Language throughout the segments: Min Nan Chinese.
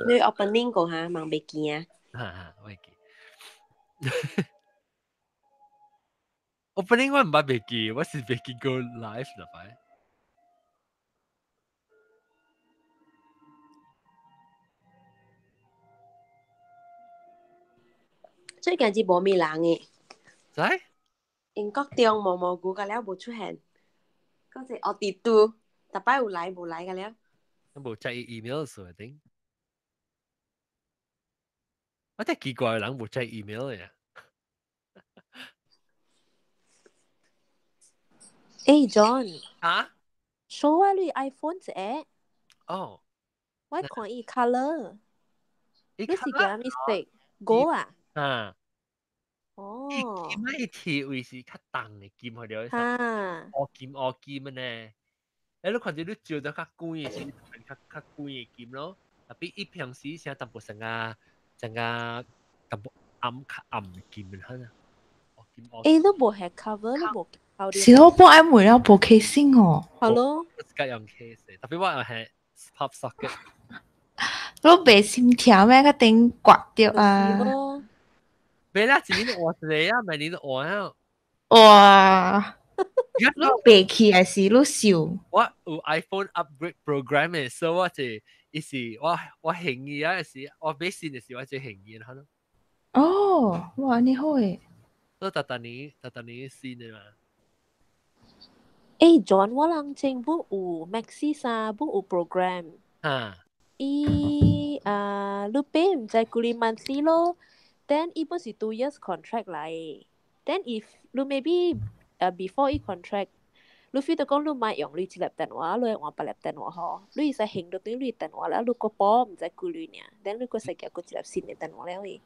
你 opening 過嚇，望袂見啊？哈哈，我會記。opening 我唔捌袂記，我是袂記 go live 啦擺。最近是無咩人嘅。知？英國中毛毛菇個了無出現，嗰隻奧迪都，逐擺有來無來個了。無在意 email 數定。我真奇怪，人無在 email 嘅。欸 John，啊？show 我你 iPhone 一個。哦。我看伊 color。你是叫咩色？gold 啊？啊。哦。伊金啊，伊鐵位是較重的金去了。哈。烏金烏金的呢。欸，你看著你照得較貴的是較較貴的金咯，特別伊平時成淡薄成個成個淡薄暗較暗的金的可能。烏金烏。欸，你無係 cover，你無。是我幫愛買了無 casing 哦。係咯。我自己用 case，特別我又係 pop socket。你袂心疼咩？較頂刮掉啊！袂啦，一年換一個啊，每年都換啊。哇！你賣去還是你收？我有 iPhone upgrade program 的，所以我就伊是我我興意啊，是我買新的時我就興意啦。哦，哇，你好誒！都逐逐年逐逐年新的嘛。欸，John，我人前本有 Maxis 啊，本有 program。啊。伊啊，你 pay 毋知幾 monthly 咯，then 伊本是 2 years contract 來。Then if 你 maybe before 伊 contract，你 feel 到講你莫用你這粒電話，你換別粒電話吼，你會使還到對你電話了，你閣補毋知幾鐳爾，then 你閣使寄過一粒新的電話了伊。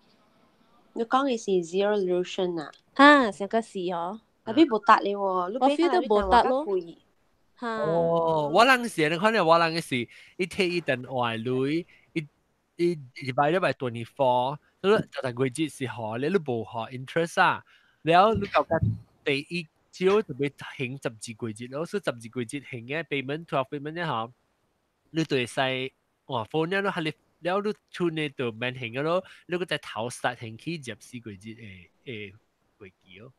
你講的是 Zerolution 啊？哈，上個是哦。特別無達咧喎，你我 feel 到無達咯。哈。哦，我人是，你可能我人嘅是，伊摕伊電話鐳，伊伊禮拜禮拜 24，你逐個月節是何咧，你無何 interest 啊，了你感覺第一少特別還12個月咯，所以12個月還嘅 payment 12 payment 咧吼，你就會使換 phone 了，你係你了你剩嘅就免還嘅咯，你閣再頭殺還去24個月的的過期咯。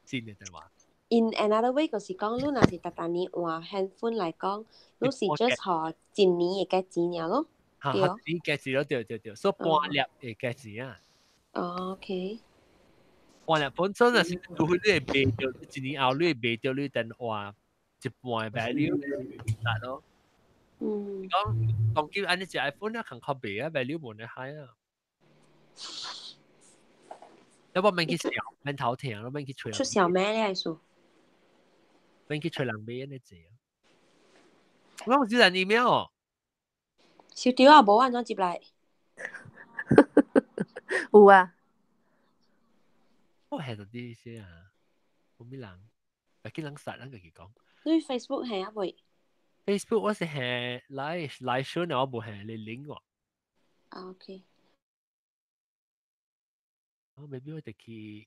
新的電話。 In another way，就是講，你若是逐逐年換 handphone 來講，你是 just 予一年會價錢爾咯。哈，一年價錢咯，對對對，所以半粒會價錢啊。哦，OK。半粒本身若是除非你會賣著，一年後你會賣著你電話一半的 value，得咯。嗯。講當今按呢隻 iPhone 啊，較賣啊，value 無呢 high 啊。你我免去笑，免頭疼，我免去揣。出小咩咧？係數？免去揣人買按呢濟啊。我有接人 email 哦。收到啊，無按怎接來？有啊。我係到啲些啊，冇咩人，別叫人殺人家己講。你 Facebook 係啊未？Facebook 我是係 live live show 呢，我無係你 link 喎。啊 OK。我 maybe 我得去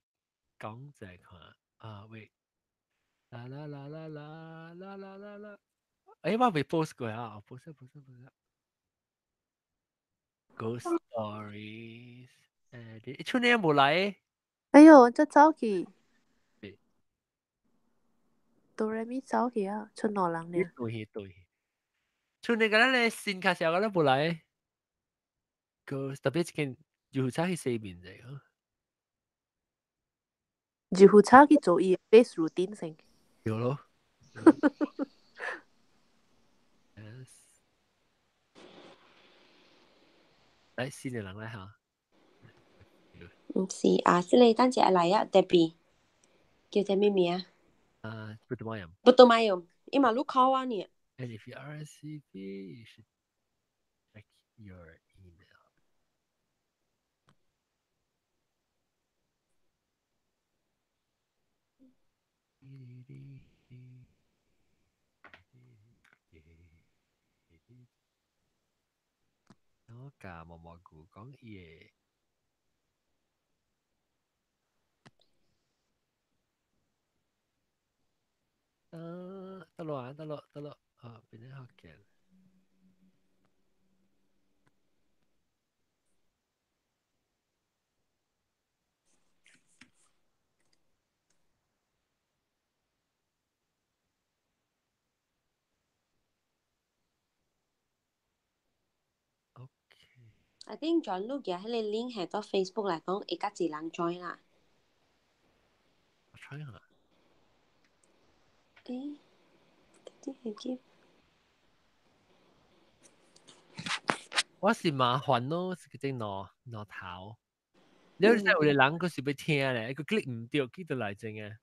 講者看啊，喂，啦啦啦啦啦啦啦啦啦，哎，我未 post 過啊，post post post。Ghost stories，誒，你出年無來？哎喲，這走去。哆來咪走去啊，出兩人爾。對對，出年個咱咧新卡小個咱無來。Ghost 特別一間就早去洗面者。就負責去做伊 face routine 先。對咯。Yes。來，新的人來哈。毋是啊，這個等下來啊，特別叫做咩名？啊，不得嘛不得嘛用，伊嘛愈考我呢。 And if you RSVP, you should check your email. 我教毛毛菇講嘢。啊，得咯啊，得咯，得咯，啊，變咗學嘅。I think John 你寄彼个 link 係到 Facebook 來講，會較濟人 join 啦。我 try 下。誒，啲係叫我是麻煩咯，是個兩兩頭。你有個人佢是欲聽咧，佢 click 毋著，click 到來真嘅。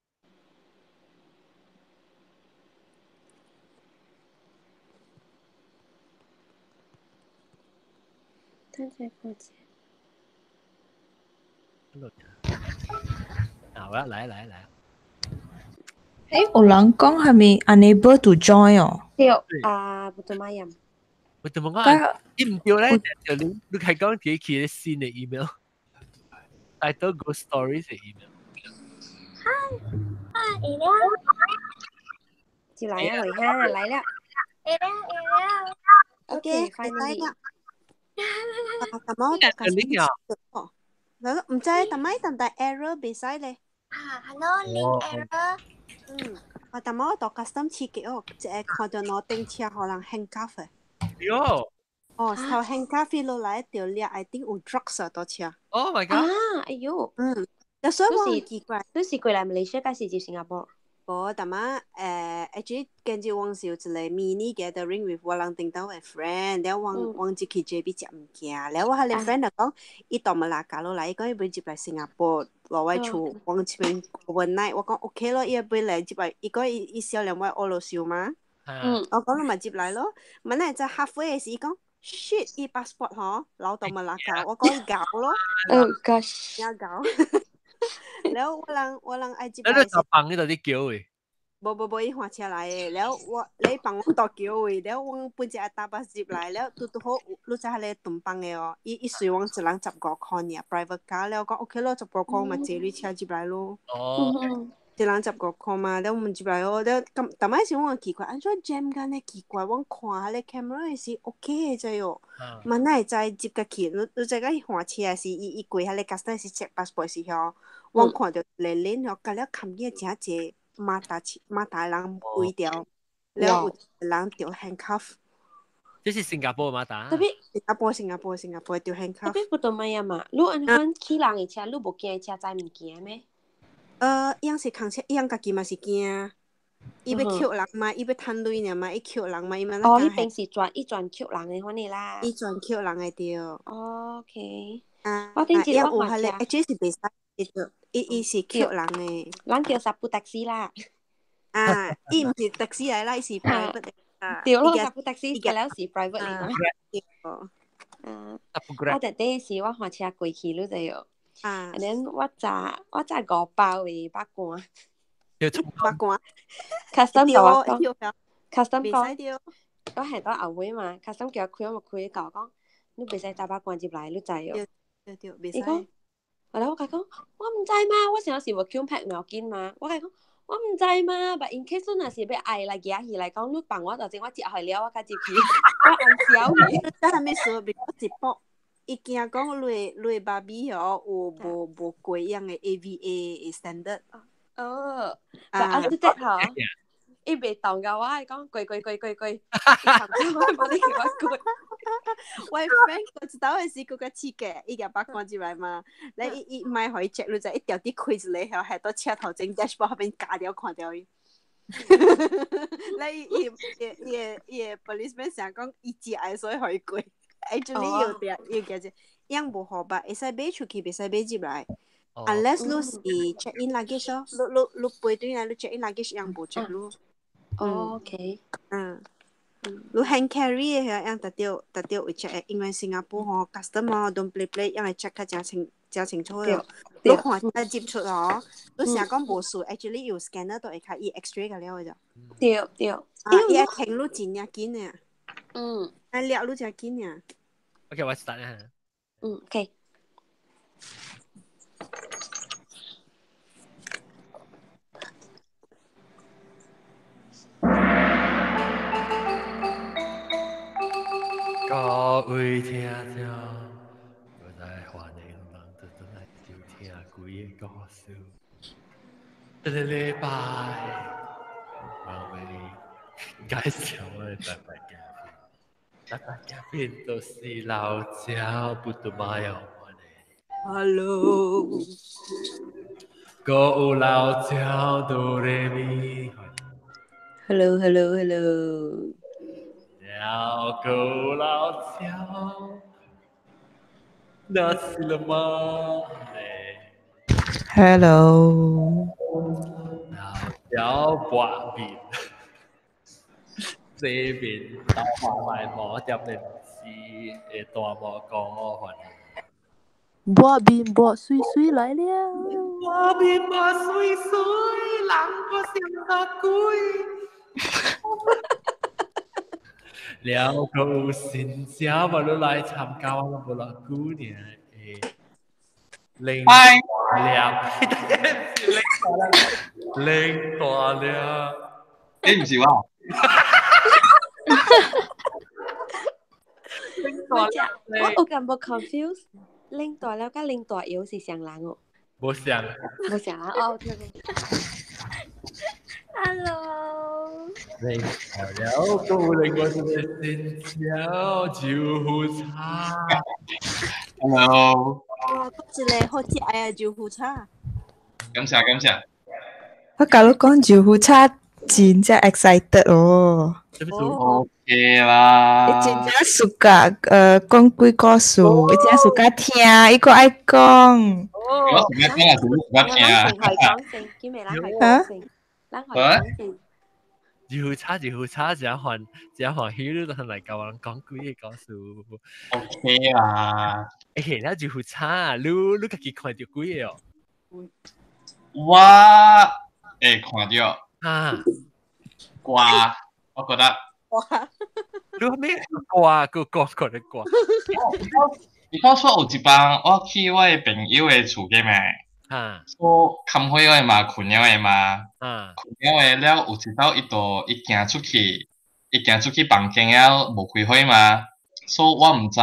等陣過節。啊，我來來來。誒，有人講係咪 unable to join 哦？對啊，不做乜嘢。我怎麼講？伊毋對咧，就你係講自己起新的 email，帶到個 stories 的 email。嗨，會了。就來啊，維哈來了。會了會了。 OK，finally。啊，咁我就開始。哦，唔知，但咪但但 error 袂使咧。啊，hello，link error。嗯，啊，但我到 custom 刺激哦，一個看到攞頂車，予人 handcuff 的。喲。哦，頭 handcuff 落來就掠，I think 有 drugs 到車。 Oh my god！啊，哎喲。嗯，所以我很奇怪。你是過來馬來西亞，還是佇新加坡？無，但嘛，actually 今日我是有一個 mini gathering with 我人頂頭的 friend，了我我入去 JB 食物件，了我彼個 friend 就講，伊到馬來加落來，伊講伊欲入來新加坡，落我厝，我這邊 overnight，我講 OK 咯，伊欲來入來，伊講伊伊少年我學老師嘛，我講你嘛入來咯，問題在 halfway 時，伊講 shit，伊 passport 吼，留到馬來加，我講伊𠢕咯，Oh gosh，也𠢕。了我人愛入來。你就放呢度啲叫嘅。無無無，伊換車來的。了我你放我到橋位，了我本只愛搭巴士入來，了拄拄好，你知彼个囤放的哦。伊伊隨我一人15箍爾，private car 了我講 OK 咯，15箍嘛坐你車入來咯。哦。一人15箍嘛，了我們入來哦。了咁，逐擺時我奇怪，按怎 jam 甲呢奇怪？我看彼个 camera 的時 OK 的知哦。嘛哪會知入甲去？你你知影伊換車時，伊伊過彼个 custom 時 check passport 時吼，我看著一個輪吼，甲了冚見誠濟馬達馬達人圍著，了有一個人著 handcuff。這是新加坡馬達。特別新加坡，新加坡，新加坡著 handcuff。特別不懂乜嘢嘛？你按款去人的車，你無驚車載物件咩？伊樣是空車，伊樣家己嘛是驚，伊欲抾人嘛，伊欲趁鐳爾嘛，伊抾人嘛，伊嘛。哦，彼邊是專伊專抾人的款的啦。伊專抾人的對。 OK。啊，我頂一我有彼個，這是袂使，伊伊是抾人的。人叫 sapu taxi 啦。啊，伊毋是 taxi 來啦，伊是 private 啊。對咯，sapu taxi 個了是 private 嚟嘛。對。啊。我特底是我換車過去，你知無？啊！And then 我炸五包的肉乾，肉乾，custom 甲我講，custom 講，我係到後尾嘛，custom 叫我開，我開甲我講，你袂使炸肉乾入來，你知無？對對，袂使。伊講，後來我共伊講，我毋知嘛，我想是 vacuum pack 無要緊嘛，我共伊講，我毋知嘛，but in case 你若是欲愛來舉起來講，你放我頭前，我接開了，我較入去，我按小去。這啥物事？別一搏。伊驚講你的芭比哦，有無無過樣的 AVA standard。哦，啊，這這吼，伊袂動甲我，伊講過過過過過，伊無你叫我過。我 friend 過一道的時，閣較刺激，伊共把關入來嘛，咧伊伊莫予伊 check，你知伊調啲開一個，係到車頭前 dashboard 彼邊夾掉看著伊。咧伊伊伊伊伊 policeman 成講伊食的，所以予伊過。Actually 有點有加只，樣無好吧？會使買出去，袂使買入來。Unless 你是 check in luggage 咯，你你你飛轉來你 check in luggage 樣無 check 你。 OK。嗯。你 hand carry 的樣特著特著會 check，因為新加坡吼 customer don't play play，樣會 check 較誠清誠清楚的。你看一接觸吼，你成講無數，actually 有 scanner 都會較伊 X-ray 個了的就。對對。啊，伊會停你真正緊的。嗯。啊，掠你誠緊的。 OK，我 start 啦。嗯，OK。各位聽眾，我來歡迎人轉來收聽鬼的故事。這個禮拜，我為介紹我的特別嘉賓。大家變都是老鳥，不得馬有我呢。 Hello，個老鳥哆來咪。 Hello hello hello。了個老鳥，那是了嗎？ Hello。老鳥跋面，這邊到埋毛點的是會大毛講還。抹面抹水水來了。抹面抹水水，人個像個鬼。了個新家嘛，你來參加我都無偌久爾。零大粒，零大粒，你唔是我？我有感覺 confuse，零大粒佮零大腰是相人哦。無相。無相人哦，聽過。 Hello。零大了，個另外一個新椒酒茶。 Hello。哇，這個好食啊，豆腐炒。感謝感謝。我甲你講豆腐炒真正 excited 哦。 OK 啦。伊真正 suka 講鬼故事，伊真 suka 聽，伊閣愛講。我 suka 聽啊，是你 suka 聽啊。啊？豆炒豆炒，真歡真歡喜，你都來教人講鬼個故事。 OK 啦。欸，那豆腐炒，你家己看著鬼個哦？我會看著。啊。歌，我覺得。哇！你咩歌？個歌個咧歌。你講說有一班我去我的朋友的厝嘅嘛，說崁火的嘛，睏了的嘛，睏了的了有一擺伊就伊行出去，伊行出去房間了無開火嘛，所以我毋知，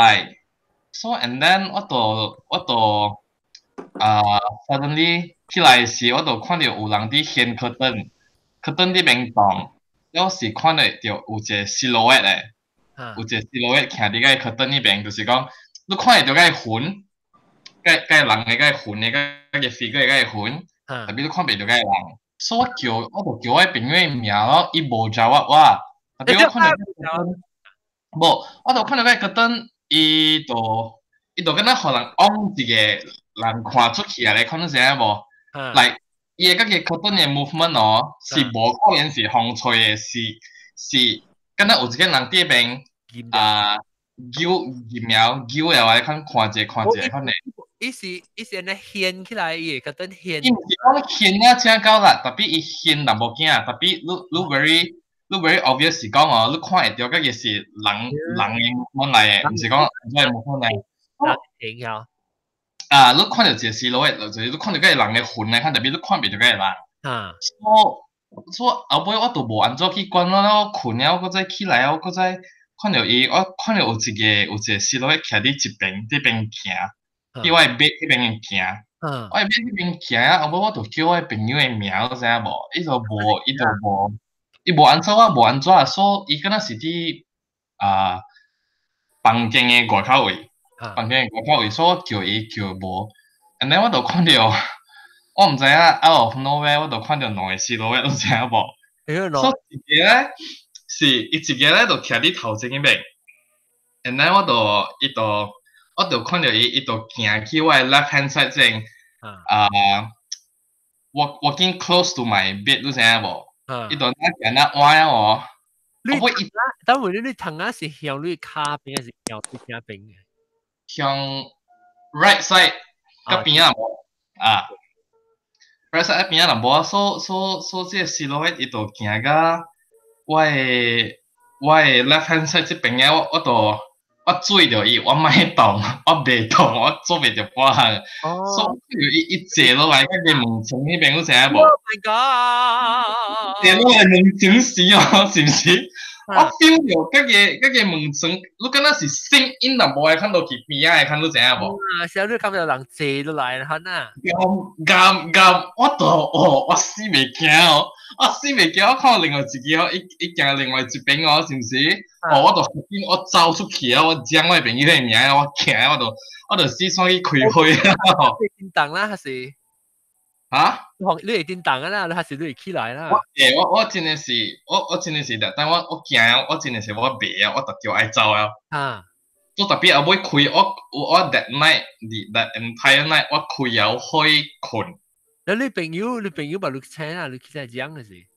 所以 and then 我就啊 suddenly 起來時我就看著有人佇掀 curtain，curtain 佇邊動，了是看著有一個 silhouette 的，有一個 silhouette 徛佇個 curtain 彼邊，就是講。你看會著個魂，個個人的個魂的個個 figure 的個魂，特別你看袂著個人，所以我叫我就叫我朋友的名咯，伊無答我，特別我看著無，我就看著個 curtain，伊就敢若予人往一個人看出去啊！你看到啥無？來，伊的個 curtain 的 movement 哦，是無可能是風吹的，是敢若有一個人佇彼邊啊。揪疫苗揪的話，看看者看者看者。伊是按呢掀起來，伊會覺得掀。伊毋是講掀啊，正夠啦，特別伊掀淡薄仔，特別你 very obvious 是講哦，你看會著嗰個是人的問來的，毋是講人的問來。人形啊。啊，你看著一個 silhouette，就是你看著嗰個人的魂來看，特別你看袂著嗰個人。所以後尾我都無按怎去管咯，我睏了，我閣再起來，我閣再。看著伊，我看著有一個 silhouette 徛佇一邊，這邊行，佇我的 bed 彼邊行。我的 bed 彼邊行啊，後尾我就叫我的朋友的名，你知影無？伊就無，伊就無，伊無按怎，我無按怎，所以伊敢若是佇啊房間的外口位，房間的外口位，所以我叫伊叫無，and then 我就看著，我毋知影 out of nowhere，我就看著兩個 silhouette，你知影無？所以一個咧。是，伊一個咧就徛佇頭前彼邊，and then 我就看著伊，伊就行去我的 left hand side 前，啊，walking close to my bed，你知影無？伊就那行那歪哦。你我伊，等會你頭仔是向你跤邊，還是向你正邊嘅？向 right side 嗰邊啊，啊，right side 邊啊，無所這個 silhouette 伊就行甲。我的 left hand side 這邊啊，我就我追著伊，我莫動，我袂動，我做袂著半項。所以伊伊坐落來，嗰個門窗彼邊，你知影無？Oh my god！坐落來門窗時哦，是毋是？我 feel 著嗰個門窗，你敢若是聲音淡薄會看到去邊仔的，看你知影無？啊，小你感覺人坐落來啦，啊！𠹌𠹌𠹌，我就哦，我死袂驚哦！我死袂驚，我看另外一個哦，伊伊行另外一邊哦，是毋是？哦，我就我走出去啊！我講我朋友的名，我行，我就四處去開會啊！叮當啦，還是嚇？你會叮當啊啦，你還是你會起來啦？我真的是，我真的是，但我驚，我真的是我袂啊，我特著愛走啊！啊！做特別後尾開，我 that night that entire night 我開了開睏。那你朋友，你朋友把你請啊，你去在講的是？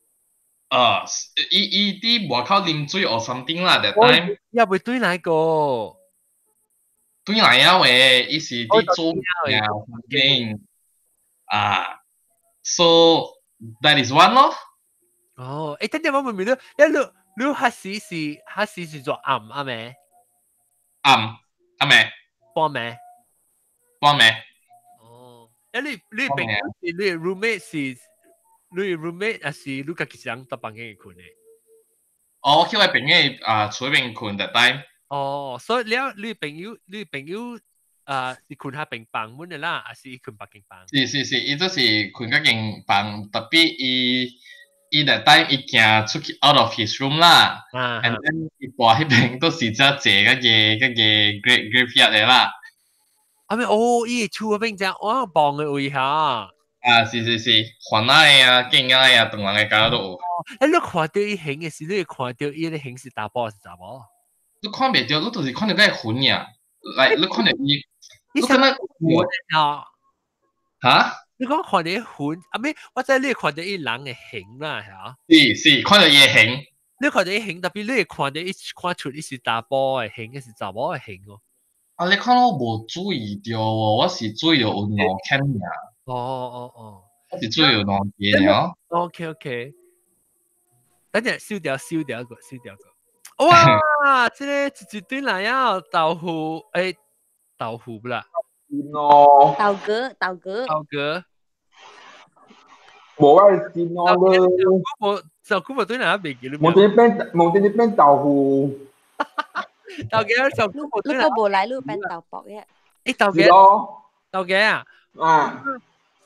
啊，伊伊佇外口啉水 or something 啦，that time。也袂對來個。對來啊喂，伊是佇做嘢 something 啊，so that is one 咯。哦，欸，等陣我問問你，你你彼時是做暗啊未？暗暗暝。半暝。半暝。哦，欸，你朋友是你 roommate 是？你 roommate 還是你家己一人佇房間睏的？哦，我去我朋友啊厝邊睏 that time。哦，所以了你朋友啊是睏彼邊房門的啦，還是伊睏別間房？是是是，伊就是睏嗰間房，特別伊 that time 伊行出去 out of his room 啦，and then 伊蹛彼邊都是只坐嗰個 graveyard 的啦。啊咩？哦，伊厝嗰邊只我望的位哈。啊，是是是，番仔的啊，囝仔的啊，唐人的家都有。欸，你看著伊形的時，你會看著伊个形是查埔還是查某？你看袂著，你就是看著個魂爾，來，你看著伊，你你敢若魂啊？哈？你講看著魂，啊咩？我知你看著伊人的形啦，嚇。是是，看著伊的形。你看著伊形，特別你會看著伊看出伊是查埔的形，抑是查某的形哦。啊，你看我無注意著哦，我是注意著有兩間爾。哦哦哦，我是注意有兩個爾。 OK OK，等陣燒掉燒掉一個，燒掉一個。哇！這個一一堆來啊，豆腐欸，豆腐不啦？咯。豆哥，豆哥。豆哥。無愛煎咯。我就估無對來未記得。無端變，無端端變豆腐。豆哥就估無對你個無來，你變豆腐嘅。欸，豆哥。豆哥啊。啊。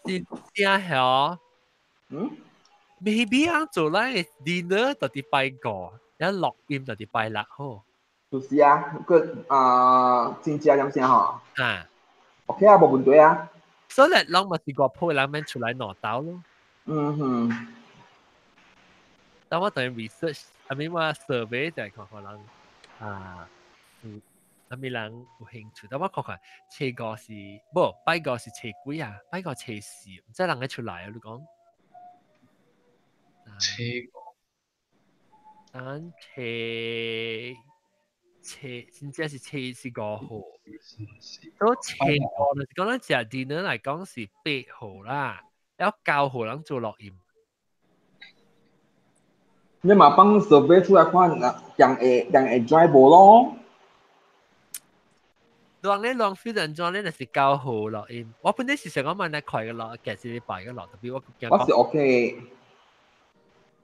真正係。嗯。 Maybe 啊，做咱的 dinner 就佇拜五，然後錄音就佇拜六好。就是啊，個啊，真正點聲吼。啊。 OK 啊，無問題啊。所以攏嘛是外鋪的人免出來挪刀咯。嗯哼。當我等於 research，啊咪我 survey 就係看看人啊，有啥物人有興趣。等我看看，初五是無拜五是初幾啊？拜五初四，毋知人會出來啊？你講。初五。咱初初真正是初是五號。都初五就是講咱食 dinner 來講是8號啦，然後9號人做錄音。你嘛放 survey 出來看，人會 join 無咯？人咧，人 feel 安怎咧？就是九號錄音。我本來是想講問你快個錄，其實禮拜個錄，特別我我是 OK。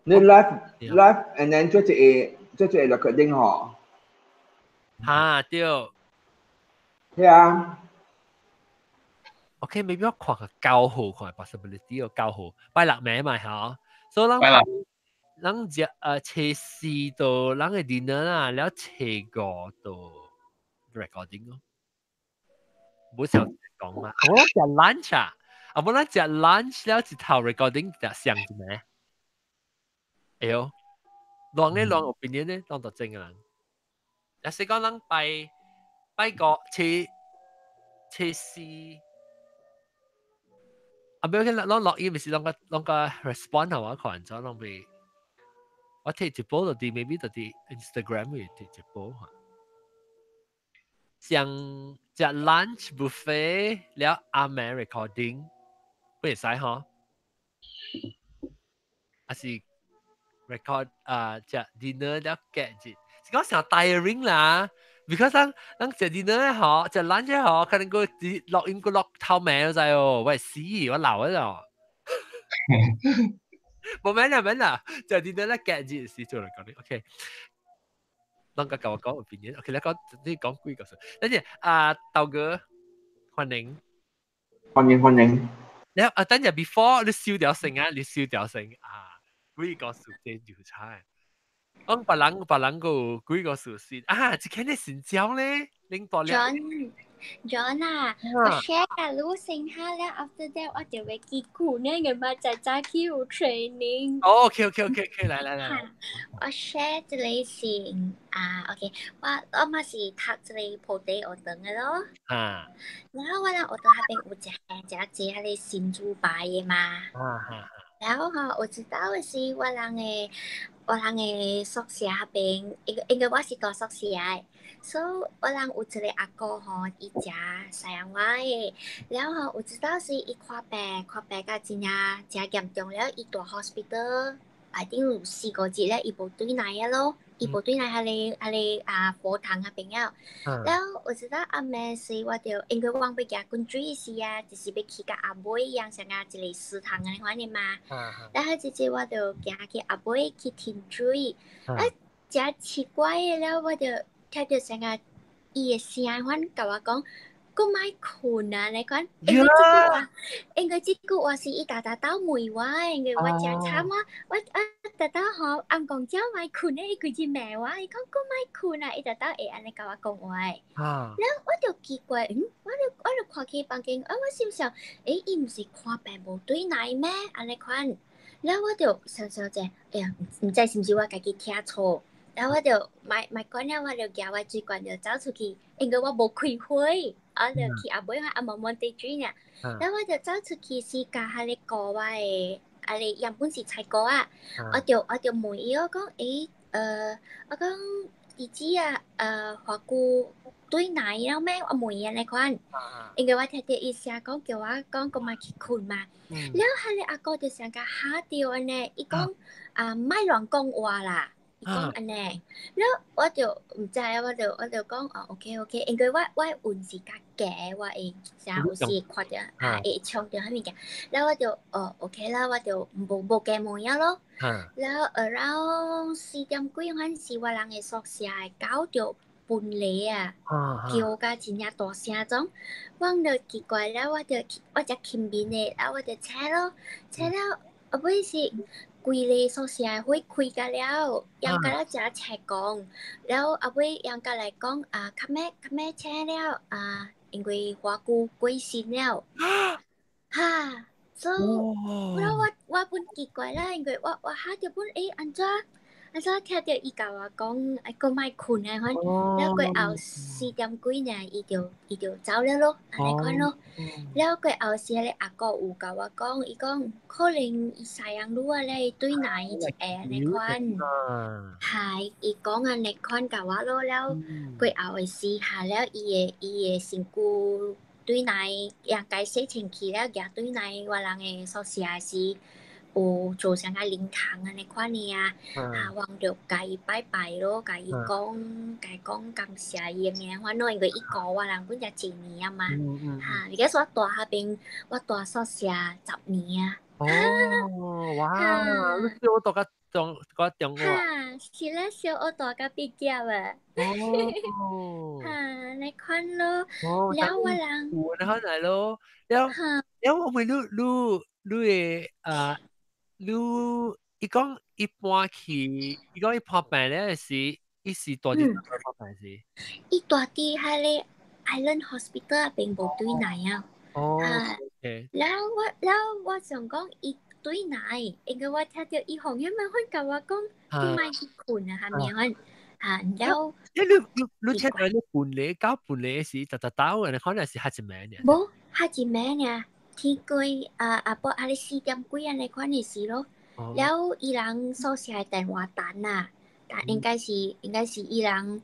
你 live live and then 做一個 recording 吼。哈對。係啊。 OK，maybe 我看個九號看 possibility 哦，九號拜六暝嘛嚇，所以咱咱食初四到咱的 dinner 啦，了初五到 recording 咯。冇想講嘛，我食 lunch 啊，啊無咱食 lunch 了一頭 recording 就上一暝。哎喲，亂咧亂 opinion 咧，亂到真個人。若是講咱拜拜五初初四。啊，不要緊，攏錄音，咪是攏個 respond 係我看咗，攏被我睇直播就佇 maybe 就佇 Instagram 會睇直播嚇。像食 lunch buffet 了暗暝 recording，不會使嗬？還是 record 啊食 dinner 了隔日，是講成 tiring 啦。because 咱食 dinner 嗬，食 lunch 嗬，可能個錄音個錄透暝就哦，我死，我老咗。冇咩啦，咩啦，食 dinner 咧隔日是做嚟講的，OK。攏個共我講 opinion，OK，你講你講幾個數？等陣啊，豆哥歡迎，歡迎歡迎。你啊，等陣 before 你燒掉聲啊，你燒掉聲啊，幾個數字就差。我別人別人個有幾個事實啊？這間你成交咧，拎大了。 John John 啊，我 share 甲你先下了，after that 我就會去困咧，因為早早去有 training。哦，OK，來來來。我 share 這個是啊，OK，我嘛是讀這個菩提學堂的咯。然後我人學堂彼邊有一個一個彼個神主牌的嘛。然後吼，有一道的是我人的宿舍彼邊，因為我是住宿舍的，所以我人有一個阿哥吼，伊食西洋話的，然後吼有一道是伊看病，看病甲真正誠嚴重了，伊住 hospital，I think 有4個月了，伊無轉來啊咯，伊無轉來彼個啊佛堂彼邊了。了有一道暗暝時，我就因為我欲行滾水時啊，就是欲去到後尾樣像啊一個食堂按呢款的嘛。然後直接我就行去後尾去停水，啊，誠奇怪的了，我就聽著啥個伊的聲款共我講，閣莫睏啊，按呢款，因為這句話是伊逐逐兜問我的，因為我誠慘啊，我啊逐逐吼暗講叫莫睏咧，伊規日罵我，伊講閣莫睏啊，伊逐逐會按呢共我講話的。了我就奇怪，我就看去房間，啊，我心想，欸，伊毋是看病無轉來咩？按呢款，了我就想想者，哎呀，毋知是毋是我家己聽錯，了我就莫莫管了，我就舉我水罐就走出去，因為我無開火，我就去後尾我阿毛毛滴水爾，了我就走出去時，共彼個顧我的，啊個原本是菜哥啊，我就問伊，我講，欸，我講弟姊啊，華姑轉來了咩？我問伊按呢款，因為我聽著伊聲講叫我講閣莫去睏嘛，了彼個阿哥就像共嚇著按呢，伊講啊莫亂講話啦，伊講按呢，了我就毋知，我就講哦，OK，因為我運是較低，我會啥有時看著啊會衝著彼物件，了我就哦 OK 啦，我就無加問啊咯。了 around 4點幾款時，我人的宿舍的狗就分離啊，叫甲真正大聲種，我就奇怪了，我就我才輕眠的，啊我就醒咯，醒了後尾是規个宿舍的火開甲了，揚甲了誠赤光，了後尾揚甲來講啊，較欲較欲醒了啊，因為華姑過身了，哈，所以我我本奇怪啦，因為我嚇著本欸按怎？按怎聽著伊共我講，愛閣莫睏啊款，了過後4點幾爾，伊就走了咯，按呢款咯。了過後時，彼個阿哥有共我講，伊講可能伊西洋女仔咧轉來一下按呢款，係伊講按呢款共我咯。了過後的時下了，伊的身軀轉來，應該洗清氣了，舉轉來我人的宿舍時。有做啥個靈堂按呢款的啊，啊，我就共伊拜拜咯，共伊講，共伊講感謝伊的名款咯，因為伊顧我人本才一年啊嘛，哈，而家我住彼邊，我住宿舍10年啊。哦，哇，你小學讀甲中，讀中學。哈，是咧，小學讀甲畢業啊。哦。哈，按呢款咯，了我人。有按呢款來咯，了，了我問你，你的啊？你伊講伊搬去，伊講伊破病咧時，伊是住佇佗破病時？伊住佇彼個 Island Hospital 彼邊無轉來啊。哦。了我想講伊轉來，因為我聽著伊紅遐物款共我講，你莫去睏啊，蝦物款？哈，了。你你聽著你搬嚟搞搬嚟時，逐逐兜，按呢可能是較一暝爾。無，較一暝爾。天幾啊啊不，啊咧4點幾按呢款的時咯。了，伊人宿舍的電話單啊，但應該是伊人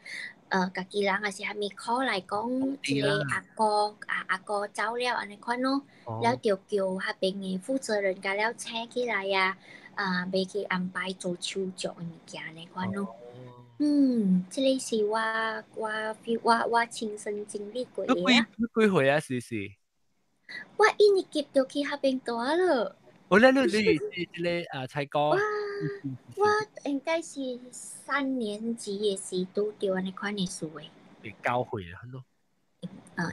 家己人抑是啥物 call 來講，這個阿哥啊阿哥走了按呢款咯。了就叫彼邊的負責人共了請起來啊，啊，欲去安排做手續的物件按呢款咯。嗯，這個是我 feel 我親身經歷過的啊。你幾歲啊？時時？我一年級就去彼邊住了。哦，你是這個啊，才哥。我應該是3年級的時拄著按呢款的事的。會9歲啊，咯。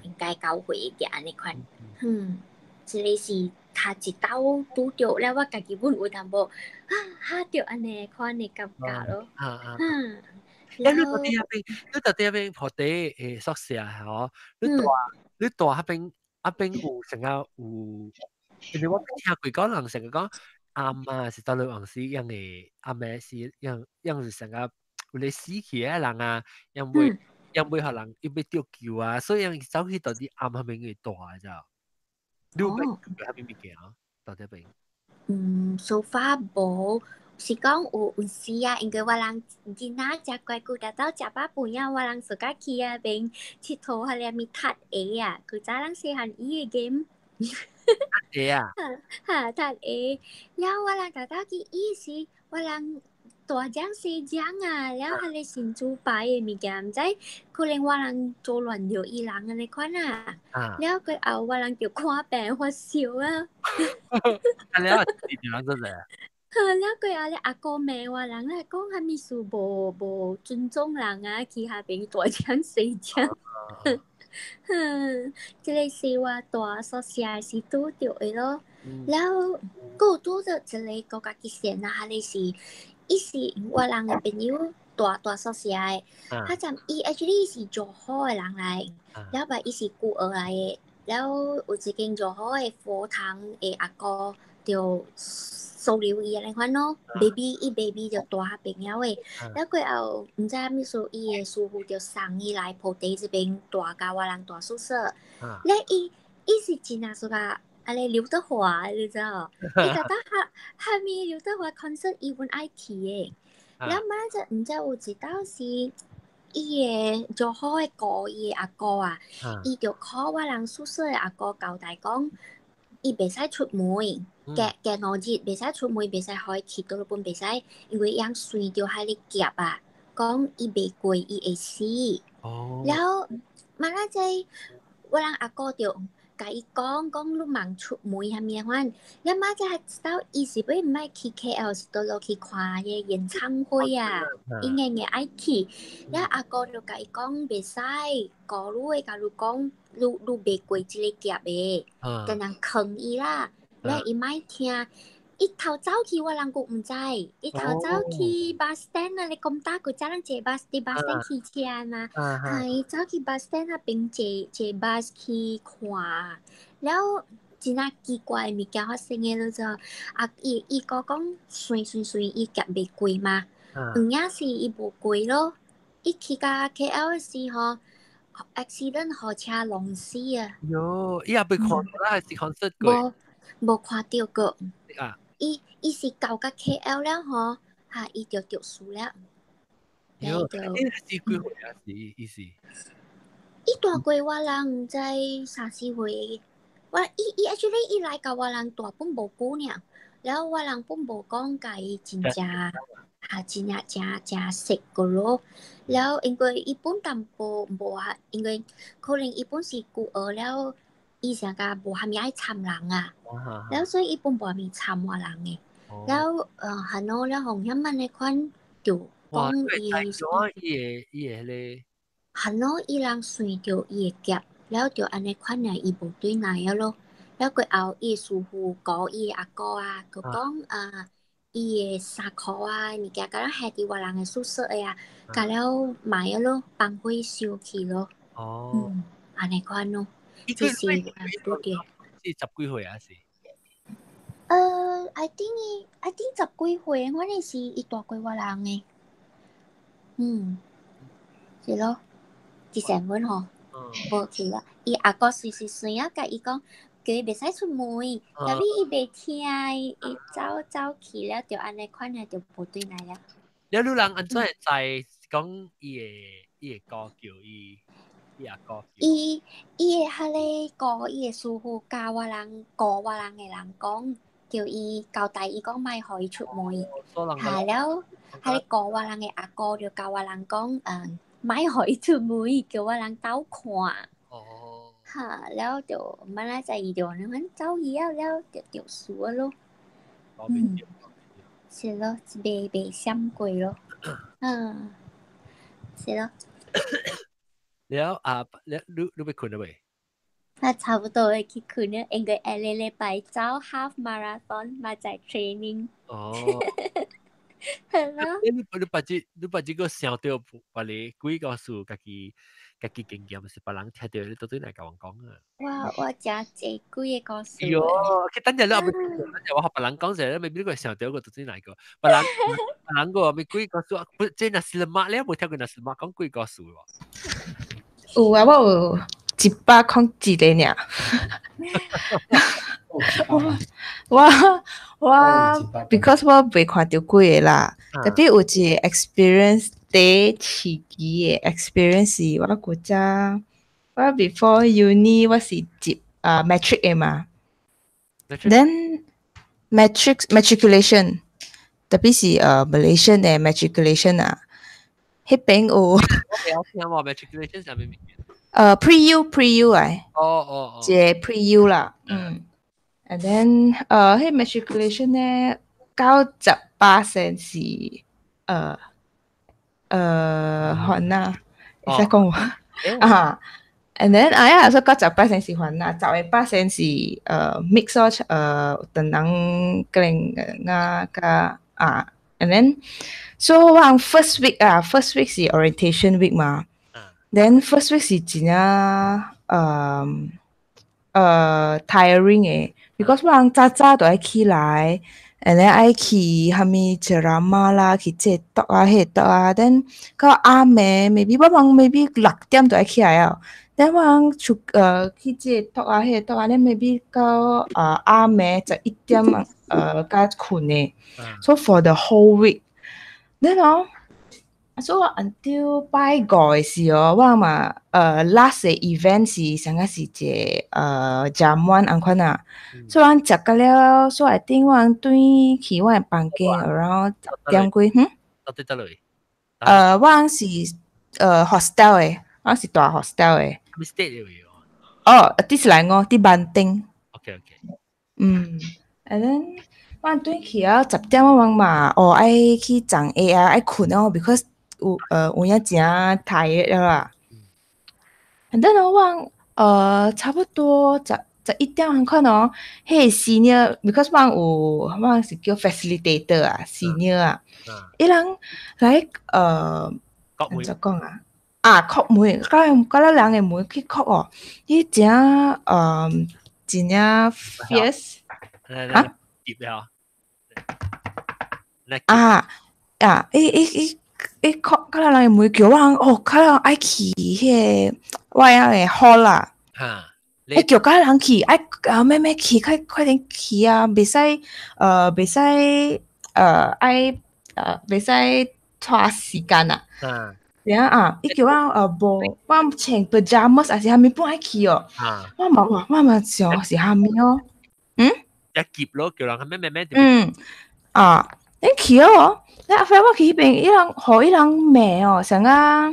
應該9歲嘅按呢款。嗯，這個是讀下一道拄著了，我家己本有淡薄啊嚇著按呢款的感覺咯。啊啊！嗯，欸，你到底彼邊，你到底彼邊破地的宿舍吼？你住彼邊有成個有，因為我聽過講人成個講阿媽是到了往時樣的，阿媽是樣樣是成個有咧死去的人啊，樣袂予人伊欲著救啊，所以樣走去到底暗彼邊去住的，你有欲彼邊物件到這邊？嗯，so far 無，是講有有時啊，因為我人囡仔食乖久，逐晝食飽飯啊，我人暑假去彼邊𨑨迌，彼个物踢鞋啊，古早人細漢伊的 game。踢鞋啊？哈，踢鞋，了我人逐晝去伊是，我人大隻細隻啊，了彼個神主牌的物件，毋知可能我人做亂著伊人按呢款啊。了過後我人就看病發燒啊。啊了，是人做啥？了過後咧，阿哥罵我人咧，講啥物事無尊重人啊，去彼邊大聲細聲。哼，這个是我蹛宿舍時拄著的咯。了，閣有拄著一个閣較極善啊，彼个是，伊是我人的朋友蹛宿舍的，彼陣伊 actually 是柔佛的人來，了but 伊是孤兒來的，了有一間柔佛的佛堂的阿哥就收留伊按呢款咯，baby 伊 baby 就蹛彼邊了的，了過後毋知啥物事，伊的師傅就送伊來菩提這邊蹛佮我人蹛宿舍，了伊是真正 suka 按呢劉德華，你知無？伊逐逐哈哈物劉德華 concert 伊阮愛去的，了嘛就毋知有一道是伊的柔佛的哥，伊的阿哥啊，伊就 call 我人宿舍的阿哥交代講，伊袂使出門，過過五日袂使出門，袂使予伊去佗落本袂使，因為𪜶算著彼个劫啊，講伊袂過伊會死。了，嘛仔這我人阿哥就共伊講講你茫出門啥物款，了嘛才知道伊是欲毋愛去 KL 是佗落去看彼個演唱會啊，伊硬硬愛去，了阿哥就共伊講袂使，哥你會共你講，你袂過這个劫的，等人勸伊啦，了伊莫聽，伊偷走去我人閣毋知，伊偷走去 bus stand 啊，你講搭古早人坐 bus 佇 bus stand 騎車嘛，哈伊走去 bus stand 彼邊坐 bus 去看，了真正奇怪的物件發生的咯就，啊伊哥講算算算，伊劫袂過嘛，有影是伊無過咯，伊去到 KL 的時吼，accident 予車弄死啊！喲，伊也袂看到啦，還是 concert 過？無無看著過。啊！伊是到甲 KL 了吼，哈，伊就著事了。喲，伊是幾歲啊？是伊是？伊大過我人毋知三四歲。我伊 actually 伊來佮我人蹛本無久爾，了我人本無講共伊真正哈真正誠誠熟個咯。了因為伊本淡薄無啊，因為可能伊本是孤兒了，伊成個無蝦米愛參人啊。了所以伊本無蝦米參我人的。了係喏，了予遐按呢款就講伊。伊個彼個。係喏，伊人算著伊的劫，了就按呢款爾，伊無轉來了咯。了過後，伊的師傅講伊的阿哥啊，就講啊，伊的衫褲啊，物件，敢若還佇我人的宿舍的啊，共了賣了咯，放火燒去咯。嗯，按呢款咯，這是拄著。是十幾歲啊？是？I think 十幾歲，反正是伊大過我人的。嗯，是咯，一成本吼，無去啦。伊阿哥隨隨隨啊，共伊講，叫伊袂使出門，但是伊袂聽，伊走走去了，就按呢款啊，就無轉來了。了，你人按怎會知講伊的哥叫伊？伊阿哥？伊的彼个哥，伊的師傅教我人，教我人的人講，叫伊交代伊講莫予伊出門。係了，彼个教我人的阿哥就教我人講，莫予伊出門，叫我人鬥看。哈，了就本來在伊就按呢走去了，了就著事了咯。嗯，是咯，袂閃過咯。嗯，是咯。了啊，你欲睏了未？那差不多會去睏了，因為下個禮拜走 half marathon 嘛在 training。哦。係咯。你你捌這個想到別個幾個數家己家己經驗是別人聽到，你到底來共我講啊？我誠濟幾個故事。喲，佢等陣你後等陣我學別人講者，未必你會想到個到底來個，別人別人個咪幾個數，不，這 nasi lemak 咧，無聽過 nasi lemak 講幾個數喎？有啊，我有101個爾。我我我，because 我未看著幾个啦，特別有一個 experience 第刺激的 experience 是我古早，我 before uni 我是接啊 matric 的嘛，then matric matriculation，特別是Malaysian 的 matriculation 啊，彼邊有。我未有聽喎，matriculation 係咩物件？ Pre U 來，哦哦哦，一個 pre U 啦，嗯。And then 彼 matriculation 咧，90%是番仔，會使講話啊。And then 啊呀，所以90%是番仔，10%是mix 咯，唐人可能啊佮啊。And then so 我 first week 啊，first week 是 orientation week 嘛。Then first week 是真正tiring 的，because 我人早早就愛起來，and then 愛去蝦米 ceramah 啦，去這桌啊，彼桌啊，then 到暗暝，maybe 我人 maybe 6點就愛起來啊。then 我人出去這桌啊，彼桌啊，then maybe 到暗暝11點才睏的。So for the whole week，then 哦。所以我 until 拜五的時候，我嘛last 的 event 是啥個是一個jamuan 按款啊，所以我食過了，所以 I think 我轉去我的房間 around 10點幾，哼？到底得落？我是hostel 的，我是住 hostel 的。 Mistake 的位哦，佇是來我佇班頂。 OK。嗯，and then 我轉去啊10點我嘛哦愛去送下啊，愛睏哦，because 有影誠 tired 了啦。And then 我差不多11點按款哦，彼個 senior，because 我有我是叫 facilitator 啊，senior 啊，伊人來按怎講啊？啊，叩門，佮佮了人的門去叩哦，伊誠真正 fierce 啊？入了。啊啊！伊伊伊伊叩佮了人的門叫我人哦，佮了愛去彼個我遐個 hall 啦。伊叫佮人去，愛啊咩咩去，快快點去啊！袂使愛袂使拖時間啊。然後啊，伊叫我無，我穿 pajamas 還是啥物本愛去哦。我嘛我我嘛想是啥物哦。嗯？一夾咯，叫人咩咩咩。嗯。啊，你去哦，你後尾我去彼邊，伊人予伊人罵哦，像啊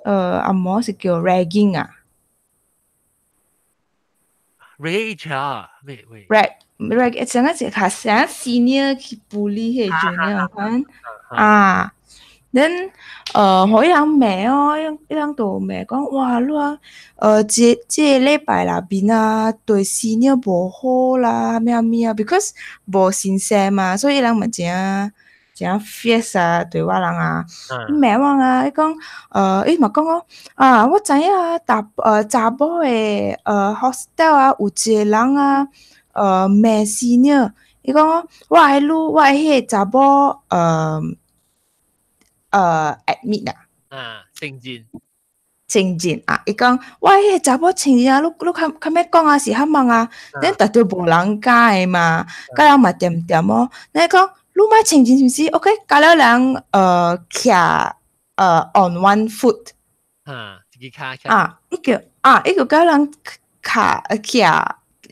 紅毛是叫 ragging 啊。 rage 啊，咩喂？rag rag 像啊是較像 senior 去 bully 彼個 junior 款啊。then 予伊人罵哦，伊人就罵講哇，你啊，這這個禮拜內面啊，對 senior 無好啦，啥物物啊，because 無新鮮嘛，所以伊人嘛誠誠 fierce 啊，對我人啊，罵我啊，伊講，伊嘛講哦，啊，我知影查查某的hostel 啊，有一個人啊，罵 senior，伊講哦，我愛你，我愛彼個查某，admit 啊，啊，承認，承認啊！伊講我彼個查某承認啊，你你較較欲講啊是較忙啊，恁特著無人敢的嘛，佮人嘛恬恬哦。你講你莫承認是毋是？OK，佮了人徛on one foot，啊，一支跤啊，伊叫啊，伊叫佮人跤徛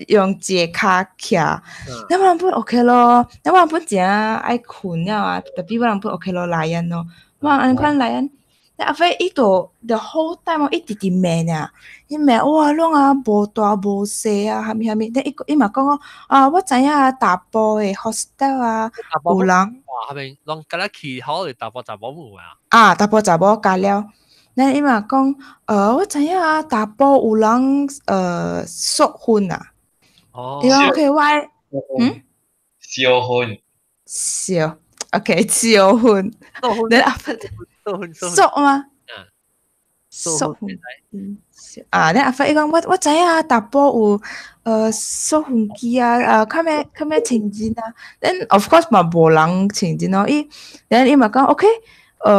用一個跤徛，你我人本 OK 咯，你我人本誠愛睏了啊，特別我人本 OK 咯，來人咯。我按款來啊，你後尾伊就 the whole time 伊直直罵爾，伊罵哇，攏啊無大無細啊，啥物啥物，你伊伊嘛講哦，啊我知影大埔的 hostel 啊，有人哇，彼邊攏敢若去好的查埔查某母啊？啊，查埔查某加了，咱伊嘛講，我知影啊，查埔有人束婚啊。哦。伊講 OK，我嗯？燒婚。燒，OK，燒婚。你阿伯束束嗎？束婚。嗯。啊，你阿伯伊講我知影啊，查埔有束婚機啊，較咩較咩穿針啊。Then of course 嘛無人穿針咯，伊，then 伊嘛講 OK。你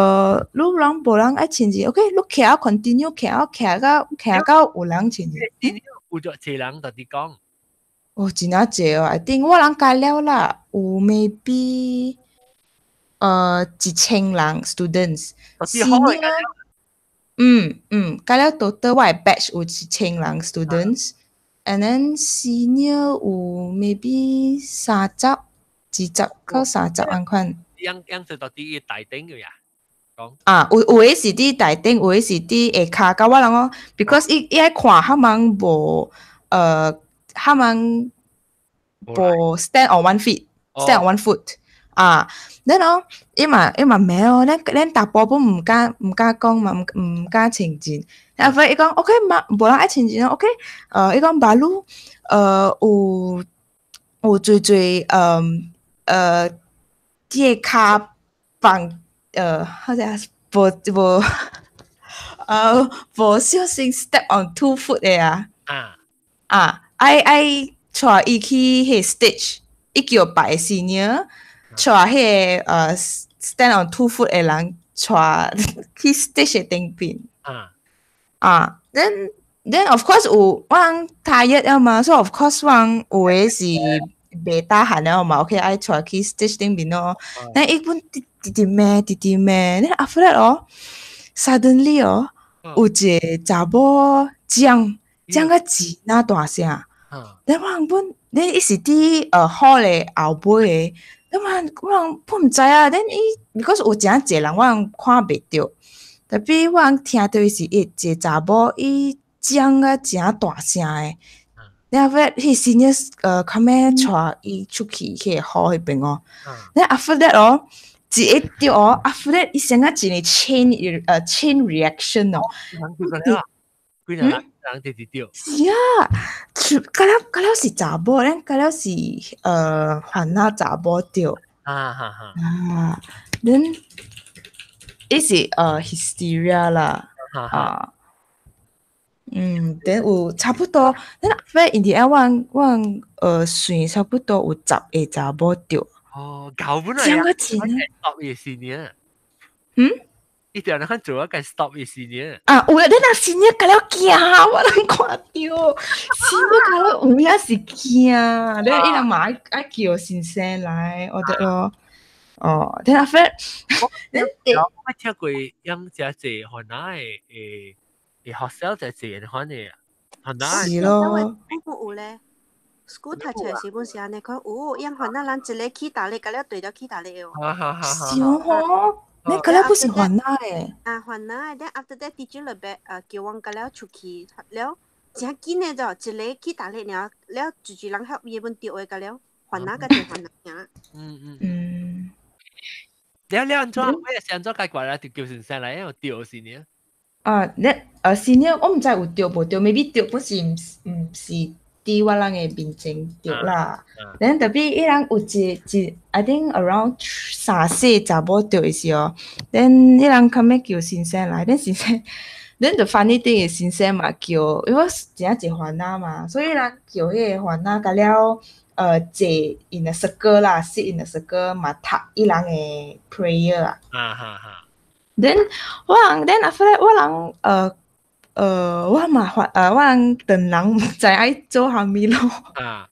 人無人愛穿針，OK，你徛 continue 徛徛到徛到有人穿針。有足濟人就佇講。哦，真正濟哦，I think 我人加了啦，有 maybe 1000人 students。 Senior，嗯嗯，加了 total 我的 batch 有1000人 students，and then senior 有 maybe 30、20到30按款。樣樣就到佇大頂嘅呀？啊，有的是佇台頂，有的是佇下跤。佮我人哦，because 伊伊愛看他們無他們無 stand on one feet，stand on one foot 啊。then 哦，伊嘛伊嘛咩哦，咱咱查埔本毋敢講嘛，毋敢穿針。然後伊講 OK 嘛，無人愛穿針哦，OK。伊講馬路有濟濟這个跤放。好像無無無小心 step on two foot 的啊，啊，愛愛帶伊去彼个 stage，伊叫別个 senior 帶彼个stand on two foot 的人帶去 stage 的頂邊。啊，then of course 有我人 tired 了嘛，所以 of course 我人有的是袂 tahan 了嘛，OK 愛帶去 stage 頂邊咯。then 伊本直直罵直直罵，then after that 哦，suddenly 哦，有一個查某講講個真若大聲，then 我人本，then 伊是佇hall 的後尾的，then 我人本毋知啊，then 伊 because 有誠濟人我人看袂著，tapi 我人聽著伊是一個查某伊講甲誠大聲的。then after that 彼 senior 較尾帶伊出去彼個 hall 彼邊哦，then after that 哦，一個著哦，after that 伊先個一個 chain reaction 哦。幾人人直直著。是啊，甲了甲了是查某，咱甲了是番仔查某著。啊哈哈。啊，then 伊是hysteria 啦，啊。嗯，then 有差不多，then after in the end 我算差不多有10個查某著。哦，搞本來啊，stop 伊 senior。嗯？伊條人做一個 stop 伊 senior。啊，有啊，你若 senior 甲了驚，我人看著，senior 甲了有影是驚，你伊人嘛愛愛叫先生來，我得咯。哦，then after，你我聽過樣只濟番仔的誒學校就濟款的，番仔。是咯。有咧。school 讀冊時本是按呢款，有樣番仔人一个起大力，甲了對著起大力哦。是哦，你甲了不是番仔的。啊，番仔的，then after that teacher 就別叫阮甲了出去了，誠緊的就一个起大力爾，了濟濟人 help 伊本著的甲了，番仔甲一番仔爾。嗯嗯嗯。了了按怎？我也是按怎解決啦？就叫先生來，因為著是呢。啊，你senior 我毋知有著無著，maybe 著不是毋是佇我人的面前著啦。then tapi 伊人有一一，I think around 三四查某著的時候，then 伊人較尾叫先生來，then 先生，then the funny thing is 先生嘛叫，因為真濟番仔嘛，所以人叫彼個番仔甲了坐 in a circle 啦，sit in a circle 嘛讀伊人的 prayer 啊。啊哈哈。 then 我人 then after that 我人我嘛發我人唐人毋知愛做啥物咯。啊。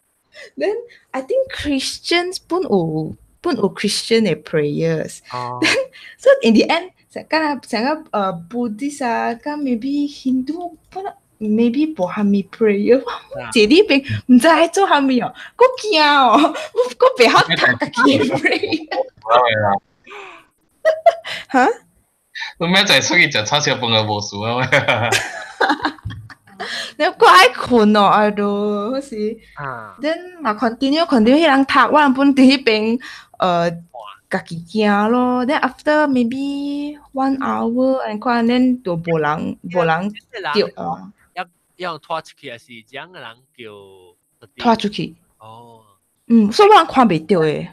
Then I think Christians 本有 Christian 的 prayers。哦。 Then so in the end 成個成個Buddhist 啊，佮 maybe Hindu 本 maybe 無啥物 prayer，我坐佇邊毋知愛做啥物哦，閣驚哦，我閣袂曉讀家己的 prayer。哈？你咩在出去食叉燒飯就無事啊？你閣愛睏哦，哎喲，好是。啊。 Then 嘛 continue continue 彼人讀，我人本佇彼邊家己行咯。Then after maybe one hour，你看恁就無人無人著啊。要拖出去，還是將個人叫拖出去？哦。嗯，所以我人看袂著的。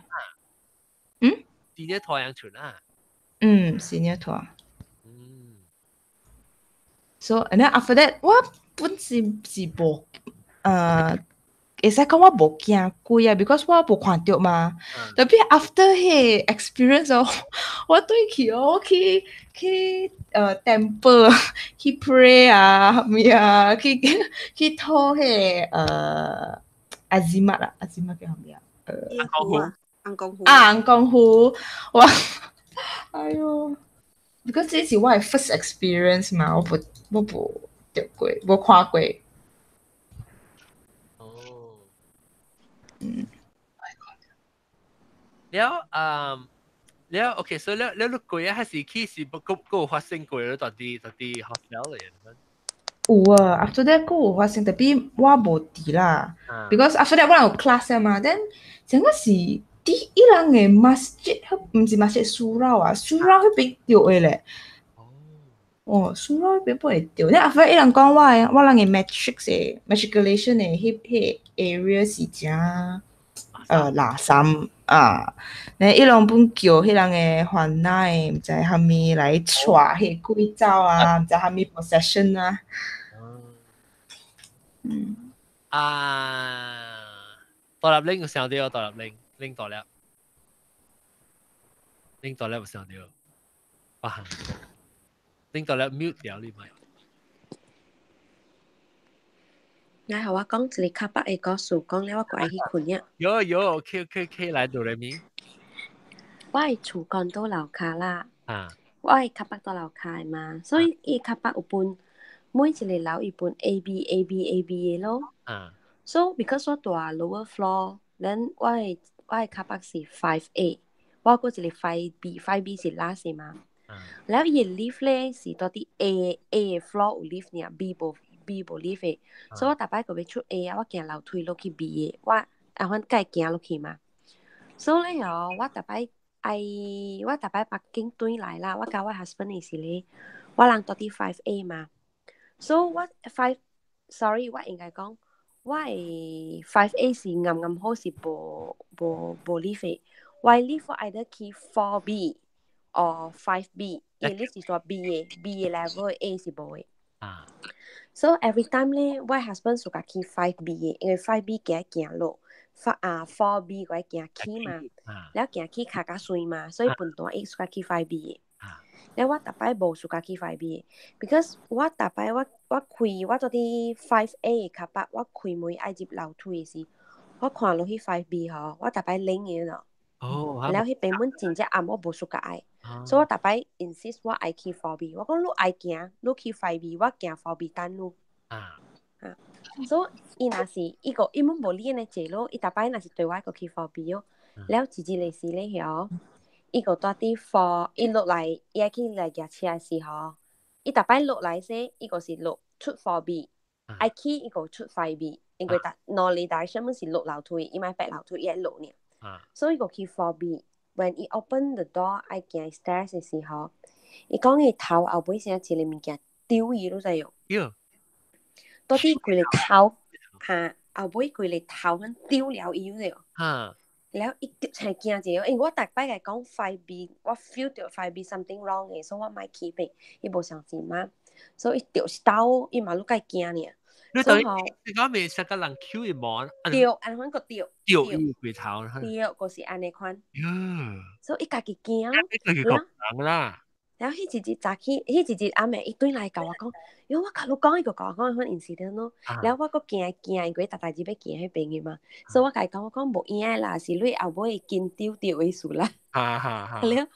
嗯？直接拖人出啊？嗯，是呢拖。嗯。So and then after that，我本是是無，會使講我無驚鬼啊，because 我無看著嘛。Tapi after 彼個 experience 哦，我對去哦，我去去temple 去 pray 啊，啥物啊，去去討彼個阿茲瑪啦，阿茲瑪叫啥物啊？尪公符啊，尪公符啊，尪公符，我，哎喲，because 這是我的 first experience 嘛，我無我無著過，無看過。哦。嗯。了，了，OK，所以了了，你過啊，還是去是不閣閣有發生過了？佇佇佇 hostel 嚟嘅。有啊，after that 閣有發生，tapi 我無佇啦。Because after that 我有 class 嘛，then 這個是佇伊人的 masjid，毋是 masjid surau 啊，surau 彼邊著的咧。哦，surau 彼邊會著。then after that 伊人講我的我人的 matric 的 matriculation 的彼彼 area 是誠垃圾啊。咧伊攏本叫彼人的番仔，毋知啥物來帶彼個鬼走啊，毋知啥物 possession 啊。嗯。啊，大粒拎有想到，大粒拎拎大粒，拎大粒有想到，哇！拎大粒 mute 掉你咪。來，予我講一個較北的故事，講了我閣愛去睏啊。有有，OK OK OK，來哆來咪。我的厝 condo 樓跤啦。啊。我的較北佇樓跤的嘛，所以伊較北有分每一個樓伊分 A B A B A B 的咯。啊。 So because 我住 lower floor，then 我的我的較北是 5A，我閣一個 5B，5B 是 last 的嘛。了伊的 lift 咧是佇佇 A A floor 有 lift 爾，B 無 B 無 lift 的，所以我逐擺閣欲出 A 啊，我行樓梯落去 B 的，我啊反會行落去嘛。所以咧哦，我逐擺愛我逐擺 parking 轉來啦，我佮我 husband 的時咧，我人佇佇 5A 嘛，所以我 five sorry 我應該講我的 5A 是啱啱好是無無無 lift 的，我的 lift 我 either 去 4B or 5B，伊 lift 是說 B 的 B 的 level A 是無的。啊。 So every time 咧，我 husband 喜歡去 5B 的，因為 5B 行行落，啊 4B 閣愛行起嘛，了行起較較順嘛，所以分段伊喜歡去 5B 的。了我逐擺無喜歡去 5B 的，because 我逐擺我我開我佇佇 5A 的跤北，我開門愛入樓梯的時，我看落去 5B 吼，我逐擺冷的咯。哦。了彼邊門真正暗，我無 suka 愛。所以我逐擺 insist 我愛去 4B，我講你愛行，你去 5B，我行 4B 等你。啊。啊，所以伊若是伊個伊攏無理按呢坐咯，伊逐擺若是對我個去 4B 哦，了一日的時咧曉，伊個蹛佇 four，伊落來伊愛去來舉車的時候，伊逐擺落來時，伊個是落出 4B，愛去伊個出 5B，因為逐兩個 direction 攏是落樓梯，伊莫爬樓梯，伊愛落爾。所以伊個去 4B。When 伊 open the door 愛行 stairs 的時候，伊講伊頭後尾先一個物件丟伊，你知無？喲。到底規個頭，哈，後尾規個頭阮丟了伊，你知無？哈。了伊就才驚一下，因為我逐擺共伊講 5B，我 feel 著 5B something wrong 的，所以我莫去爬，伊無相信嘛，所以伊就是兜，伊嘛愈較驚爾。你等於你講未識個人 Q 伊毛？對，按款個對。對，伊規頭。對，就是按呢款。所以伊家己驚。伊個人啦。然後彼一日早起，彼一日暗暝，伊轉來共我講，喲，我共你講，伊就共我講彼款 incident 咯。了我閣驚驚，因為逐代志欲行彼邊的嘛，所以我共伊講，我講無閒的啦，是你後尾會緊張著的事啦。哈哈哈。了，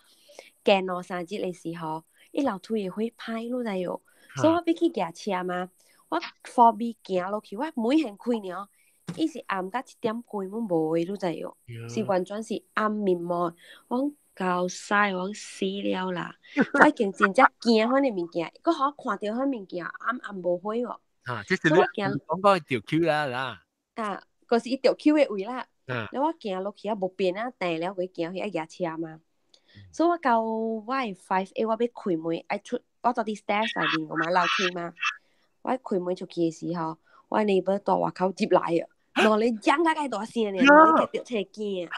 過兩三日的時候，伊樓梯的火歹，你知無？所以我欲去舉車嘛，我 4B 行落去，我門掀開爾，伊是暗甲一點幾攏無的，你知無？是完全是暗暝無。我講夠屎，我講死了啦！我已經真正驚彼个物件，閣予我看著彼物件暗暗無火無。啊，這是你講講著 Q 啦啦。啊，閣是伊著 Q 的位啦。了我行落去啊，無變啊，定了會行去愛舉車嘛。所以我到我的 5A 我欲開門愛出，我到佇 stairs 內面，我嘛樓梯嘛，我開門出去的時候，我 neighbor 蹛外口入來啊，兩个講甲介大聲呢，兩个著車驚。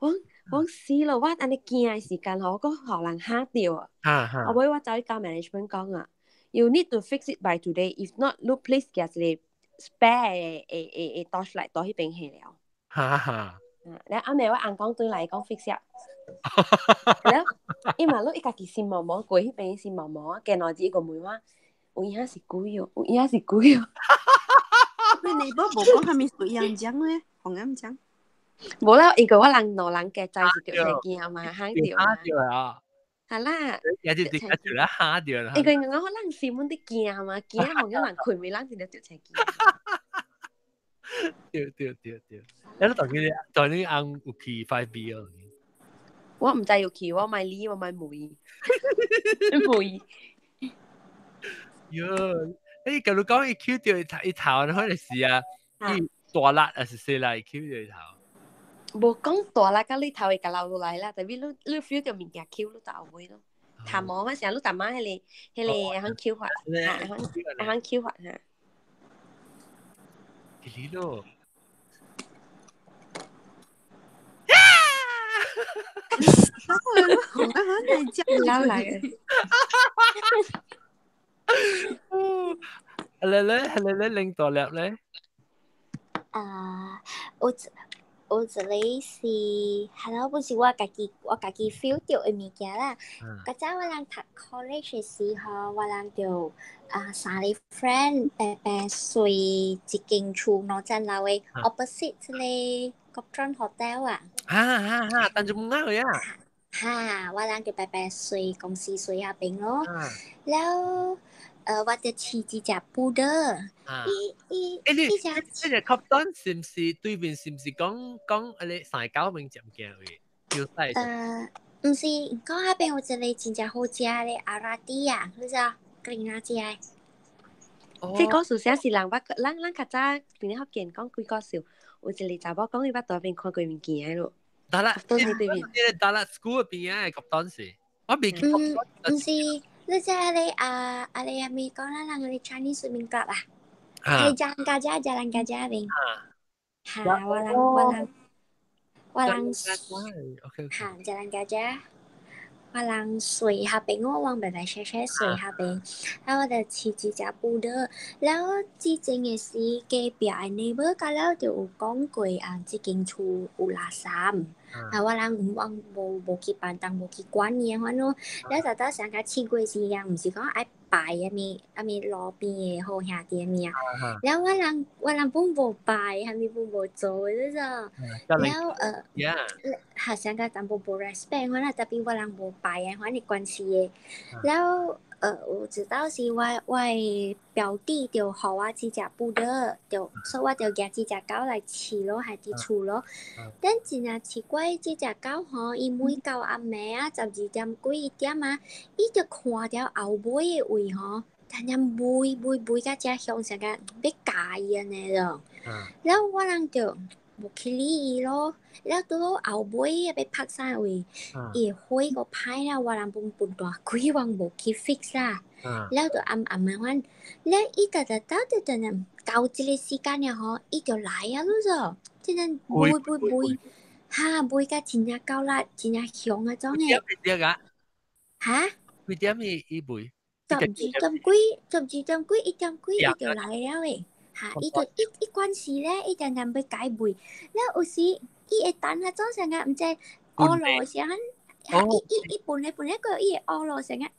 我我死咯！我按呢驚的時間吼，我閣予人嚇著啊！後尾我走去共 management 講啊，You need to fix it by today. If not, 你 please 寄一個 spare 的的的 torchlight 到彼邊去了。了暗暝我翁講轉來講 fix 了。了，伊嘛你伊家己心毛毛過彼邊心毛毛，見兩字個問我，有影是鬼哦，有影是鬼哦。你 neighbor 無講啥物水樣講咧，紅咁講。無啦，因為我人兩人家知是著車驚嘛，嚇著嘛。嚇著啊！係啦，也就直接就來嚇著啦。因為我人心本佇驚嘛，驚予人開門，人就著車驚。對對對對，你當佢當你翁有去 5B 哦？我毋知有去，我莫理，我莫問，問。喲，你假如講伊抾著伊頭，可能是啊，伊大力還是細力抾著伊頭？無講大力，佮你頭會共流落來啦，特別你你 feel 著物件抾你就後尾咯。頭毛我成日你大媽彼個彼個會曉抾法，嚇會曉會曉抾法嚇。幾咯？流來。嚟咧，嚟咧，領大粒咧。啊，有有一個是，係咯，本是我家己我家己 feel 著的物件啦。較早我人讀 college 的時候，我人就啊三个 friend 白白睡一間厝兩層樓的 opposite 這个 Copthorne Hotel 啊。啊啊啊！但就唔啱呀。哈，我人就白白睡公司睡遐邊咯。了。我就飼一隻 poodle，伊伊伊隻，呢隻 Copthorne 是毋是對面？是毋是講講啊？你三九面接近位？毋是，講遐邊有一个真正好食的阿拉蒂啊，你知影？格林納食的。這故事寫是人捌，咱咱較早佇咧福建講幾個笑，有一個查某講伊捌佇邊看過物件的咯。得啦，對面，得啦，school 邊啊，Copthorne 是，我未去。嗯，毋是。你知阿你啊阿你阿咪講咱人個 Chinese swimming club 啊？係 Jalan Gajah Jalan Gajah 邊。嚇！我人我人我人嚇 Jalan Gajah，我人睡遐邊，我往白白雪雪睡遐邊，啊我就飼一隻 poodle，了之前的時隔壁的 neighbor 甲了就有講過啊，這間厝有垃圾。啊！我人我無無去辦，當無去管伊款咯。了就到上個試過時啊，毋是講愛拜啥物啥物路邊的好兄弟物啊。了我人我人本無拜，啥物本無做的咋。了學生個淡薄無 respect 款啦，特別我人無拜啊，款的關係的。了有一道是我我的表弟就予我這隻 poodle，就所以我就舉這隻狗來飼咯，還佇厝咯。但真正奇怪，這隻狗吼，伊每到暗暝啊，12點幾一點啊，伊就看著後尾的位吼，定定吠吠吠甲遮凶，像個欲咬伊按呢咯。了我人就無去理伊咯。了拄好後尾欲拍啥位，伊火閣歹了，我人本分大鬼，我無去 fix 啦。了就暗暗的款，了伊逐逐到就定定到這个時間了吼，伊就來啊咯咾，真正吠吠吠，哈吠甲真正夠力，真正凶啊種的。幾點啊？哈？幾點伊伊吠？ 12點幾，12點幾，1點幾伊就來了的。哈，伊就一一關事咧，伊定定欲共吠。了有時伊會等啊，總成個毋知烏路啥，伊伊伊本來本來個伊會烏路成個啊，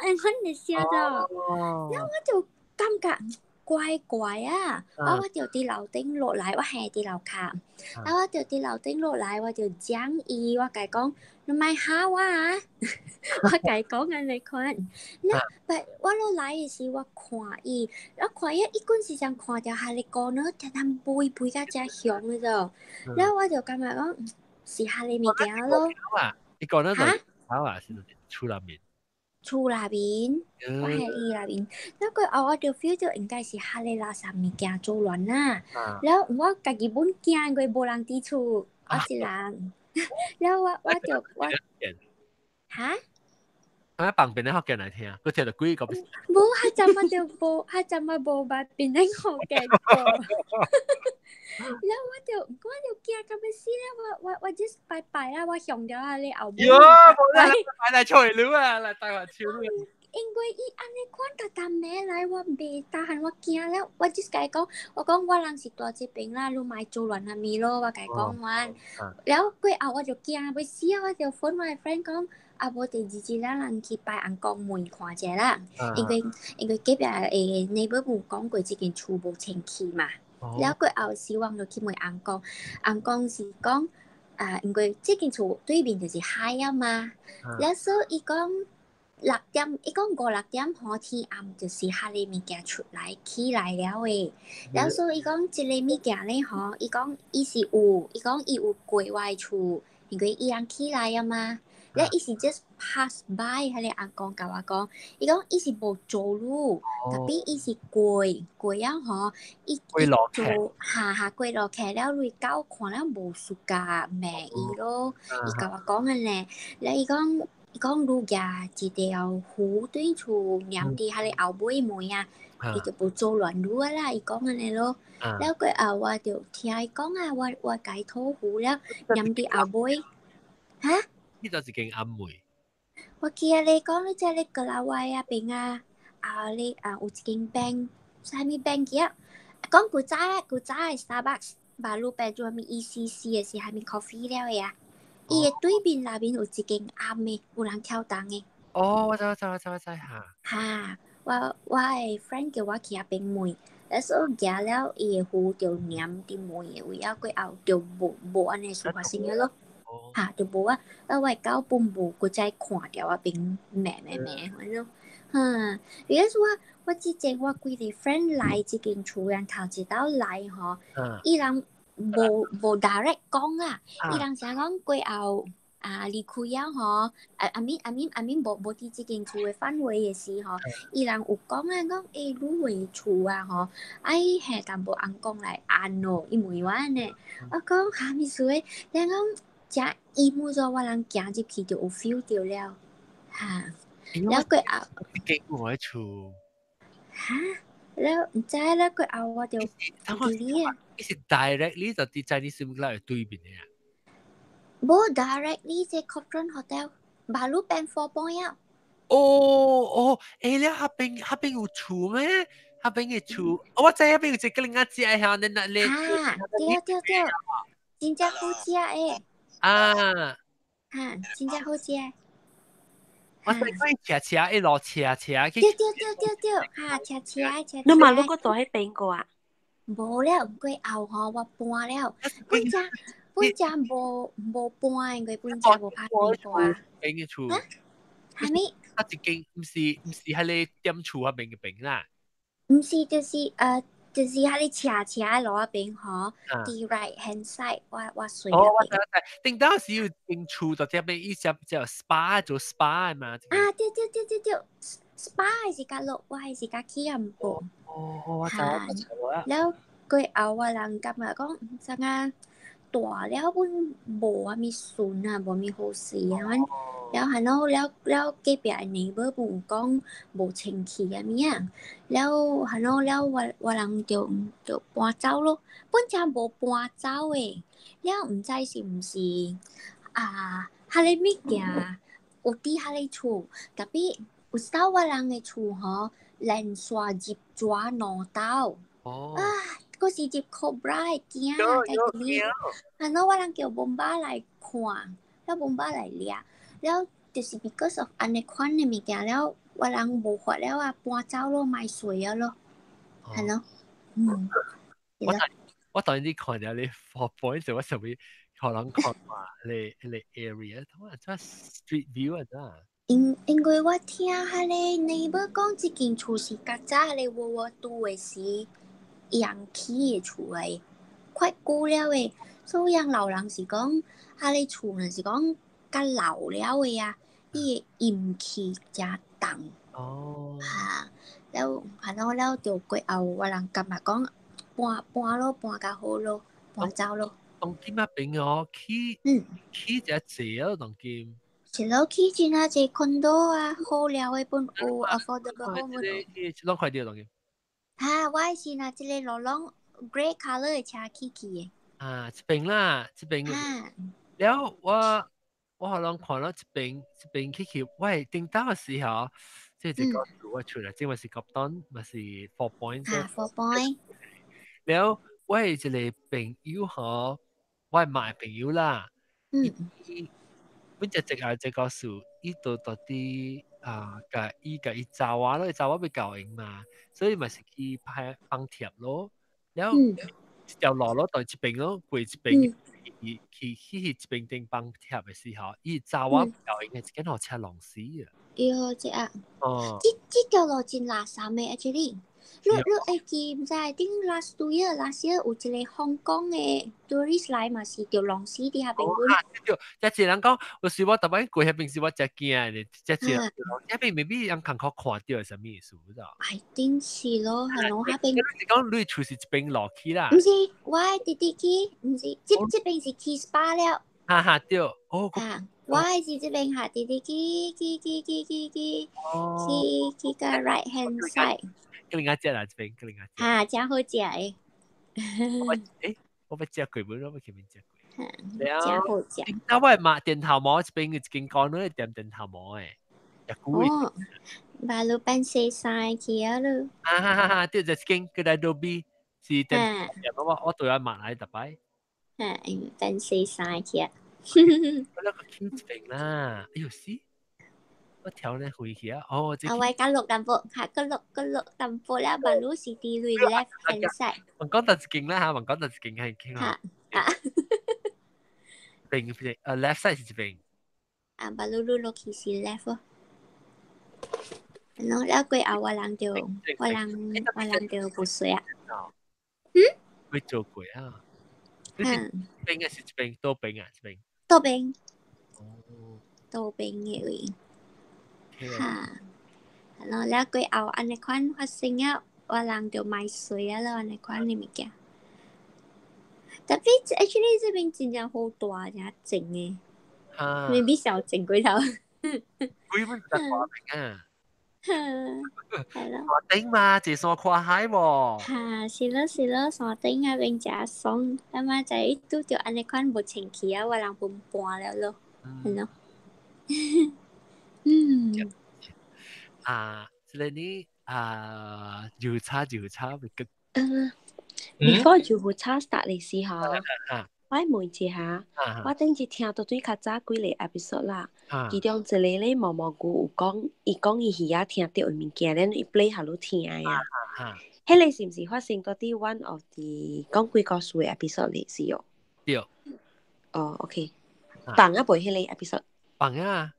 按款會笑著。了我就感覺怪怪啊，啊我就佇樓頂落來，我還佇樓跤，啊我就佇樓頂落來，我就講伊，我共伊講，你莫嚇我啊，我共伊講按呢款。了，but 我落來的時，我看伊，我看伊，伊陣時陣看著哈利哥呢，定定吠吠甲遮凶的咾。了我就感覺講是哈利物件咯。你講那種啊，是厝內面。厝內面，我佇伊內面，了過後我就 feel 著應該是哈利垃圾物件做亂啦。了我家己本驚，因為無人佇厝，我一人。了我就我哈？我旁邊咧福建來聽，佢聽到幾個。無，佢怎麼就無，佢怎麼無捌變成福建過？了我就驚到欲死了，我 just 拜拜啦，我向著啊你後尾。喲，無啦，來來吹你啊，來台灣唱你。因為伊按呢款逐逐暝來，我袂 tahan，我驚了，我 just 共伊講，我講我人是蹛這邊啦，你莫做亂啥物咯，我共伊講完。了過後我就驚欲死啊，我就 phone 我的 friend 講，啊無第二日咱人去拜尪公問看者啦，因為隔壁的 neighbor 有講過這間厝無清氣嘛。了過後時我就去問尪公，尪公是講啊，因為這間厝對面就是海啊嘛，了所以伊講六點，伊講五六點吼天暗就是彼个物件出來起來了的，了所以伊講這個物件咧吼，伊講伊是有，伊講伊有過我的厝，因為伊人起來啊嘛，了伊是 just pass by，彼個尪公共我講，伊講伊是無做路，tapi 伊是過過了吼，伊做哈哈過落去了，類狗看了無 suka 罵伊咯，伊共我講按呢，了伊講。伊講汝舉一條符對厝黏佇彼个後尾門啊，伊就無做亂汝啊啦。伊講按呢咯，了過後我就聽伊講啊，我共伊討符了，黏佇後尾。哈？呢度是間暗門。我記得你講你這咧過來我遐邊啊，啊你啊有一間 bank，啥物 bank 記啊？講古早古早的 Starbucks，馬路邊做啥物 ECC 的是啥物 coffee 了的啊？伊的對面內面有一間暗的，有人跳動的。哦，我知我知我知我知哈。哈，我的 friend 叫我去遐邊問，啊所以行了伊的符就黏佇門的位，啊過後就無按呢事發生了咯。哈，就無啊，啊我的狗本無閣再看著我邊罵罵罵，反正，哈，because 我之前我幾个 friend 來這間厝人頭一道來吼，伊人。無 direct 講啦，伊人成講過後啊離開了吼，啊 I mean I mean I mean 無佇這間厝的範圍的時吼，伊人有講啊講欸，汝的厝啊吼，愛下淡薄尪公來按咯，伊問我按呢，我講啥物事的，人講誠陰咗，我人行入去就有 feel 著了，哈，了過後，經過我的厝，哈？了毋知了過後我就毋記得啊。伊是 directly 就佇 Chinese Swimming Club 對面的啊？無 directly 這 Copthorne Hotel，馬路邊 Four Point 啊。哦哦，欸，了彼邊彼邊有厝咩？彼邊的厝，我知彼邊有一個另外一個嚇，你那你。啊，對對對，真正好食的。啊。哈，真正好食。我知佢斜斜一路斜斜去。對對對對對，哈，斜斜斜斜。你嘛汝閣蹛彼邊過啊？無了，過後吼我搬了，本正本正無搬，因為本正無拍過。邊个厝？啥物？啊，一間毋是彼个店厝彼邊的邊啦。毋是，就是彼个斜斜的路仔邊吼，佇 right hand side，我睡。哦，我知我知，頂當時有間厝就這邊，伊只叫 SPA 做 SPA 的嘛。啊，對對對對對，SPA 是較落，我還是較起啊毋過。哦，我知我知我。了過後我人感覺講，啥啊大了阮無啥物順啊，無啥物好勢啊，阮了還喏了了隔壁的 neighbor 有講無清氣啥物啊，了還喏了我人就搬走咯，本正無搬走的，了毋知是毋是啊，彼個物件有佇彼個厝，tapi 有時頭我人的厝吼，連續入蛇兩道。哦。啊，閣是入 cobra 會驚啊，家己啊，喏我人叫bomba 來看，了 bomba 來掠，了就是 because of 按呢款的物件了，我人無法了啊，搬走咯，莫睡啊咯，係咯，嗯。我當然看著你 Four Points，我想欲可能看嘛，你你 area，同啊，這 street view 啊，這。因為我聽彼个 neighbor 講，這間厝是較早彼个 World War Two 的時，伊人起的厝來，快舊了的，所以老人是講，彼个厝若是講較老了的啊，伊的陰氣誠重。哦。哈，了，還喏了，就過後我人感覺講搬搬咯，搬較好咯，搬走咯。當今啊邊哦，起起只濟啊，當今。是咯，起真啊濟 condo 啊，好了的本有 affordable home 本有。攏快啲當今。哈，我是拿這個路攏 grey color 的車起去的。啊，這邊啦，這邊。了我可能看到這邊這邊起去，喂，頂到嘅時候，即係這個我出來，這個是 Copthorne，嘛是 Four Points。啊，Four Point。了，我一個朋友嗬，我係買朋友啦。本只只啊，這個數，伊都到底啊，共伊共伊查某咯，伊查某欲交用嘛，所以嘛是去拍放貼咯。了一條路咯，到這邊咯，過這邊，去去去這邊頂放貼的時候，伊查某交用的一間予車撞死啊！喲，這啊，哦，這條路真垃圾的，actually。你會記毋知？頂 last 2 year last year 有一個香港的 tourist 來嘛是著撞死佇遐邊本。對，這一人講，有時我逐擺過遐邊時我真驚的，這一人遐邊 maybe 人看看看著是啥物意思，知道？ I think 是咯，係儂遐邊。你是講你厝是這邊落去啦？毋是，我弟弟去，毋是，這邊是去 SPA 了。哈哈對，哦。啊，我是這邊下弟弟去去去去去去去去個 right hand side。更加食啦，這邊更加。哈，真好食的。我誒，我欲食過無？我欲去邊食過。真好食。啊，我嘛電頭毛這邊有一間講咧店電頭毛的，食久的。哦，馬路變西山去啊咯。啊哈哈哈！對，就一間過來路邊是電頭毛，我對我買來逐擺。哈，變西山去啊。我那個去這邊啦，哎喲死！我調咧回去啊！哦，啊，我較落淡薄，較閣落閣落淡薄了，馬路是佇類 left hand side。我講到一間啦嚇，我講到一間係傾啊。啊。邊邊left side 是這邊。啊，馬路路落去是 left 哦。喏，了過後我人就無水啊。嗯？會做過啊？嗯。邊嘅是這邊，倒邊啊？這邊。倒邊。哦。倒邊嘅位。哈，然後了過後按呢款發生了，我人就買水啊咯，按呢款的物件。Tapi actually 這邊真正好大，真靜的。啊。 maybe 小靜過頭。鬼本就大邊啊！係咯。山頂嘛，坐山看海喎。哈，是咯是咯，山頂那邊誠爽，他媽就拄著按呢款無清氣啊，我人分搬了咯，係咯。嗯。啊，這個你啊，油茶油茶會個。嗯。before 油茶 start 的時候，我問一下，我頂次聽到最較早幾個 episode 啦，其中一個咧毛毛菇有講，伊講伊耳仔聽著的物件，咱伊 play 予你聽呀。彼個是毋是發生到佇 one of the 講鬼故事的 episode 裡是哦？對。哦，OK。放啊袂彼個 episode？放啊。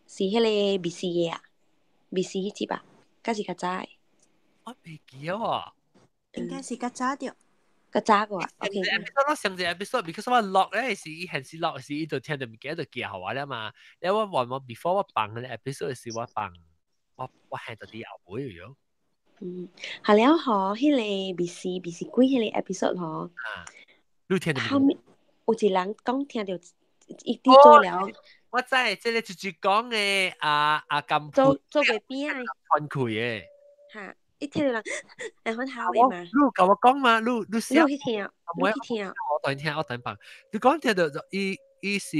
是彼個密斯的啊？密斯彼集啊？敢是較早的？我袂記哦。應該是較早著。較早個，OK。 episode 咯，上一 episode，because 我錄咧是伊現時錄是伊就聽著物件就記予我了嘛。了我話我 before 我放嗰個 episode 是我放我行到佇後尾喲。嗯，係了嗬，彼個密斯密斯鬼彼個 episode 嗬。啊，你聽著後面有一人講聽著伊佇做了。我知，這個就是講的阿阿金做做袂邊啊。團開的。哈。一聽著人會反吼的嘛？你有共我講嘛？你你你有去聽？你去聽？我當聽，我當放。你講聽著伊伊是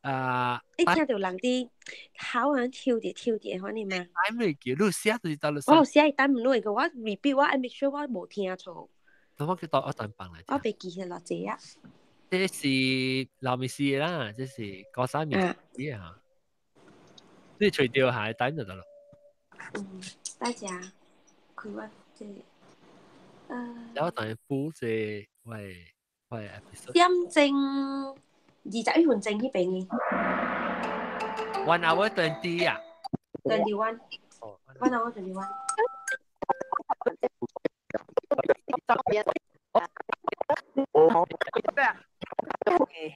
啊，一聽著人佇吼啊，跳著跳著款的嘛？等未記，你寫就是到我有寫伊等唔落個，我 repeat 我愛 make sure 我無聽錯。咁我叫我等放來。我袂記得偌濟啊。這是老米斯啦，這是高三米斯啊。你揣著下等就得了。嗯，大家。開我這個，然後等於補這喂喂 episode。點鐘21分鐘彼邊的。 1 hour 20 啊。 21。1 hour 21。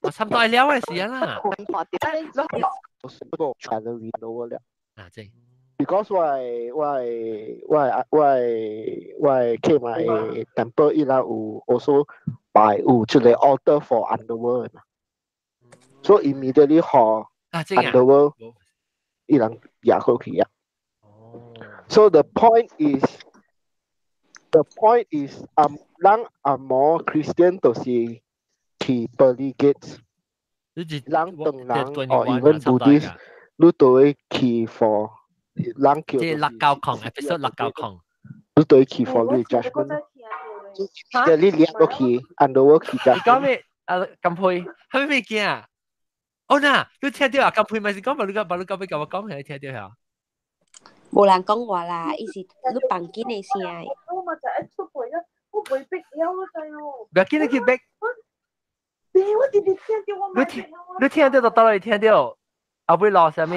我差不多了嘅時間啦。啊，正。 Because 我我我我我客嘛淡薄伊拉有 also 拜有一個 altar for underworld 嘛，所以 immediately 予 underworld 伊人掠過去啊。So the point is 人紅毛 Christian 就是去 pearly gates，人唐人 or even Buddhist，你都會去 for 人叫即係六九空，episode 六九空，你都會去 for 你 judgment。即你掠落去 underworld 去 judgment。你講咩？啊，金佩，係咩物件啊？哦嗱，你聽到啊？金佩咪是講，把你講俾我講，係聽到嚇？無人講話啦，伊是你房間的聲。我嘛就一出去啦，我袂逼了就哦。不要緊，你去逼。我直直聽到我。你聽到就到你聽到，後尾落啥物？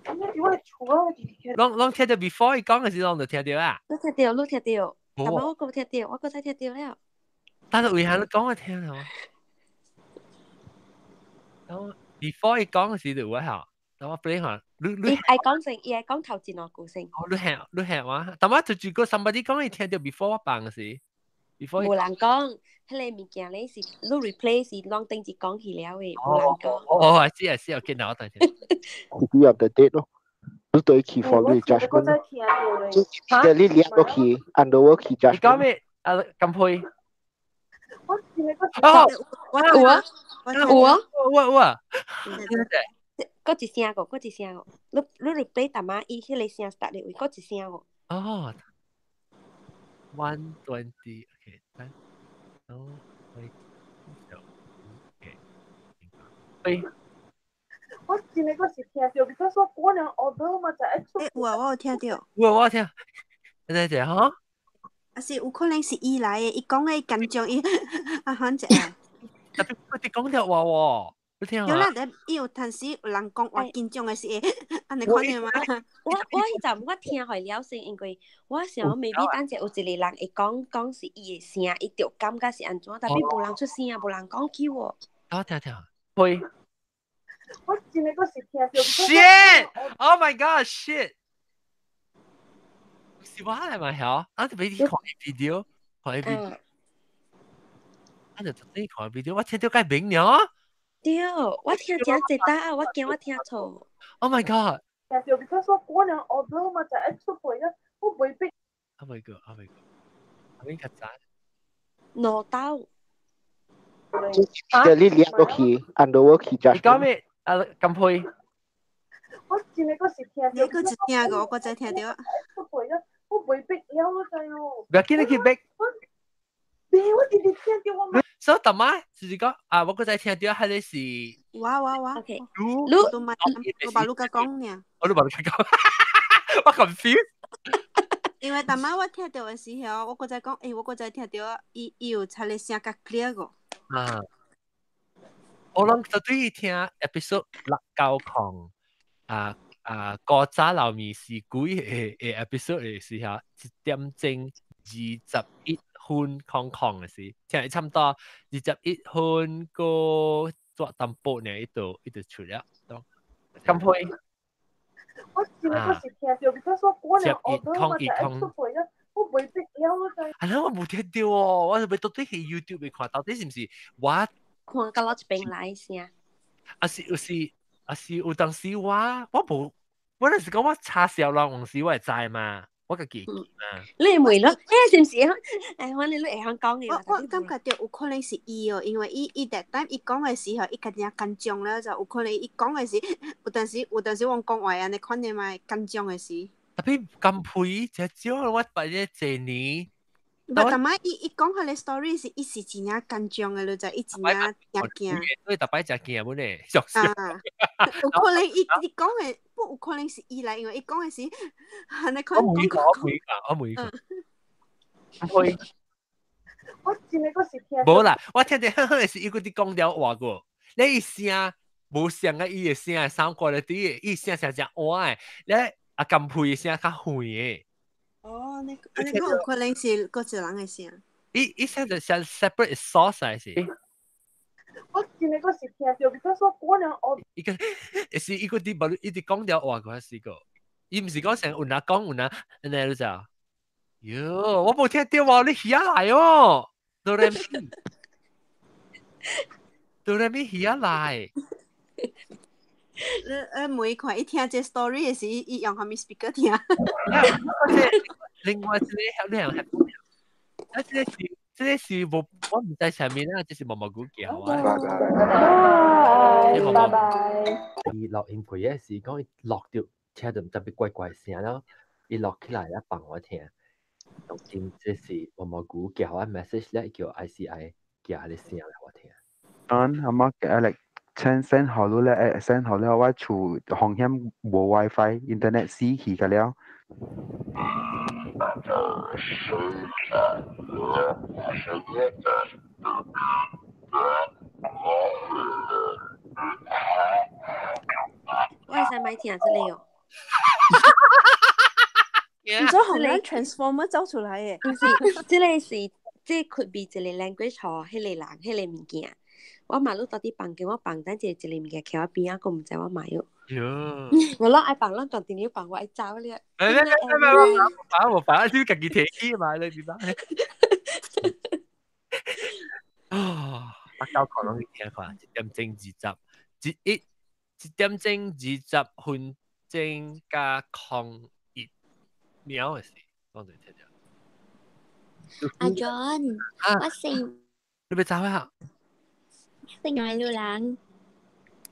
攏聽到 before 伊講嘅時，攏就聽到啊。你聽到，你聽到，但係我閣聽到，我閣再聽到了。但係為何你講我聽到？before 伊講嘅時就有啊，等我 play 下。你伊愛講先，伊愛講頭前兩句先。哦，你聽話，但我就住個 somebody 講伊聽到 before 我放時，before 無人講，彼個物件咧是你 replay 是攏頂一講去了的，無人講。哦，我知啊知，我見到我等陣。 City of the dead 咯，你對去 for 你 judgment。即係你掠落去 underworld 去 judgment。你講咩？啊，金佩。哦，有啊，有啊，有啊有啊。閣一聲個，閣一聲個，你 replay 淡仔伊彼個聲 start 的位，閣一聲個。哦，1:20，OK，三，哦，OK，對。我真係嗰時聽到，because 我過兩 order 嘛就一出。有啊，我有聽到。有啊，我有聽。你聽哈？啊是有可能是伊來的，伊講的緊張，伊啊反正。特別佢哋講條話喎。你聽有啦，伊有陣時有人講話緊張的時，按呢看見嗎？我彼陣我聽予了先，因為我想 maybe 等者有一個人會講講是伊的聲，伊就感覺是按怎，tapi 無人出聲，無人講起喎。我聽聽，會。我真係嗰時聽到。 Shit! Oh my god! Shit! 是我來嘛曉？啊，就俾你看 video，看 video。啊，就你看 video，我聽到該明了。對，我聽真濟搭，我驚我聽錯。 Oh my god！聽到，because 我過兩 order 嘛就一出去啦，我袂逼。 Oh my god! Oh my god！阿邊較早。挪刀。即係你掠落去 underworld 去 judgment。你講咩？啊，金佩。我真係嗰時聽到。你閣一聽過，我才聽到。出去啦，我袂逼了就哦。不要緊，你去逼。我直直聽到我。所以大媽就是講啊，我閣再聽到彼個是。我我我。 OK。你都嘛，我把你講呢。我都把你講，我 confused。因為逐擺我聽到的時候，我閣再講，欸，我閣再聽到，伊伊有插個聲較 clear 個。啊！我諗就對聽 episode 六九空啊啊，古早老麵是鬼的 episode 的時候，1點鐘21分空空的時，聽差不多21分個做淡薄呢，伊就出了。咁配。我真係嗰時聽到，because 我過兩 order 嘛就一出去啦，我袂逼了就。啊，我無聽到哦，我是欲到底去 YouTube 看，到底是毋是我看到我這邊來聲。啊是有時啊是有當時我無，我那是講我查小人往時我會知嘛，我家己記嘛。你會問咯？欸，是毋是？哎，反正你會曉講的。我感覺著有可能是伊哦，因為伊逐擺伊講的時候，伊家己緊張了，就有可能伊講的時，有當時我講話按呢款的嘛，緊張的時。 Tapi 咁配，這少我擺咗這年。無，逐擺伊講彼個 story 是，伊是真正緊張的，就伊真正真驚。所以逐擺真驚本咧，啊，有可能伊講的，不有可能是伊來，因為伊講的是，按呢款。我每個，我每個，我每個。唔會。我真係嗰時聽。無啦，我聽到好好的是伊閣佇講了話過，你聲無像啊，伊的聲的三個咧，啲伊聲聲誠歪的，你阿金佩的聲較遠的。哦，你講有可能是閣一個人的聲。伊聲就像 separate source 來是。我真係嗰時聽到，because 我過兩我。伊個是伊閣佇無伊佇講了話過是個，伊毋是講成有哪講有哪，按呢你知？喲，我無聽到喎，你起來哦。哆來咪，哆來咪起來。你每看伊聽這 story 的時，伊用啥物 speaker 聽？另外一個你係啊，這個是無我唔知上面啊，這是毛毛菇叫啊。拜拜拜。伊錄音會嘅時講，伊錄到聽到特別怪怪聲咯，伊錄起來咧放我聽。當今這是毛毛菇叫我 message 咧，叫 ICI 叫佢聲來我聽。嗯，阿媽嘅 Alex send 好咗咧，send 好了，我厝風險無 WiFi internet 死去個了。我會使咪聽這個哦。唔知紅人 transformer 走出來嘅。唔是，這個是這 could be 一個 language 予彼個人，彼個物件。我嘛，你到底房間，我房等一個一個物件徛我邊仔，閣毋知我買喲。我攏愛放，攏continue 放，我愛走了。欸欸欸欸，我煩，你家己提起嘛，你明白？啊，八九可攏去聽看，1點鐘20，一一1點鐘20分鐘加01秒的時，講者聽著。阿 John，我姓。你欲走啊？姓愛路人。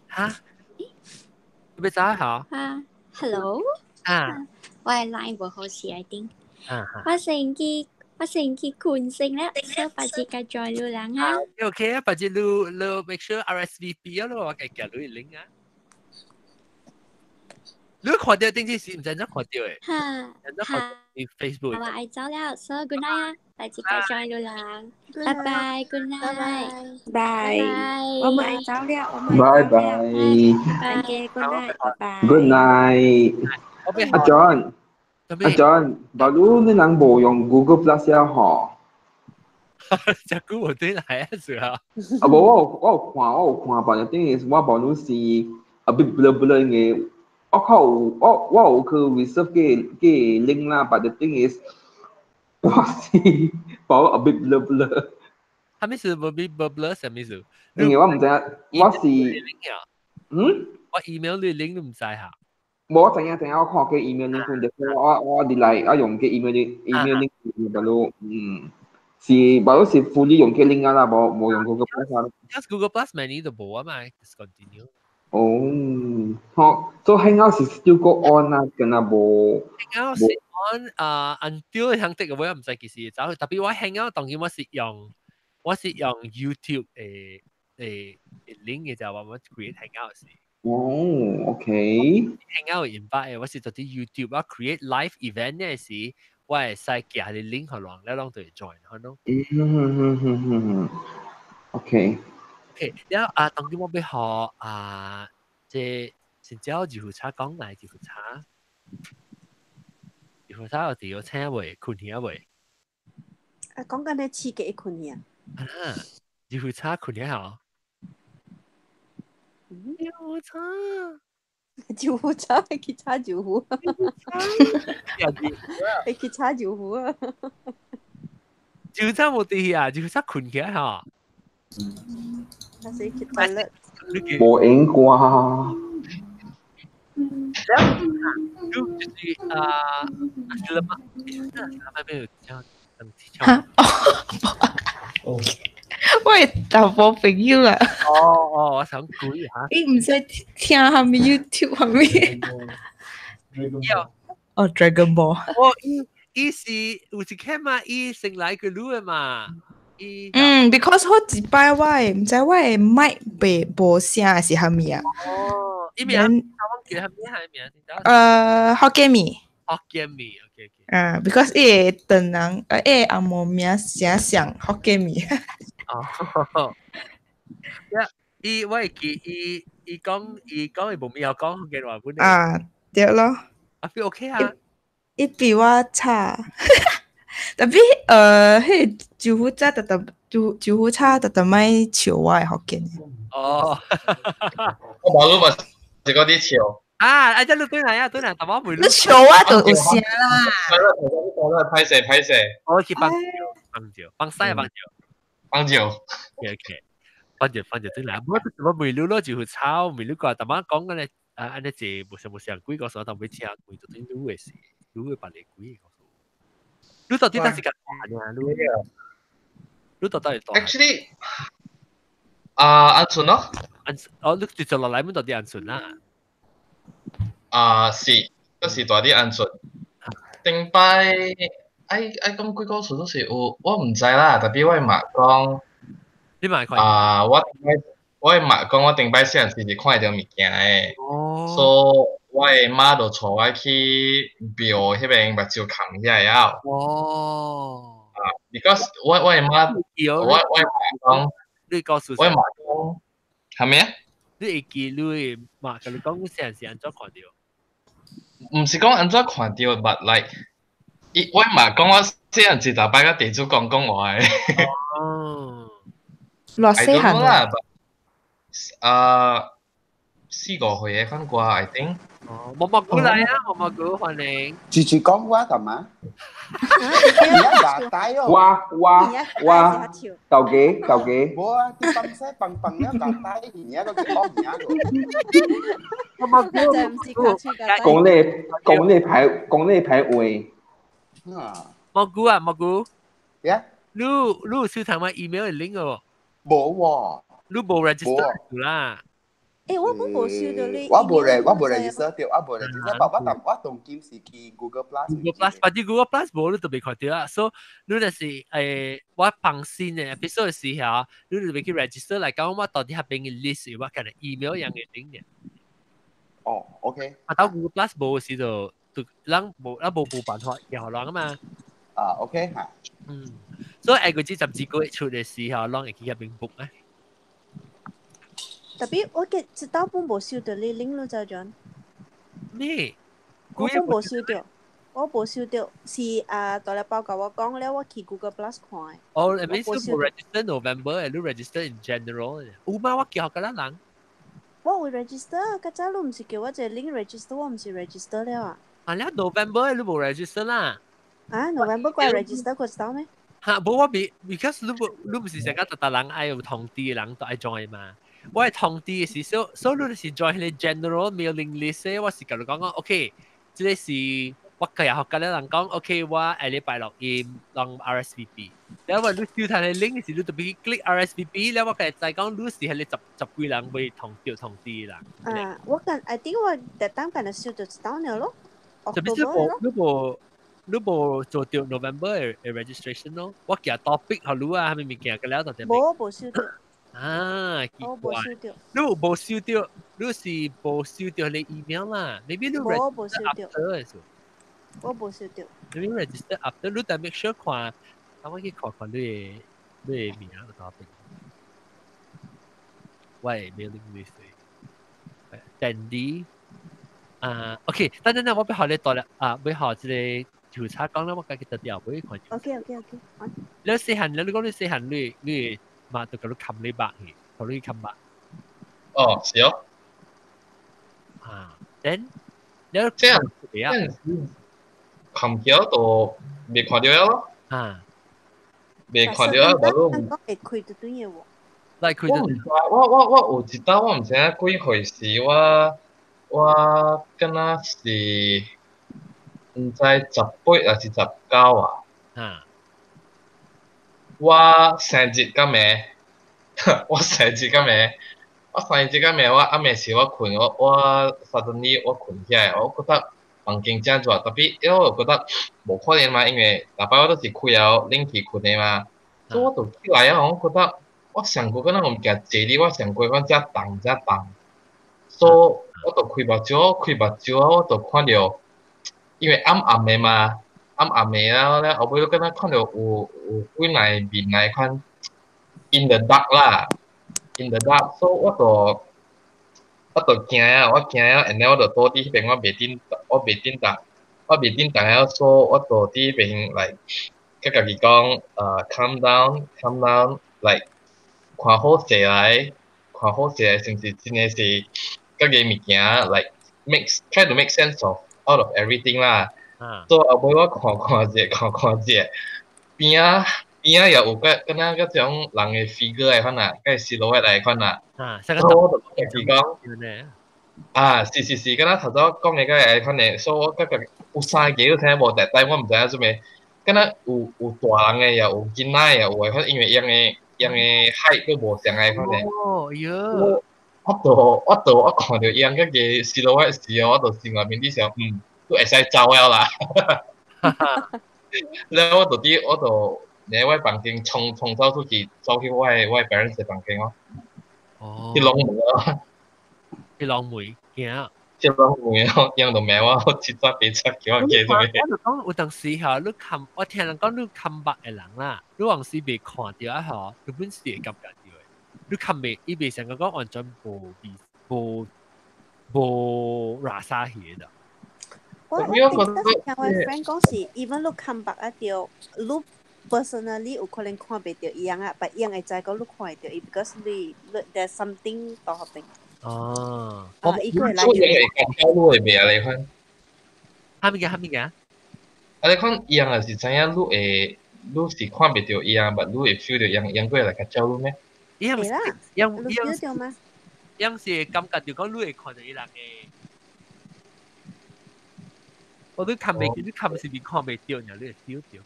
哈？你欲走啊？啊，Hello。啊。我的 line 無好勢，I think。啊。我先去睏先啦，所以別日再 join 你人啊。 OK 啊，別日你 make sure RSVP 啊，我計寄你 link 啊。你看到頂次是毋知怎看到的？哈。哈。你 Facebook。我愛走了，所以 good night 啊，別日再 join 你人。拜拜，good night。拜。我們愛走了，我們拜拜。拜拜，good night，拜拜。 Good night。阿 John，阿 John，baru 你人無用 Google Plus 了吼？這久無對來啊，是啊。啊無，我有看，但係等於我無是 a bit blur blur 嘅。我靠有我有去 reserve 個 link 啦，but the thing is 我是把我 a bit blur blur。啥物事無 bit blur blur 啥物事？因為我毋知影，我是嗯，我 email 你 link 都毋知哈。無，我知影知影，我看個 email link 我入來我用個 email link email link baru 是baru 是 fully 用個 link 啦，無用 Google Plus 啦。 Google Plus 每年都無啊嘛，discontinue。哦，好，做 Hangout 是 still go on 啊，敢若無。 Hangout 是 on 啊，until 響的個我毋知幾時走，特別我 Hangout 當然我是用 YouTube 的 link 嘅就我 create Hangout 時。哦，OK。 Hangout invite 我是做啲 YouTube 我 create live event 呢時，我會使寄啲 link 予人，你攏就會 join 可能。嗯哼哼哼哼哼，OK。 OK，了啊，當今我欲學啊，這先叫二胡茶講來，二胡茶，二胡茶有佇有請未，睏去未？啊，講緊你刺激睏去啊？啊，二胡茶睏去吼？二胡茶，二胡茶去炒二胡，會去炒二胡啊！二胡茶無佇去啊，二胡茶睏起來吼。那是去 toilet。無閒啩。就是啊，是了嗎？那邊有這樣哈哦，我查某朋友啊。哦哦，我想估下。伊毋知聽啥物 YouTube 啥物。哦，Dragon Ball。哦，伊是有一天嘛，伊先來個女的嘛。嗯，because 好一擺我的毋知我的麥袂無聲還是啥物啊？哦，伊名我記得啥物名？福建麵。福建麵，OK OK。啊，because 伊個唐人，伊個紅毛名誠像福建麵。哦，伊我會記伊講伊無咩講福建話本。啊，對咯。啊，feel OK 啊。伊比我差。特別彼個招呼查特特招招呼查特特莫笑我的福建。哦，我無你嘛是嗰啲笑。啊！啊！這你對來啊，對來，淡薄袂。你笑我就有聲啦。歹勢歹勢。我去幫照，幫照，幫西啊幫照。放照。 OK，放住放住轉來，我問你咯，就會抄問你個，但係講緊咧，啊，按呢隻無想無想幾個所，但尾請問到底你嘅事，你會辦理幾個？你到底當時間啊？你到底係多？Actually，啊，安順咯，安哦，你直接落來，問到底安順啦。啊，是，嗰是大啲安順。頂擺愛愛講幾個數都是有，我毋知啦，特別我媽講，你嘛看？啊，我媽講我頂擺細漢時是看會著物件的，所以我的媽就帶我去廟彼邊目睭崁起來了。哦。啊，because 我的媽，我的媽講，你告訴我的媽講，係咩啊？你會記你的媽共你講，你細漢時按怎看著？毋是講按怎看著，but like，伊我媽講我細漢時逐擺佮地主公講話的。哦。偌細漢啦？啊，4、5歲的款歌，I think。哦，毛毛菇來啊，毛毛菇歡迎。直直講話幹嘛？哇哇哇！頭家頭家。無啊，啲放西放放了夾帶，而家個講唔啱。毛毛菇，講你講你排講你排話。毛菇啊，毛菇。呀？你有收到我 email 的 link 哦？無喎。你無 register 啦？欸，我本無收到你。我無 re，我無 register 著，我無 register，我但我當今是去 Google Plus。 Google Plus，反正 Google Plus 無你就袂看著啦。所以你若是我放新的 episode 的時候，你就欲去 register 來講，我到底彼邊的 list 有我可能 email 樣的 link 嘅。哦，OK。啊，到 Google Plus 無時就就咱無咱無無辦法寄予人啊嘛。啊，OK 嚇。嗯，所以下個月12個月出的時候，攏會去彼邊 book 啊。特別我嘅一道本無收到你 link 咯，就 John。咩？我本無收到，我無收到，是啊，大粒包共我講了，我去 Google Plus 看。哦，你咪是無 register November，你 register in general。有嗎？我叫個咱人。我有 register，較早你毋是叫我一個 link register，我毋是 register 了啊。啊，你 November 你無 register 啦？啊，November 過 register 過一道咩？嚇，無我比，because 你無你毋是成個逐逐人愛有通知的人都愛 join 嘛。我係通知的是，所以你是 join 彼個 general mailing list，我是共你講講，OK，這個是我今日學緊人講，OK，我下禮拜錄音，攏 RSVP。然後我你收到個 link 時，你特別 click RSVP，然後我今日再講，你是彼個十十幾人會通著通知啦。啊，我跟 I think 我特等緊就收到一道了咯。特別是無你無你無做著 November 的 registration 咯，我寄 topic 予你啊，啥物物件個了就無無收到。啊，奇怪。你無收到，你是無收到你 email 啦？maybe 你 register after 的時。我無收到。你 register after，你但 make sure 看，等我去看看你的名個 topic。喂，mailing list。Dandy 啊，OK，等等等，我欲予你帶啦，啊，欲予這個調查講啦，我家己特掉欲看。 OK。你細漢，你講你細漢，你媽就共你冚你肉去，共你冚肉。哦，是哦。啊，then 你這樣這樣冚橋就未看著咯。啊，未看著啊，無講會開就對嘅喎。來開我毋知，我有一道我毋知影幾歲時，我敢若是毋知18抑是19啊。啊。我生日敢暝，我生日敢暝，我生日敢暝，我暗暝時我睏，我 suddenly 我睏起來，我覺得房間真熱，特別因為我覺得無可能嘛，因為逐擺我都是開了冷氣睏的嘛，所以我就起來啊，我覺得我上過敢若有物件坐佇我上過款遮重遮重，所以我就開目睭，開目睭我就看著，因為暗暗的嘛。暗暗的啊，了後尾敢若看著有幾個面來款 in the dark 啦，in the dark，所以我就驚啊，我驚啊，然後我就倒佇彼邊，我袂振，我袂振動，我袂振動了，所以我就佇彼邊來佮家己講，calm down，calm down，like 看好勢來，看好勢來，是毋是真的是家己物件，like try to make sense of out of everything 啦。所以後尾我看看者，看看者，邊仔邊仔也有個敢若嗰種人嘅 figure 來款啊，個 silhouette 來款啊。啊，所以我就家己講。啊，是是是，敢若頭先講嘅個來款嘅，所以我覺得有三個你聽無，但但我毋知影做咩，敢若有大人嘅，也有囡仔也有的，反正因為𪜶的 height 都無相的款嘅。哦，喲。我就看著𪜶個 silhouette 時哦，我就心內面佇想，都會使走了啦。了我就佇我就佇我房間衝衝走出去，走去我的 parents 的房間哦。哦。去攏門哦。去攏門驚。去攏門哦，𪜶就罵我，七早八早叫我過做咩？我就講有當時吼，你看我聽人講你看目的人啦，你往時袂看著啊吼，你本是會感覺著的。你看袂，伊袂像講完全無無無拉沙去的。我我頂陣時聽我 friend 講是，even 你看目啊著，你 personally 有可能看袂著伊樣啊，但伊樣會知講你看會著伊，because 你 there's something 佇彼邊。哦，啊，伊個會來。會感覺你會袂啊？你看。啥物件？啥物件？啊！你看伊樣也是知影你會，你是看袂著伊樣，但你會 feel 著伊樣，伊會來較照你咩？伊樣是，樣你 feel 著嗎？樣是感覺就講你會看著伊人的。我你看袂，你看是咪看袂著，爾你會 feel 著。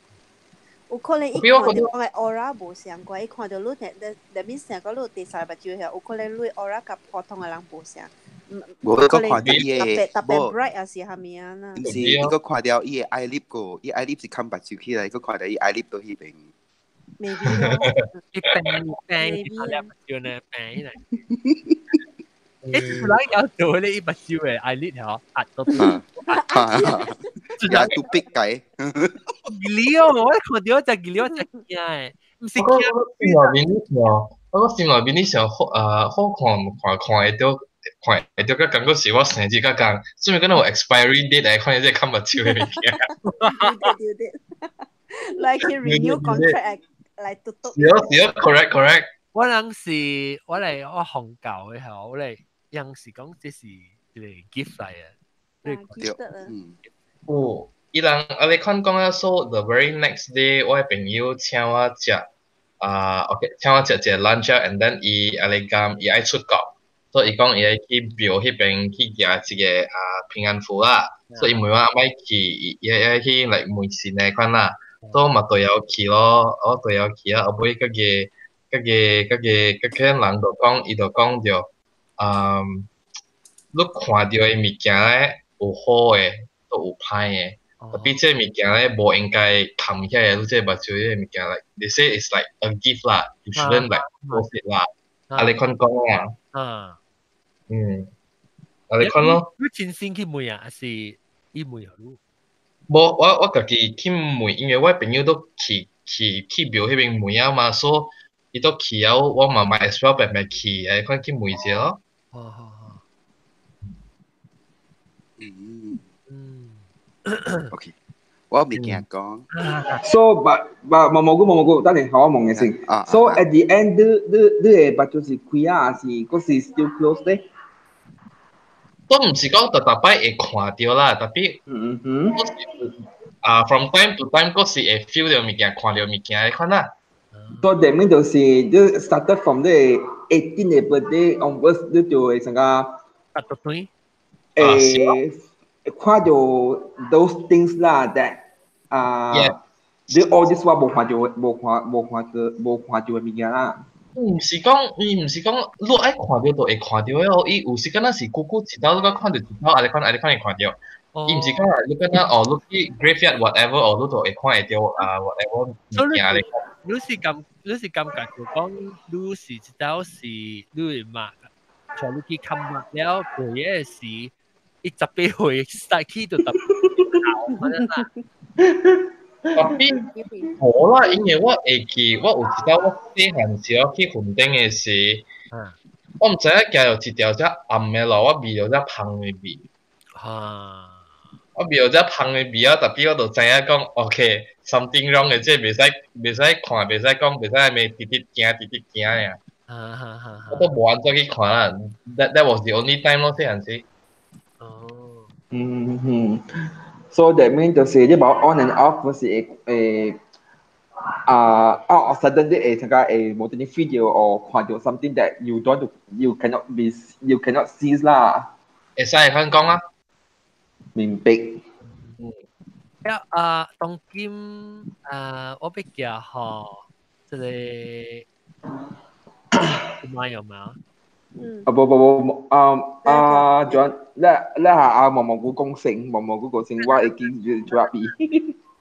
有可能伊看著我的 aura 無相關，伊看著你，that means 成個你第三目睭遐，有可能你 aura 佮普通的人無相。無伊閣看著伊的，特別特別 bright 還是啥物啊？毋是，伊閣看著伊的 eyelid 個，伊 eyelid 是冚目睭起來，伊閣看著伊 eyelid 佇彼邊。 Maybe 咯。伊病病，伊粒目睭呢病起來。欸，人要做咧，伊目睭的 eyelid 吼，壓到。也都逼計。料，我看著隻料隻驚的，毋是驚。心內面你想，我心內面你想好啊，好看看看會著，看會著，佮感覺是我生日佮仝，做咩敢若有 expiry date 來看這個冚目睭的物件。對對對，來去 renew contract 來嘟嘟。是哦是哦，correct correct。我人是我來我紅教的吼，我來樣是講這是一個 gift 來的。對，嗯。有，伊人啊，你看講啊，so the very next day，我的朋友請我食啊，OK，請我食一個 lunch，and then 伊啊你講伊愛出國，所以伊講伊愛去廟彼邊去寄一個啊平安符啦，所以伊問我愛去，伊愛去來問神的款啦，所以我嘛都要去咯，我都要去啊，後尾家己家己家己家己人就講，伊就講著，嗯，你看著的物件咧有好的，都有歹的。特別這個物件咧，無應該冚起來，你這個目睭這個物件，like they say it's like a gift 啦，you shouldn't like close it 啦。啊，你看講啊，嗯，啊你看咯。你親身去問啊，還是伊問予你？無，我家己去問，因為我朋友都去廟彼邊問啊嘛，所以伊都去了，我嘛 might as well 白白去，來看去問一下咯。好好好。嗯嗯。OK，我有物件講。 So but but 無無久無無久，等陣我問嘅先。So at the end，你你你的目睭是開啊，還是閣是 still close 咧？都毋是講逐逐擺會看著啦，特別啊，from time to time，閣是會 feel 著物件，看著物件彼款啦。 So that mean 就是你 started from 你18的 birthday onwards，你就會成個啊，對。會看著 those things 啦，that 啊，你 all this while 無看著無看無看著無看著的物件啦。毋是講，伊毋是講，你愛看著就會看著的哦。伊有時敢若是久久一道，你閣看著一道，按呢款按呢款會看著。伊毋是講啊，你敢若哦，你去 graveyard whatever 哦，你就會看會著啊 whatever 物件咧。你是感覺就講，你是一道是你會媽，帶你去看目了，過夜時，伊18歲 start 去就特別鬧，啦。特別無啦，因為我會記，我有一道我細漢時候去雲頂的時，我毋知影行著一條遮暗的路，我聞著遮芳的味。我聞著遮芳的味啊，特別我就知影講，OK，something wrong 的，這袂使袂使看，袂使講，袂使按呢直直行，直直行爾。我都無按怎去看啦。That was the only time 咯，細漢時。哦。嗯哼。So that mean 就是你無 on and off 是會會啊啊 suddenly 會參加會無端端 feel 到 or 看到 something that you don't want to you cannot be you cannot see 啦。會使香港啊？明白。啊，當今啊，我比較吼，這個買有冇？嗯。啊不不不，啊啊，仲咧咧下啊，毛毛菇講成，毛毛菇講成，我會記住做阿 B。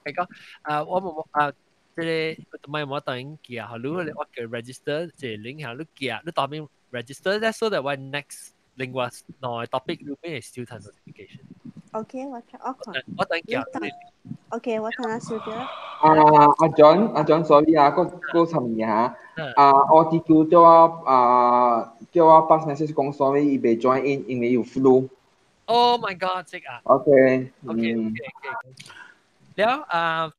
係講啊，我冇啊，這個我買冇當然記啊，你我叫 register 這個 link 下，你記啊，你當面 register 咧，so that 我 next 另外兩個 topic 你會收到 notification。 OK，我睇我看。我等記。 OK，我睇下收到。啊，阿 John，阿 John，sorry 啊，個個尋日嚇，啊，我啲叫我啊，叫我 pass message 講 sorry，伊未 join in，因為有 flu。 Oh my god！即啊。 OK。 OK OK OK。了啊，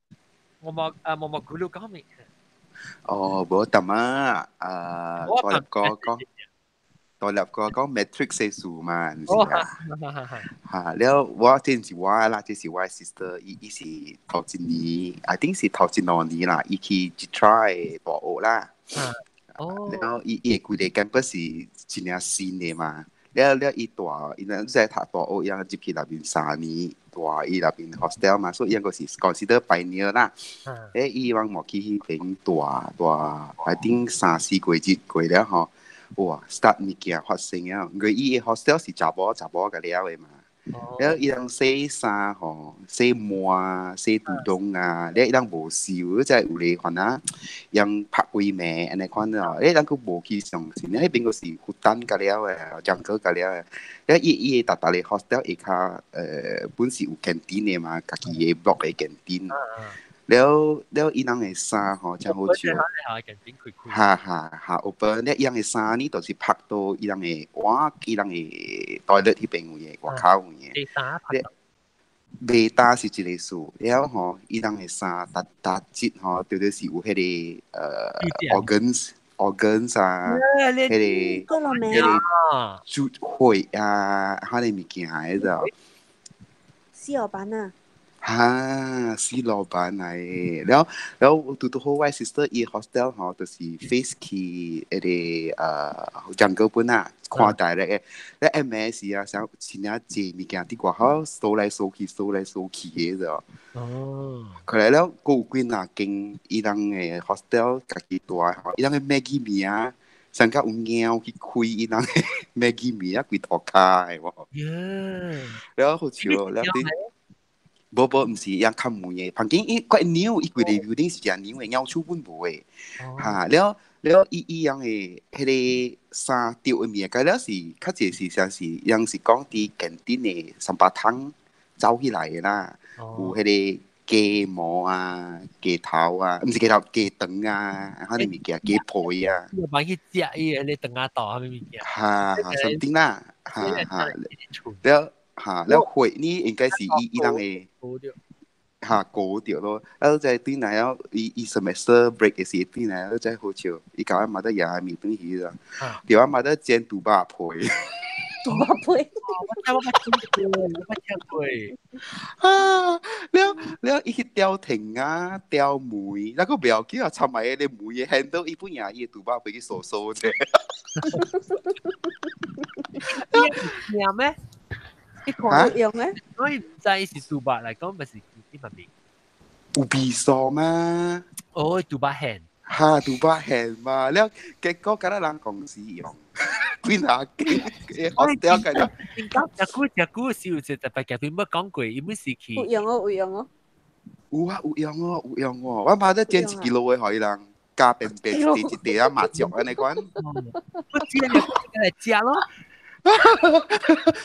我冇啊，我冇咕嚕講咩？哦，無淡啊，啊，代入個講，代入個講 matrix 嘅數嘛，唔是啊？嚇，了我這是我啦，這是我 sister，伊伊是頭一年，I think 是頭一兩年啦，伊去 try 大學啦。哦。了伊伊的規個 campus 是真正新的嘛。了了伊大，伊若在讀大學，伊入去內面3年，大伊內面 hostel 嘛，所以伊個是 consider pioneer 啦。誒，伊往無去彼邊大大，I think 三四個月過了吼，哇，start 物件發生了，因為伊個 hostel 是查某查某個了的嘛。了伊人洗衫吼，洗襪、洗肚洞啊，了伊人無收，即係有咧番啊，用拍規暝按呢款哦，欸人閣無去相信，彼邊閣是負擔甲了的，長哥甲了的，了伊伊逐逐個 hostel 下跤，本是有 canteen 的嘛，家己的 block 的 canteen。了了，伊人的衫吼，真好笑。哈哈哈，open 了伊人的衫呢，就是拍到伊人的碗，伊人的 toilet 彼邊有的，外口有的。袂焦是一個事，了吼，伊人的衫逐逐節吼，對對是有彼個organs organs 啊，彼個彼個煮血啊，彼個物件彼個。死老闆啊！哈，死老闆來，了了拄拄好，我 sister 伊 hostel 吼，就是 face 去彼個jungle 本啊，看 direct 的，咧暗暝時啊，啥真正濟物件佇外口掃來掃去，掃來掃去的就。哦。後來了，閣有幾若間伊人的 hostel 家己住吼，伊人的 Maggi 麵啊，上較有貓去開伊人的 Maggi 麵啊，規塗跤的無。了好笑，了對。無無，毋是，伊較門的，房間伊怪鳥，伊規個 building 是誠鳥的，鳥鼠本無的。哈，了了，伊伊樣的彼個衫著的物件，了是較濟是啥是，樣是講佇 canteen 的三八湯走起來的啦，有彼個雞毛啊、雞頭啊，毋是雞頭，雞腸啊，彼個物件，雞皮啊。你幫去食伊個腸仔肚啥物物件？哈哈，something 啦，哈哈，了。哈，了血呢應該是伊伊人的哈過掉咯。啊，在對來了，伊伊 semester break 的時對來了，真好笑。伊共我嘛得爺麵轉去啦，對我嘛得煎豬肉皮。豬肉皮，我我聽過，我聽過。啊，了了，伊去吊藤啊，吊梅，那個不要緊啊，插埋迄個梅的 handle，伊本也伊的豬肉皮去掃掃者。咩咩？有用咩？我唔知是豬肉來講，咪是伊嘛味。有味素嗎？哦，豬肉餡。哈，豬肉餡嘛，了結果敢若人公司用，幾若間，我掉個了。食久食久是有一特別夾片冇講過，伊本是去。有用哦，有用哦。有啊，有用哦，有用哦。我嘛得煎一 kilo 的予伊人，加便便一塊一塊啊麻醬按呢款。我知你來食咯。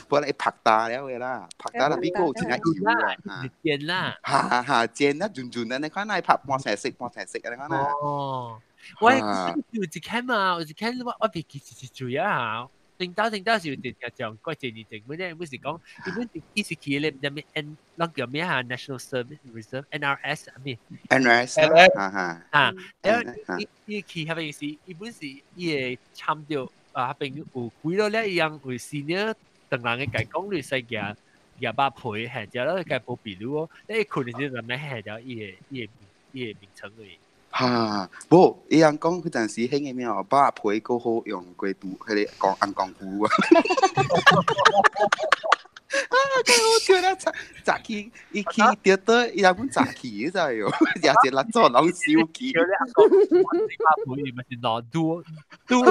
本來拍打了的啦，拍打啦，比較有真正油啊。煎啦。哈哈，煎啊，潤潤按呢款，來拍半成色，半成色按呢款啊。哦，我有一間嘛，有一間我我袂記是是誰啊？頂到頂到是有一個講過一年前，本來本是講，伊本伊是去咧，毋知咩 N，攏叫咩啊？National Service Reserve NRS 啊咩？NRS 哈哈。啊，然後伊伊去彼邊是，伊本是伊會參著啊，彼邊有幾落咧，伊樣有 senior 當人嘅共講，你使行廿八皮，係只咯，共報秘魯哦，你可能是啥物係咗伊個伊個伊個名稱而已。哈哈，無，伊人講彼陣時興的咩哦，肉皮閣好用過拄，彼个講紅光菇啊。啊，真好笑啦！早起伊去著倒，伊人本早起，你知喲？也是蜡燭攏燒起。有咧阿公，肉皮咪是糯拄拄。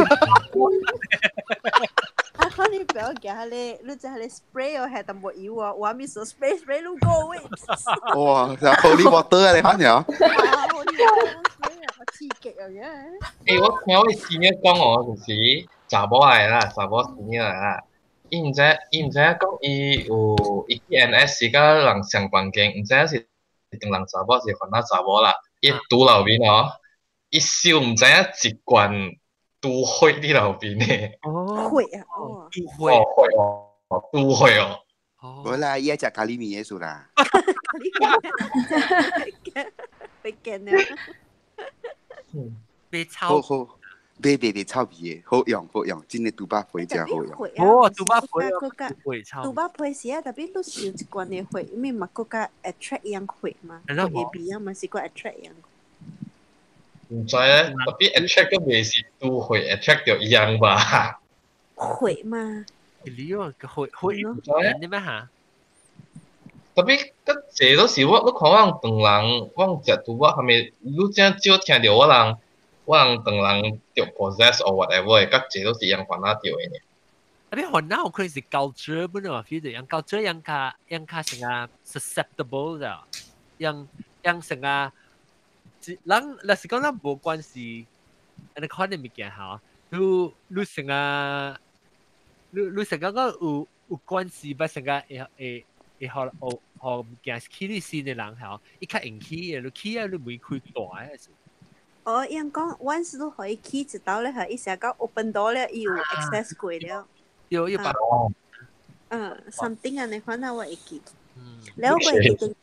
啊，可能不要夾咧，你知彼个 spray 哦，係淡薄油哦，我咪說 spray spray 你過位。哇！就 holy water 你看了。啊，holy water spray 啊，刺激啊！欸，我聽我師娘講哦，就是查某來啦，查某師娘來啦。伊毋知講伊有伊去 NS 是佮人上房間，毋知是唐人查某是番仔查某啦。伊拄樓面哦，伊燒毋知影一罐毒血佇樓邊的。哦，血啊，哦，毒血哦，毒血哦。無啦，伊愛食咖喱麵的事啦。咖喱麵，被驚了。被臭。好好。買買買臭味的，好用好用，真的豬肉皮真好用。哦，豬肉皮啊，豬肉皮是啊，特別你燒一罐的血，因為嘛閣較 attract 樣血嘛，血的味啊嘛是閣 attract 樣。毋知咧，特別 attract 閣袂是豬血 attract 著樣吧？血嘛。你哦，血血你咩嚇？特別較濟都是我，你看我唐人，我食豬肉啥物，你真少聽著我人。我人唐人著 possess or whatever，較濟都是用番仔著的呢。啊，你番仔有可能是 culture 本來 feel 著，用 culture 用較用較成啊 susceptible 咋，用用成啊，人若是講咱無關係，按呢款的物件吼，你你成啊，你你成個講有有關係，捌成個會會會予予物件起你身的人吼，伊較會起的，你起啊你門開大的是。哦，伊人講，once 你予伊起一道咧，伊成個 open door 咧，伊有 access 過了。對，伊把。嗯，something 按呢款啊，我會記。了我會記得，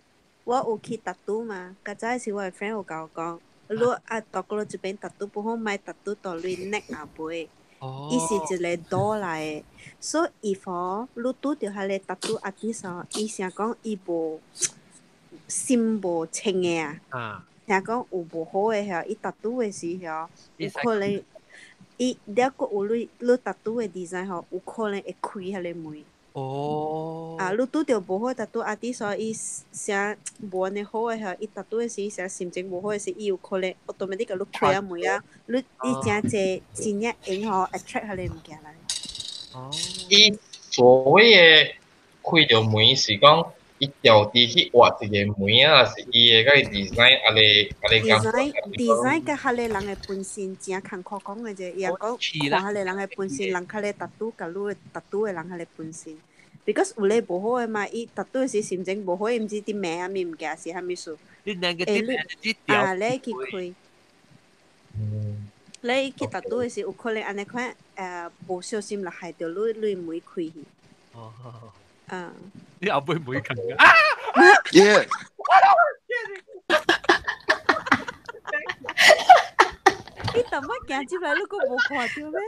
我有去 tattoo 嘛，較早時我的 friend 有共我講，你啊到過這邊 tattoo 不好買 tattoo 到你 neck 後尾。伊是一个 door 來的，所以 if 吼你拄著彼个 tattoo artist 吼，伊成講伊無心無清的啊。聽講有無好的吼，伊 tattoo 的時候，有可能伊了閣有你你 tattoo 的 design 吼，有可能會開彼个門。哦。啊，你拄著無好 tattoo artist 伊寫無按呢好的吼，伊 tattoo 的時寫心情無好的時，伊有可能 automatic 共你開啊門啊，你伊誠濟真正用吼 attract 彼个物件來。哦。伊所謂的開著門是講。伊調佇去畫一个門啊，是伊的個 design 啊咧啊咧 design design 佮彼个人的本身誠艱苦講的者，伊也講看彼个人的本身，人較咧 tattoo 共你 tattoo 的人彼个本身。because 有咧無好的嘛，伊 tattoo 的時心情無好，伊毋知佇罵啥物物件是啥物事。你兩個佇啊，你去開。你去 tattoo 的時，有可能按呢款無小心就害著你，你門開去。哦。啊！你後尾每近啊！耶！你踮仔行入來，你閣無看著咩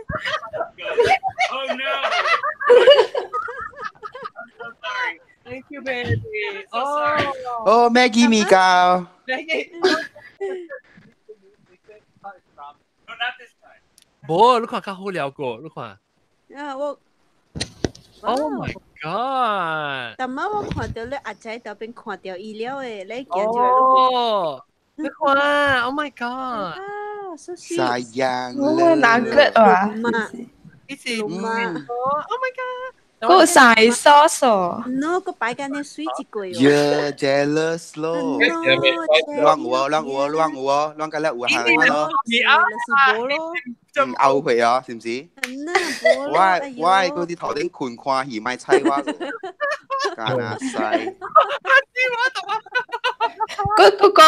？Oh no! Thank you, baby. Oh, 哦，Maggie 米糕。 Maggie. 無，你看較好了過，你看。啊，我。 Oh my god！逐擺我看著你阿仔頭邊看著伊了的，你行入來。哦，你看，Oh my god！啊，so sweet。 Sayang 哦，哪個啊？一直龍媽。 Oh my god！嗰個晒 sauce 哦。 No，個擺緊你水一個。 Yeah, jealous 咯。亂有哦，亂有哦，亂有哦，亂甲了有下咯。是無咯。後悔哦，是毋是？我我喺嗰啲頭頂困看戲，莫睬我。敢若使。嗰嗰講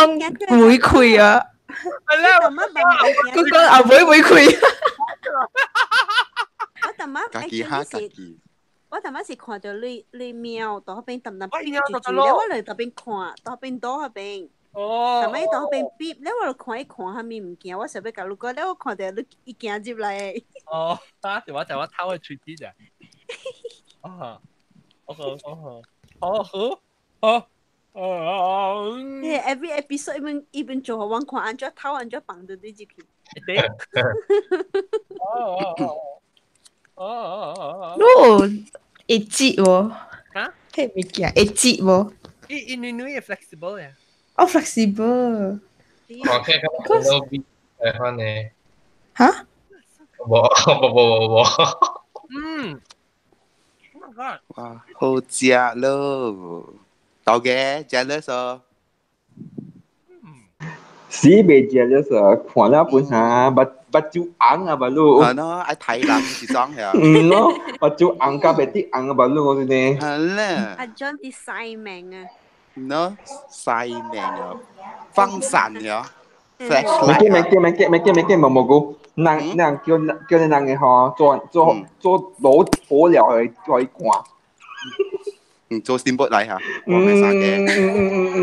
會開啊！嗰講後尾會開。我逐擺家己嚇家己。我逐擺是看著你你貓佇彼邊澹澹逼住住，了我就佇邊看，佇邊倒彼邊。哦。逐擺佇彼邊逼，了我就看伊看啥物物件，我想欲共你講，了我看著你伊行入來。哦，啊！我就我偷去喙齒咋？啊，好好好，好好好。哦。 Yeah, every episode even even 做予阮看，按怎頭按怎放到對入去。對。哦哦哦。喏，會折無？嚇？彼物件會折無？伊伊女女會 flexible 呀。哦，flexible。看起來敢若比來款呢？哈？無無無無無。嗯。Oh my god！哇，好食咯，頭家 jealous 哦。死袂 jealous 啊！看了本下目目睭紅啊，目滷。係咯，愛睇人是裝係。嗯咯，目睭紅甲袂得紅啊，目滷我真呢。係啦。阿 John 啲曬命啊！喏，曬命啊，放閃了。袂記袂記袂記袂記袂記，無無講，人人叫叫你人嘅吼，做做做攞火料去去看。嗯，做 steamboat 來嚇，我咩啥嘅？嗯嗯嗯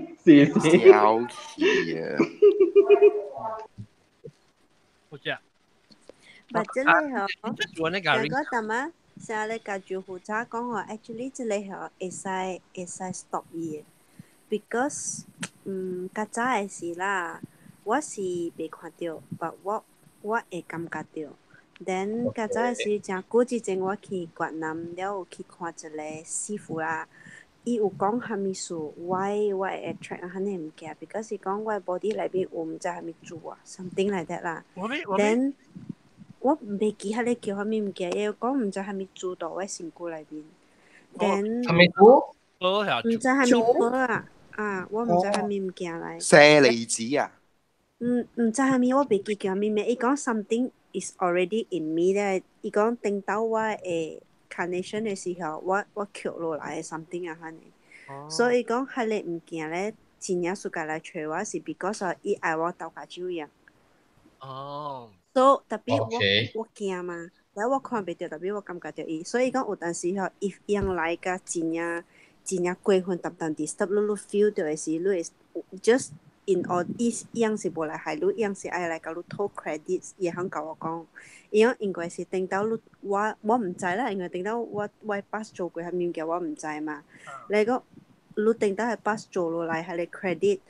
嗯，是是。小氣啊！好食。或者你吼，做那個上個淡仔，上日甲住負責講吼，actually 這個吼會使會使 stop 伊的，because 嗯，較早的時啦，我是袂看著，but 我我會感覺著。Then 較早的時，誠久之前我去越南了，有去看一個師傅啦，伊有講啥物事，why 我會 attract 彼個物件，because 伊講我的 body 內面有毋知啥物珠啊，something like that 啦。Then 我袂記彼個叫啥物物件，伊有講毋知啥物珠佇我身軀內面。Then 啥物珠？毋知啥物寶啊，啊，我毋知啥物物件來。舍利子啊！毋毋知啥物，我袂記叫啥物名。伊講 something is already in me 咧。伊講等到我會 carnation 的時候，我我抾落來的 something 啊，款的。所以講，彼個物件咧，真正暑假來揣我是 because 伊愛我鬥跤手樣。哦。所以 tapi 我我驚嘛，แล้ว我看袂著，tapi 我感覺著伊。所以講有當時吼，伊樣來甲真正真正過分，淡淡 disturb 你，你 feel 著的時，你會 just in all 伊樣是無來害你，樣是愛來共你討 credit，伊會曉共我講。伊講應該是等到你我我毋知啦，因為等到我我 past 做過啥物物件我毋知嘛。你講你等到彼 past 做落來，彼個 credit，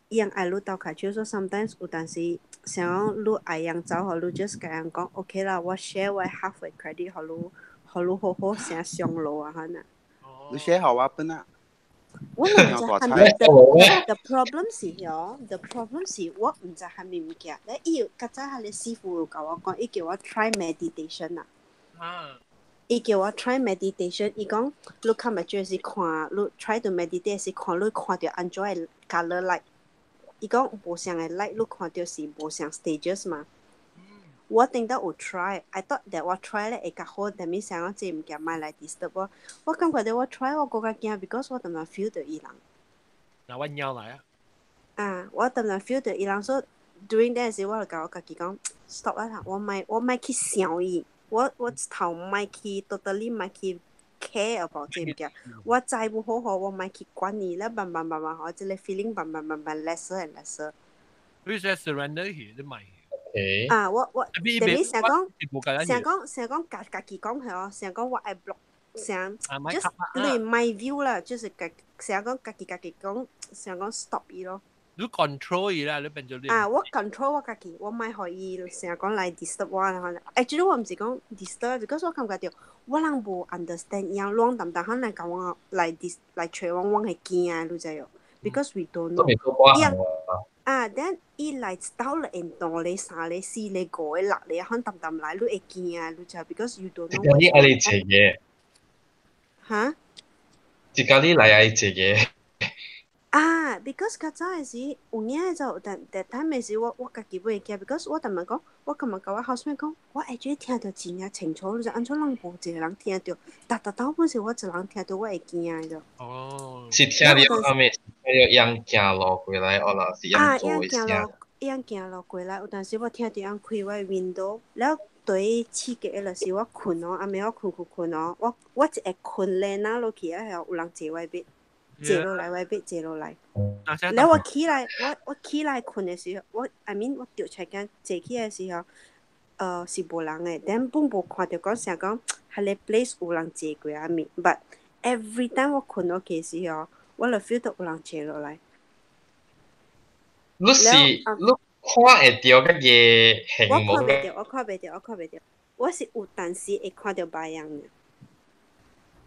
伊樣愛你鬥跤手，所以 sometimes 有當時想講你愛人走，予你 just 共人講 OK 啦，我 share 我 half 的 credit 予你，予你好好先上路啊，款啊。你 share 予我分啊？我毋知啥物 the problem 是吼，the problem 是我毋知啥物物件。咧伊有較早彼個師傅有共我講，伊叫我 try meditation 啊。伊叫我 try meditation，伊講你較目睭是看，你 try to meditate 是看你看著按怎的 colour light。伊講無相的 light，你看著是無相 stages 嘛。我頂到有 try，I thought that 我 try 咧會較好，但物想講這物件莫來 disturb 我。我感覺著我 try 我閣較驚，because 我淡淡 feel 著伊人。嗱，我尿來啊！啊，我淡淡 feel 著伊人，所以 during that 時我就共我家己講 stop 啊，我莫我莫去想伊，我我頭莫去 totally 莫去 care about 這物件。我知無好好，我莫去管伊，咧慢慢慢慢吼，這個 feeling 慢慢慢慢 lesser and lesser。你說 surrender 去，你莫。啊，我我，特別成講，成講成講家家己講係哦，成講我愛 block，成 just 你 my view 啦，就是家成講家己家己講，成講 stop 伊咯。你 control 伊啦，你變做你。啊，我 control 我家己，我莫予伊成講來 disturb 我啦。Actually 我毋是講 disturb，because 我感覺著我人無 understand，伊樣亂淡淡可來共我來 dis 來揣我，我會驚，你知無？Because we don't know。伊樣啊，then 伊來到了會兩個、三個、四個、五個、六個，可淡淡來，你會驚，你知？Because you don't know。你愛你一個。哈？一家你來愛一個。啊，because 較早的時有影就但但 time 的時我我家己會驚，because 我逐擺講，我感覺共我 housemate 講，我會覺聽著真正清楚，你知按怎人無一個人聽著，逐逐兜本是我一人聽著，我會驚的。哦。是聽著啥物？聽著人行路過來，或者是人做的聲。人行路過來，有當時我聽著人開我的 window，了對刺激的就是我睏哦，暗暝我睏睏睏哦，我我一會睏咧，哪落去啊？有人坐我邊。坐落來，我欲坐落來。了我起來，我我起來睏的時候，我 I mean 我著出間坐起來的時候，是無人的，但本無看著講啥講，彼個 place 有人坐過啥物，but every time 我睏落去的時候，我就 feel 到有人坐落來。你是你看會著個個我形無看袂著，我看袂著，我看袂著。我是有當時會看著別人的，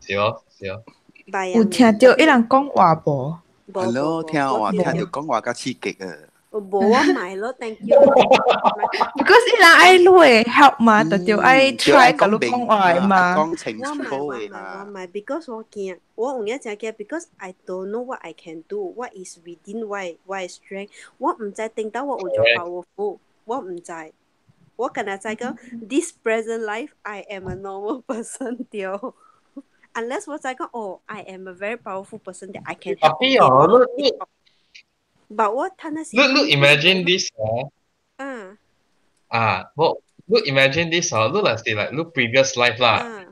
是哦，是哦。別有聽著伊人講話無？係咯，聽話聽著講話較刺激啊！無我買咯，thank you。 Because 伊人愛你的 help 嘛，就著愛 try 共你講話嘛。講清我買楚我買的啦我。買，because 我驚，我有影真驚，because I don't know what I can do, what is within 我的 strength，我毋知頂到我有做 powerful，我毋知，我干焦知講 this present life I am a normal person 對。Unless 我知講哦，I am a very powerful person that I can help 特別哦，你你 But 我睇那是你你 imagine this 哦，啊啊，我你 imagine this 哦，你若是 like 你 previous life 啦。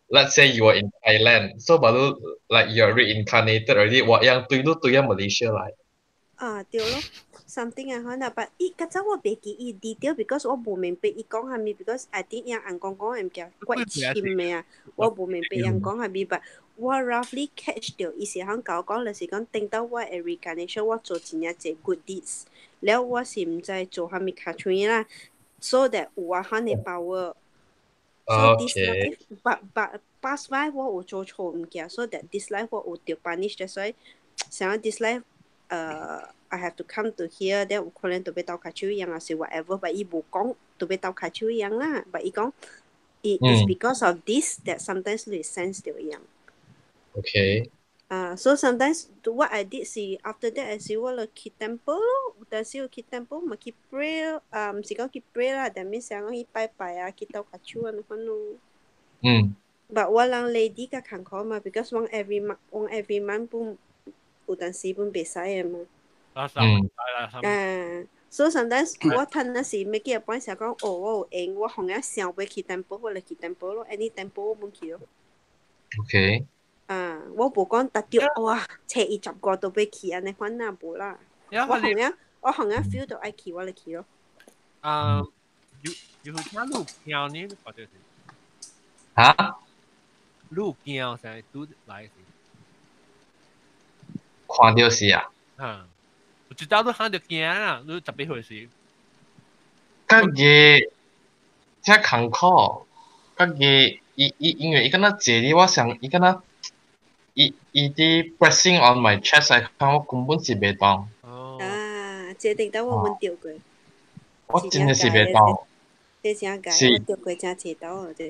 Let's say you are in Thailand, so but 你 like you are reincarnated already，我樣對你對啊 Malaysia 來。啊對咯，something 啊可能，but 伊較早我袂記伊 detail because 我無明白伊講啥物，because I think 伊翁講講的物件怪深的啊，我無明白伊講啥物，but 我 roughly catch 著伊是響共我講，就是講頂到我的 reincarnation 我做真正濟 good deeds，了我是毋知做啥物尻槍啦，so that 有啊款的 power。So this life, but past life 我有做錯物件，so that this life 我有著 punish，所以想要 this life，I have to come to here，then 有可能著欲鬥跤手一樣，還是 whatever，but 伊無講著欲鬥跤手一樣啦，but 伊講，it is because of this that sometimes 你會 sense 著一樣。 啊，so sometimes what I did 是 after that 是我就去 temple 咯，有當時有去 temple 嘛去 pray，啊，毋是講去 pray 啦，但係想講去拜拜啊，去鬥跤手按呢款咯。But 我人 lady 較艱苦嘛，because 我 every month 我 every month 本有當時本袂使的嘛。啊，三係啦，啊，so sometimes 我趁那時欲去本想講，哦，我有閒，我予影想欲去 temple，我就去 temple 咯，any temple 我本去咯。 啊，我無講特著哇，初一十五都欲去按呢款啊，無啦。我予影我予影 feel 到愛去，我就去咯。啊，有有聽路鏡呢，或者是嚇？路鏡成拄來時。看著是啊。啊，有一道你看著驚啊，你18歲時。家己遮艱苦，家己伊伊因為伊敢若坐佇我上，伊敢若伊伊佇 pressing on my chest 來看，我根本是袂動。啊，這頂到我阮著過。我真的是袂動。這真解，我著過真濟道這。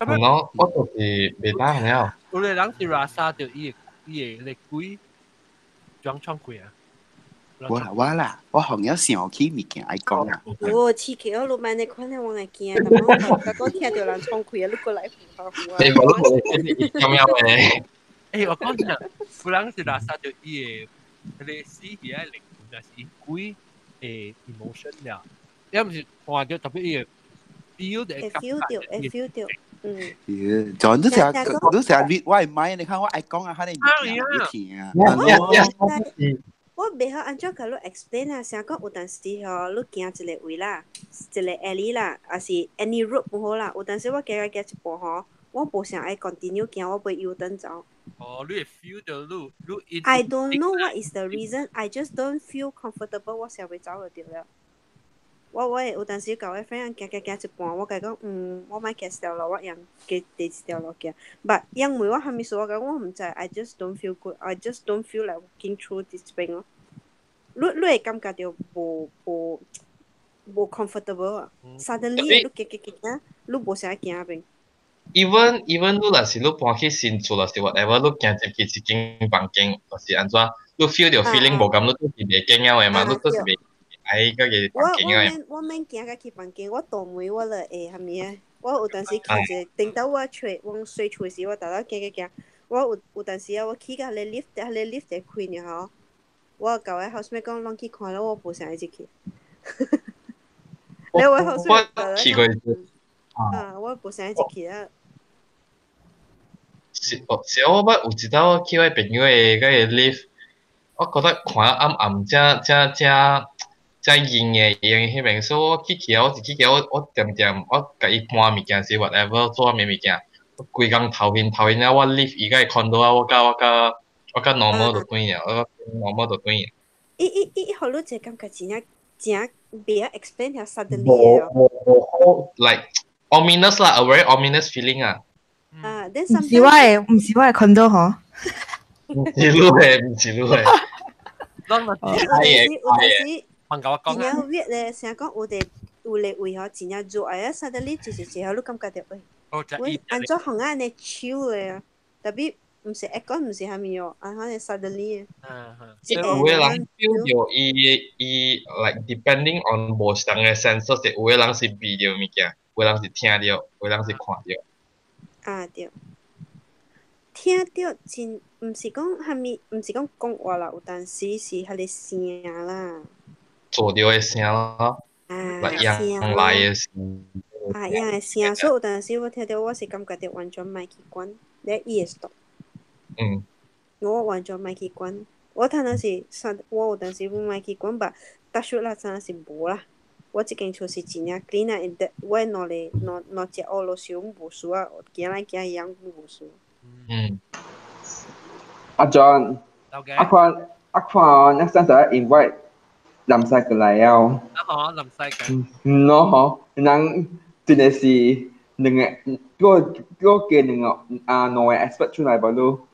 我我就是袂當了。有個人是 rasa 著伊個伊個咧鬼裝創鬼啊！我啦我啦，我予影想起物件愛講啊。哦，刺激我，你莫按呢款咧，我會驚。但我講聽著人創開啊，你過來唬下唬啊。你無你無咁樣嘅。欸，我講真，有人是 rasa 著伊個彼個死去的靈魂，就是伊鬼的 emotion 了。伊毋是看著特別伊個 feel 的會 feel 著，會 feel 著，嗯。耶，就你成日你成日 read 我的 mind，你看我愛講啊，彼个物件你聽啊。我袂曉按怎共你 explain 啊，成講有當時吼，你行一個位啦，一個 alley 啦，抑是 any road 毋好啦，有當時我行行行一半吼，我無想愛 continue 行，我欲 U-turn 走。哦，你會 feel 著你你 I don't know what is the reason, I just don't feel comfortable，我想欲走就對了。我我會有當時共我 friend 行行行一半，我共伊講，嗯，我莫行這條路，我用過第一條路行。But 因為我啥物事，我講我毋知，I just don't feel good, I just don't feel like walking through this 邊咯。你你會感覺著無無無 comfortable 啊？Suddenly 你行行行行，你無想愛行邊。 Even 你若是你搬去新厝，若是 whatever，你行入去一間房間，或是按怎，你 feel 著 feeling 無共，你都是袂驚了的嘛，你都是袂愛嗰個我房間的。我免我免行甲去房間，我大門我就會啥物啊？我有當時去一個，頂到我揣往洗厝時，我逐逐行行行，我有有當時啊，我去甲彼個 lift，彼個 lift 在開爾吼，我共我 housemate 講，攏去看了，我無想愛入去。咧我 housemate 我去過一次。啊，我無想愛入去啊。是哦，是我捌有一擺我去我朋友的嗰個 lift，我覺得看暗暗正正正正陰的，因彼邊，所以我去去啊，我一去去我我恬恬我共伊搬物件是 whatever 做啥物物件，我規工頭暈頭暈啊，我 lift 伊個 condo 啊，我甲我甲我較 normal 就對了，我 normal 就對了。伊伊伊，予你一個感覺真正真袂曉 explain 下 suddenly 無的。無無好，like ominous 啦，a very ominous feeling 啊。啊，then 毋是我的，毋是我的 condo 嗬。毋是你的，毋是你的。攏有陣時有陣時。問我講真正 weird 咧，成日講有佇有個位吼，真正熱啊，suddenly 一時時候你感覺著，喂，喂，按怎予我按呢手咧？特別毋是 aircon 毋是啥物哦，按怎呢 suddenly。有的人 feel 著伊伊 like depending on 無仝的 senses，有的人是味著物件，有的人是聽著，有的人是看著。啊對，聽著真，毋是講啥物，毋是講講話啦，有當時是彼个聲啦。做著的聲咯，啊，聲來的聲。啊，樣的聲，所以有當時我聽著我是感覺著完全莫去管，咧伊會 stop。我完全莫去管，我頭先是，我有當時莫去管吧，但是啦，真是無啦。我這間厝是真正 clean 啊，因我兩个兩兩隻烏魯斯無事啊，行來行去樣無事。阿 John，阿看阿看，next time 就 invite 林西過來了。啊嗬，林西嘅。嗯咯嗬，人真的是兩個，閣閣加兩個啊兩個 expert 出來吧咯。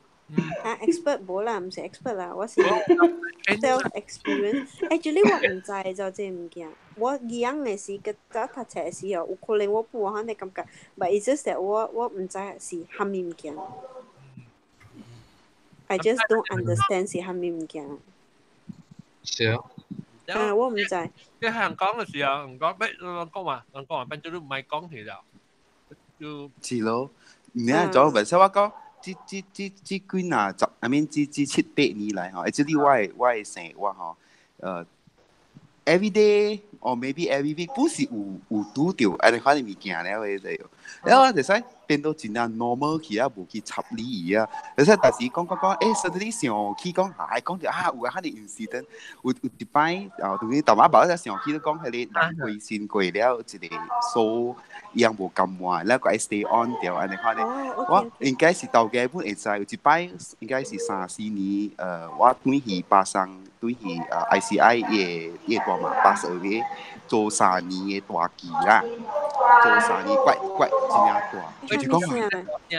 啊，expert 無啦，毋是 expert 啦，我是 self experience。Actually 我毋知就這物件，我樣的時，佮早讀冊的時候，有可能我無按呢感覺，but it's just that 我我毋知是啥物物件。I just don't understand 是啥物物件。是啊。啊，我毋知。即係人講嘅時候，人講咩？人講話，人講話變咗都唔係講起了。就是咯，你看做本身我講，這這這這幾若十，I mean 這這七八年來吼，actually 我的我的生活吼，every day or maybe every week 本是有有拄著按呢款的物件了的就，了我就使變到真正 normal 去啊，無去插你伊啊。而且但是講講講，suddenly 想起講，啊，講著啊，有啊，彼个 incident，有有一擺啊，同你大媽爸才想起講，彼个人過身過了一個數，伊樣無甘願，了閣愛 stay on 著按呢款的。我應該是頭家本會知，有一擺應該是三四年，我轉去巴生，轉去ICI 伊个伊个大馬巴士個做三年的大期啦，做三年怪怪真正大，就是講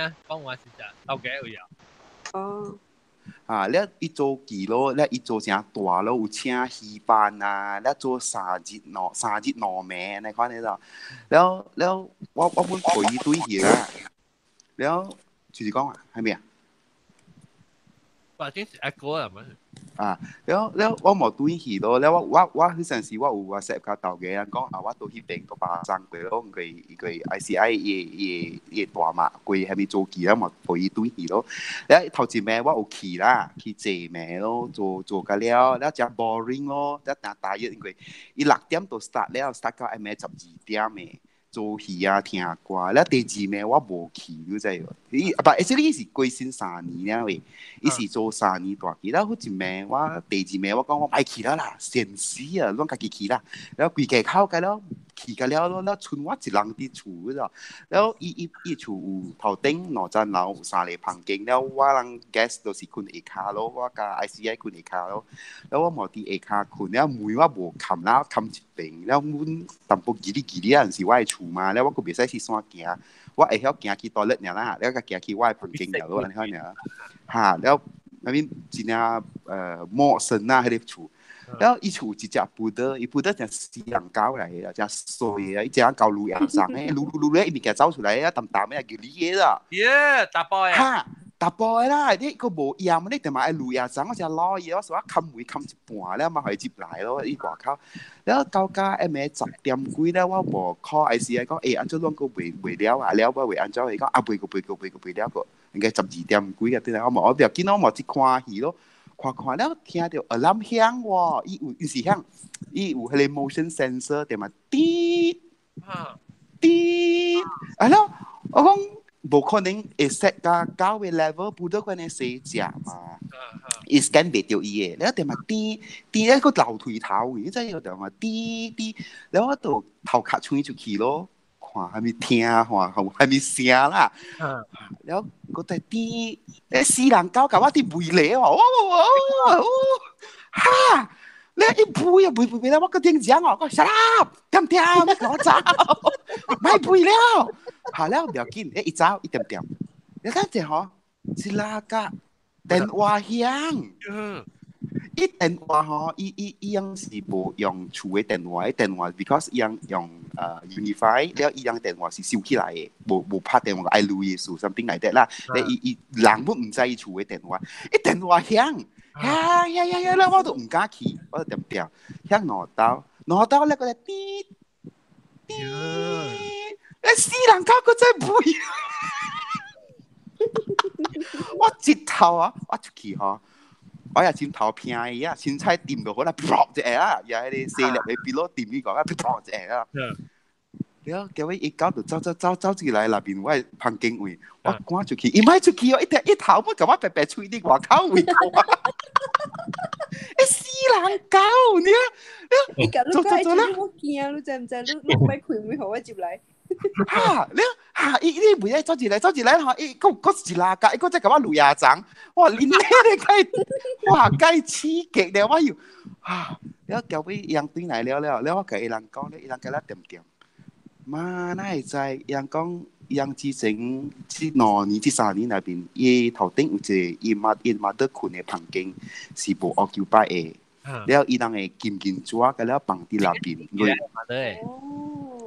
啊，講話是真頭家有。哦。啊，了伊做記咯，了伊做誠大咯，有請戲班啊，了做三日兩三日兩暝按呢款的啦。了了，我我本陪伊對去啦。了就是講啊，係咪啊？或者是 echo 啊，咪？啊，了了我無對去咯，了我我我彼陣時我有 WhatsApp 共頭家人講啊，我到彼邊個巴生過咯，佢佢 ICI 伊伊伊大馬過啥物做記啦，嘛陪伊對去咯。了頭一暝我有去啦，去坐暝咯，做做甲了，了誠 boring 咯，了但大約因為伊六點就 start 了，start 到暗暝12點的。做戲啊，聽歌，了第二暝我無去，你知無？伊啊，不，actually 是過身三年了喂，伊是做三年大期，了好一暝我第二暝我講我莫去了啦，善死啊，攏家己去啦，了規家口個了去個了咯，了賰我一人佇厝了，了伊伊伊厝有頭頂兩層樓有三個房間，了我人 guest 都是睏下跤咯，我佮 ICI 睏下跤咯，了我無佇下跤睏，了門我無冚啦，冚一邊，了阮淡薄嘰哩嘰哩啊，毋是我的厝嘛，了我閣袂使去煞行，我會曉行去 toilet 爾啦，了閣行去我的房間爾咯，按呢款爾，哈，了那邊真正陌生啊，彼个厝。了伊厝有一隻 poodle，伊 poodle 誠死人狗來的，誠衰啊！伊隻狗路牙上的，嚕嚕嚕咧，伊物件走出來啊，淡淡的叫你的啦。耶，查埔的。哈，查埔的啦，你閣無厭，你定嘛愛路牙上，我誠老伊，我說我冚門冚一半了，嘛予伊入來咯，伊外口。了到甲暗暝10點幾了，我無 call ICI 講，欸，按怎攏閣未未了啊？了我未按怎？伊講啊，未閣未閣未閣未了閣，應該12點幾啊，對啦，我無我不要緊，我無去看戲咯。看看了，聽著 alarm 響喎，伊有伊是響，伊有彼个 motion sensor 對嘛？滴滴，啊了，我講無可能會 set 到九個 level，不得關呢細隻嘛。伊 scan 袂著伊的，了對嘛？滴滴，一個樓梯頭，你知影對嘛？滴滴，了我就頭殼穿出去咯，看看啥物聽看啥物聲啦。了，閣在甜，欸死人狗共我佇吠咧哦，哦哦哈！你一吠啊吠吠吠了，我閣頂講哦，講 shut up，恬恬，你共我走，莫吠了。好了，不要緊，欸伊走伊恬恬，你睇者吼，一拉個電話響。伊電話吼，伊伊伊樣是無用厝的電話，伊電話 because 伊樣用Unifi，了伊樣電話是收起來的，無無拍電話愛錄意思 something like that 啦。咧伊伊人本毋知伊厝的電話，伊電話響，響響響響，了我都毋敢去，我就恬恬響兩道，兩道咧閣來滴滴，欸死人狗閣再吠，我一頭啊，我出去吼。我也尖頭偏伊啊，凊彩掂落好啦，噗一下啊，也迄個細粒的筆落掂伊個啊，噗一下啊。了，結尾伊狗就走走走走進來內面，我的房間位，我趕出去，伊莫出去哦，伊聽伊頭尾共我白白喙佇外口位看。欸死人狗，你啊，走走走啦！我驚，你知毋知？你你莫開門，予我入來。哈，你哈，伊你袂愛走入來，走入來吼，伊閣閣一拉架，伊閣再共我擂牙層，哇，恁咧咧該，哇，該刺激了，我又，哈，了後尾伊人轉來了了，了我共伊人講咧，伊人共咱恬恬，媽，哪會知？伊人講，伊人之前這兩年、這三年內面，伊頭頂有一個伊媽伊媽佇睏的房間是無 occupy 的，了伊人會金銀紙共了放佇內面。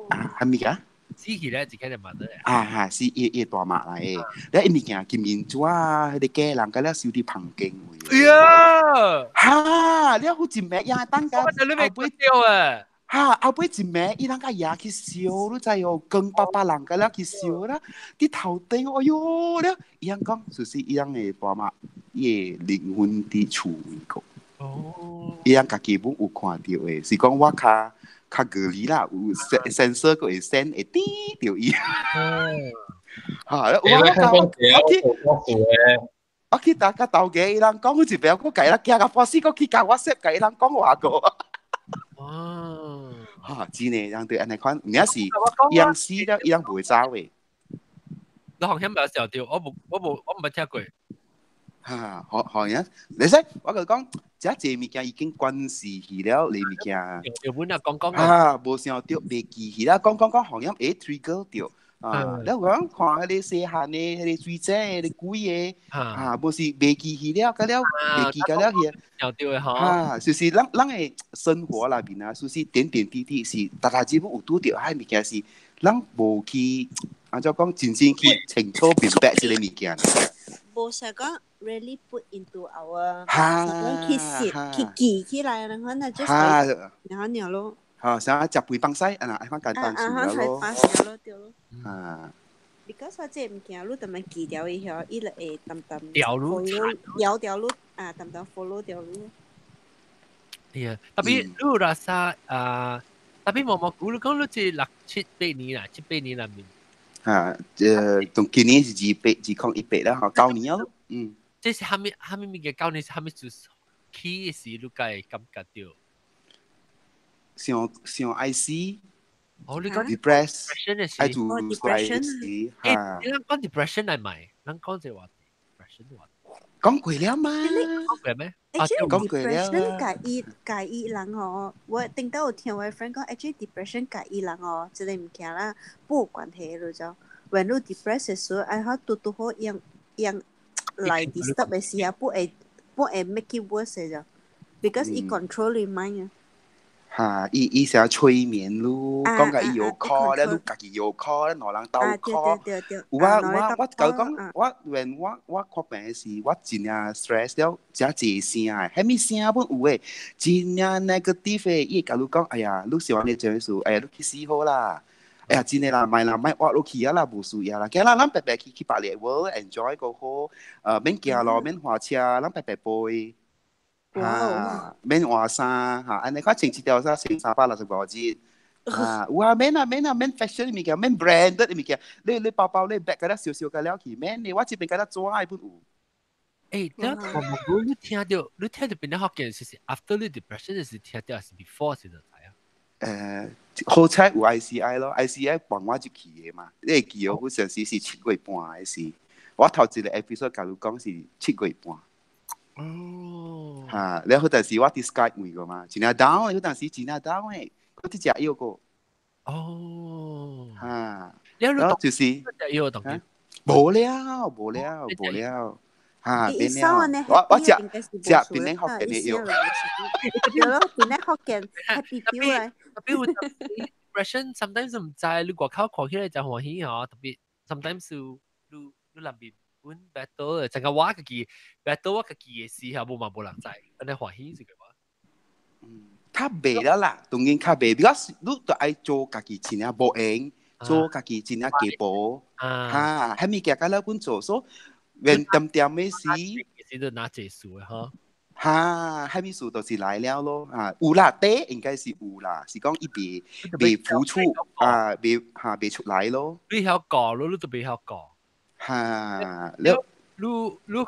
啊，啥物個？死去咧，一個就媽的。啊哈，是伊伊大媽來的，了伊物件金銀紙啊，彼個家人共了收佇房間位。呀！哈，了好一暝，伊等甲後尾掉啊！哈，後尾一暝，伊人共爺去燒，你知哦？光巴巴人共了去燒啦，佇頭頂，哎喲了，伊人講，就是伊人的大媽，伊的靈魂佇厝位個。哦。伊人家己本有看著的，是講我較較合理啦，有 sensor 閣會 send 會滴著伊。哈，我我我去我去逐甲頭家伊人講，好一擺我共伊人驚甲半死，閣去共 WhatsApp 共伊人講話過。哦，哈，真的，人對按呢款，有影是伊人死了，伊人袂走的。你好像沒有想到，我無我無我毋捌聽過。哈，好好樣，你識我共講，這濟物件已經關係去了，你物件。有本啊，講講。啊，無想著袂記去啦，講講講，好像會 trigger 著。啊，你有講看彼個細漢的、彼個水井的、彼個鬼的，啊，無是袂記去了，甲了袂記甲了去。想著的吼。啊，就是咱咱的生活內面啊，就是點點滴滴是，逐逐日有拄著，彼物件是，咱無去，按怎講，真正去清楚明白這個物件。無想講 really put into our，哈，去寫去記起來，然後那 just 然後爾咯。哈，啥食肥放屎，啊，按款簡單數咯。啊，咯，對咯。啊。 Because 我這物件，你逐擺記掉伊吼，伊就會淡淡掉路，搖掉路，啊，淡淡 follow 掉路。係啊，tapi 你 rasa 啊，tapi 毛毛菇你講你這六七八年啦，七八年內面。啊，從今年是二八二零一八啦，吼，九年咯，嗯。這是蝦米蝦米物件？九年是蝦米就是起時你才會感覺到？想想愛死。哦，你講 depress，愛做愛死。欸，你講 depression 係咪？咱講這話 depression 話。講過了嘛？講過咩？ Actually 講過了。 depression 佮伊佮伊人哦，我頂到有聽我 friend 講，actually depression 佮伊人哦，這個物件啦，無關係咯就。When 你 depressed 的時候，愛好拄拄好用用來 disturb 的時候，不會不會 make it worse 的就，because 伊 control 你 mind 啊。哈，伊伊成催眠咯，講甲伊有 call 咧，你家己有 call 咧，兩人鬥 call。有啊有啊，我共講，我when 我我看病的時，我真正 stress 了，誠濟聲的，啥物聲本有的，真正 negative 的，伊會共你講，哎呀，你是按呢這事，哎呀，你去死好啦，哎呀，真的啦，莫啦，莫活落去啊啦，無需要啦，今日咱白白去去百里 world enjoy 個好，免行路，免駛車，咱白白飛。啊，免換衫嚇，按呢款穿一條衫穿365日。啊，有啊，免啊免啊免 fashion 的物件，免 branded 的物件，你你包包你 bag 甲了燒燒甲了去，免的，我這邊甲了紙的本有。欸，等我我你聽到，你聽到邊個福建是 after 你 depression 是聽到，還是 before 是就知啊？好彩有 ICI 咯，ICI 幫我入去的嘛。你會記哦，好像是是7月半的時，我頭一個 episode 共你講是7月半。哦。哈，了彼陣時我佇 Skype 問過嘛，真正 down，彼陣時真正 down 的，我佇食藥過。哦。哈。了就是。食藥當今。無了，無了，無了。哈，伊免了。我食食檳榔福建的藥。對咯，檳榔福建 happy 表啊。特別有 depression sometimes 毋知你外口看起來誠歡喜吼，特別 sometimes 你你內面本 battle，成個我家己 battle 我家己的時候，無嘛無人知，按呢歡喜是個話。較袂了啦，當然較袂，because 你都愛做家己真正無閒，做家己真正加薄，哈，彼物件較了本做，所以連點點的時，是都拿結束的吼。哈，彼物事就是來了咯，啊，有啦，底應該是有啦，是講伊袂袂付出啊，袂哈袂出來咯。你曉講咯，你都袂曉講。哈，了，你你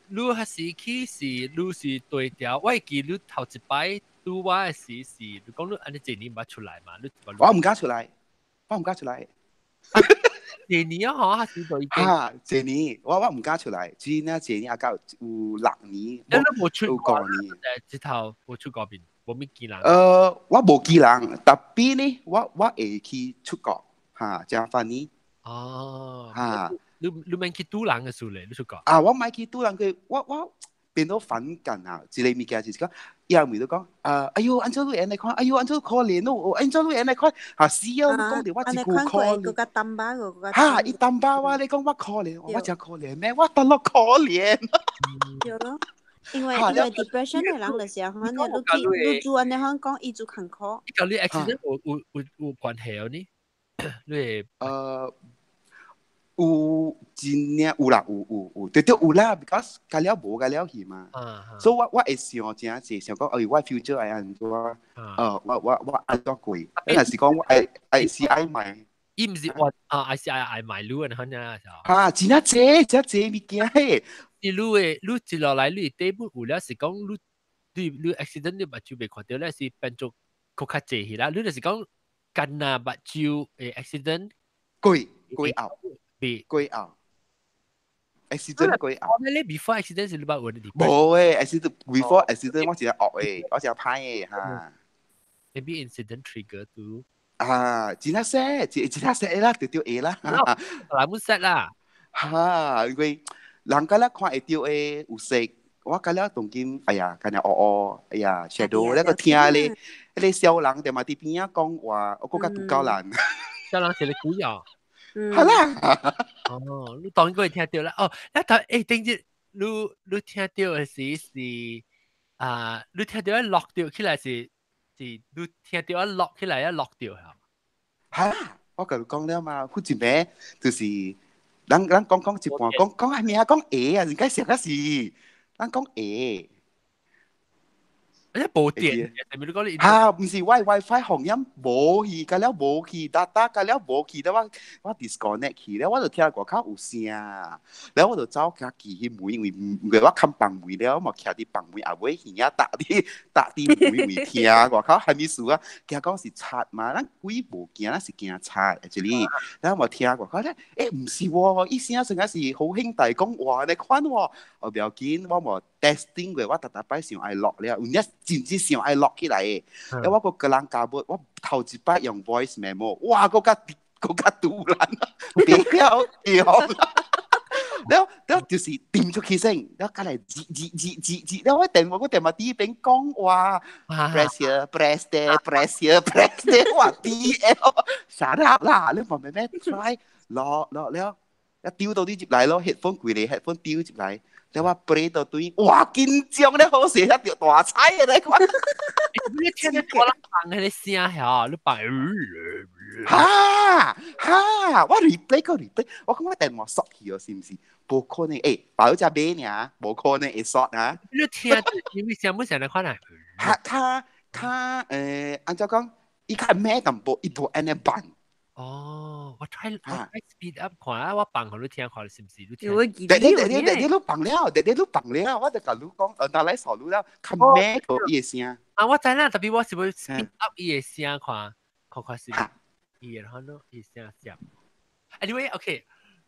你彼時去是你是對調，我會記你頭一擺拄我的時是，你講你按呢一年毋捌出來嘛？你我毋敢出來，我毋敢出來。一年啊，吼，彼時就已經。哈，一年，我毋敢出來，真正一年啊，到有6年，你無出有5年，這頭無出國邊，無物見人。我無見人，tapi 呢，我會去出國，哈，誠 funny。哦。哈。你你免去拄人的事咧，你出國。啊，我毋愛去拄人，佢我變到反感啊！一個物件就是講，伊後面都講，啊，哎喲，按怎你按呢看？哎喲，按怎可憐咯？按怎你按呢看？哈死哦！你講著我一句可憐。哈，伊淡薄我，你講我可憐，我誠可憐咩？我當落可憐。對咯，因為因為 depression 的人就是按呢，你去你做按呢款講，伊就艱苦。伊佮你 accident 有有有有關係哦？呢？你會有真正有啦，有有有，對對有啦，because 甲了無甲了去嘛。所以我我會想誠濟，想講，哎，我 future 愛按怎？我按怎過？若是講我愛愛是愛買。伊毋是話啊，愛是愛愛買路啊，可能啊。哈，真正濟，真濟物件嘿。你你的你接落來你底本有了是講你你你 accident 你目睭袂看著咧，是變做閣較濟去啦。你就是講干焦目睭的 accident 過過後。過後，accident 過後。你 before accident 是你捌有的？無誒，accident before accident 我真惡的，我真歹的哈。 Maybe incident trigger 都。啊，真正 sad，真正 sad 啦，對對會啦。來本 sad 啦。哈，因為人家咧看會著的有色，我感覺當今，哎呀，干焦烏烏，哎呀，shadow，那個聽咧，彼個小人踮嘛佇邊仔講話，我閣較拄夠人。小人是咧鬼啊！好啦。哦，你當然會聽著啦。哦，一頭誒，頂日你你聽著的時是啊，你聽著一落著起來是是，你聽著一落起來一落著係嘛？哈，我共你講了嘛，好一暝就是咱咱講講一半，講講係咩啊？講會啊，應該上個是，咱講會。而且無電，係咪你講你？哈，毋是我 WiFi 紅音無去，甲了無去，data 甲了無去，了我我 disconnect 去，了我就聽外口有聲，了我就走家己去門，因為因為我崁房門了，我嘛徛佇房門後尾耳仔搭佇搭佇門位聽外口啥物事啊？驚講是賊嘛，咱鬼無驚，咱是驚賊，actually，了我聽外口咧，欸，毋是喎，伊聲算是好兄弟講話呢款喎，我不要緊，我無 testing 過，我逐逐擺想愛錄了，有影真正想愛錄起來的。欸，我閣個人教無，我頭一擺用 voice memo，哇，閣較閣較突然，別了對，了了就是掂出去聲，了過來吱吱吱吱吱，了我電話我電話佇邊講話，press here press there press here press there，哇 D L，shut up 啦，你慢慢慢 try，落落了，一丟到你入來咯，headphone 規個 headphone 丟入來。了我 play 到對，哇緊張咧，好勢一著大彩的咧款。你聽得我人放彼個聲遐，你放。哈哈，我 replay 個 replay，我講我電話鎖去哦，是毋是？無可能，欸，包只買爾，無可能會鎖啊。你聽，因為聲本聲來款啊。哈，較較按怎講？伊較猛淡薄，伊無按呢慢。哦。哦，我 try 我 try speed up 看啊，我放予你聽看，是毋是？你聽。弟弟弟弟弟弟你放了，弟弟你放了，我就共你講，拿來掃你了，較咩個伊的聲。啊，我知啦，特別我是欲 speed up 伊的聲看，看看是伊的可能伊聲聲。Anyway，OK，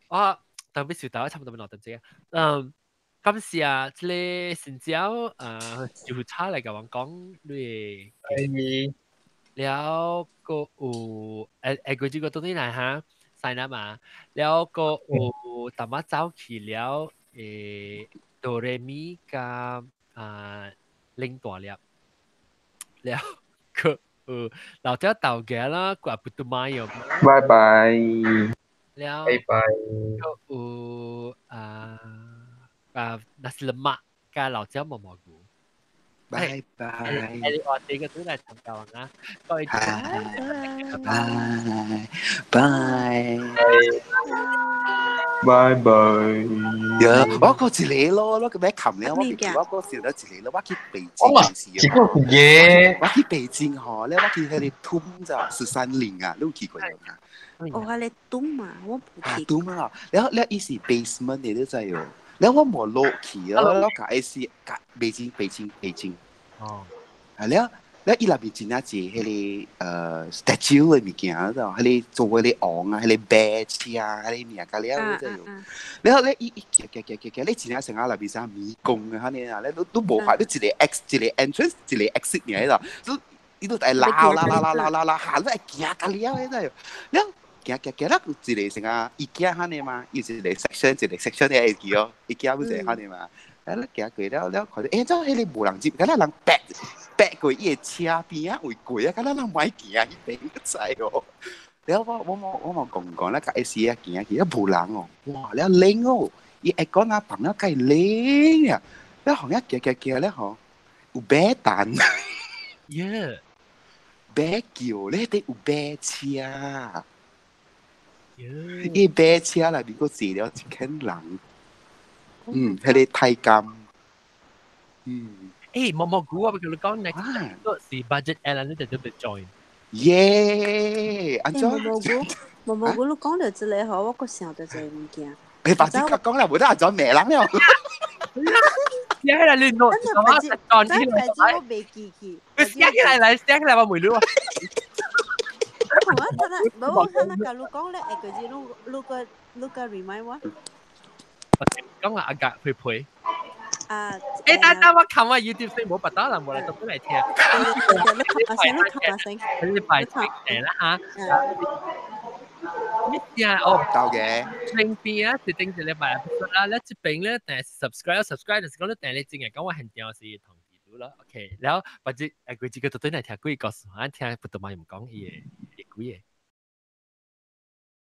我特別是大家差不多兩點鐘。嗯，感謝這个新椒就差來共我講你的。了閣有誒誒，過這個倒轉來哈，sign up 嘛，了閣有淡仔走去了哆來咪佮啊奶大粒，了閣有老鳥豆家啦，閣不都買喲。拜拜。了，拜拜。閣有啊啊，nasi lemak 佮老椒毛毛菇。拜拜。你話這個都來參加啊？各位拜拜。拜拜。呀，我個一個咯，我個咩琴咧？我我個想到一個咯，我去北京時，一個嘢，我去北京嗬，咧我去彼个通咋十三陵啊，你有去過無啊？哦，彼个洞嘛，我無去。洞啊，了了伊是 basement 的，你知喲？了我無落去啊，我共伊是共北京北京北京。哦。啊了了，伊內面真正濟彼个statue 的物件，知道？彼个做彼个王啊，彼个馬車，彼个物件了，你知喲？了咧伊伊行行行行行，你真正成啊內面啥迷宮啊，按呢啊，你都無法，你一个 ex 一個 entrance 一個 exit 爾啦，你都愛拉拉拉拉拉拉拉，行你愛行甲了，你知喲？了行行行了，有一個成啊，伊行按呢嘛，伊一個 section 一個 section 的會記哦，伊行不是按呢嘛？啊，你行過了了，看著，欸，怎彼个無人入，敢若人轢轢過伊的車邊仔位過啊，敢若人無愛行彼邊，你知哦？了我我無我無講講咧，共一時啊行去，啊無人哦，哇，了冷哦，伊會講啊放了較冷啊，了予遐行行行了吼，有馬蛋，耶，馬轎咧底有馬車，伊馬車內面閣坐了一群人。嗯，彼个太監。嗯。欸，毛毛菇我欲共你講，next 個是 budget airline，你就準備 join。耶，按怎？毛毛菇，毛毛菇，你講著這个吼，我閣想著一个物件。欸，白子講了，無得按怎罵人了。寫起來你攞，我講起來，我袂記去。你寫起來來，寫起來我問你。我睇下，無我睇下，共你講咧，下個字你你閣你閣 remind 我。講阿格佩佩。啊！欸，等等，我看我 YouTube 先無別打人，無來特別來聽。你看下先，你看下先。你排隊啦嚇。咩啊？哦，到嘅。另邊啊，是頂一禮拜啦，你這邊咧，訂 subscribe subscribe，就是講你訂你真係講我現場是同地路啦。OK，然後或者誒，佢這個特登來聽幾個故事，聽不得嘛，唔講伊個伊幾個。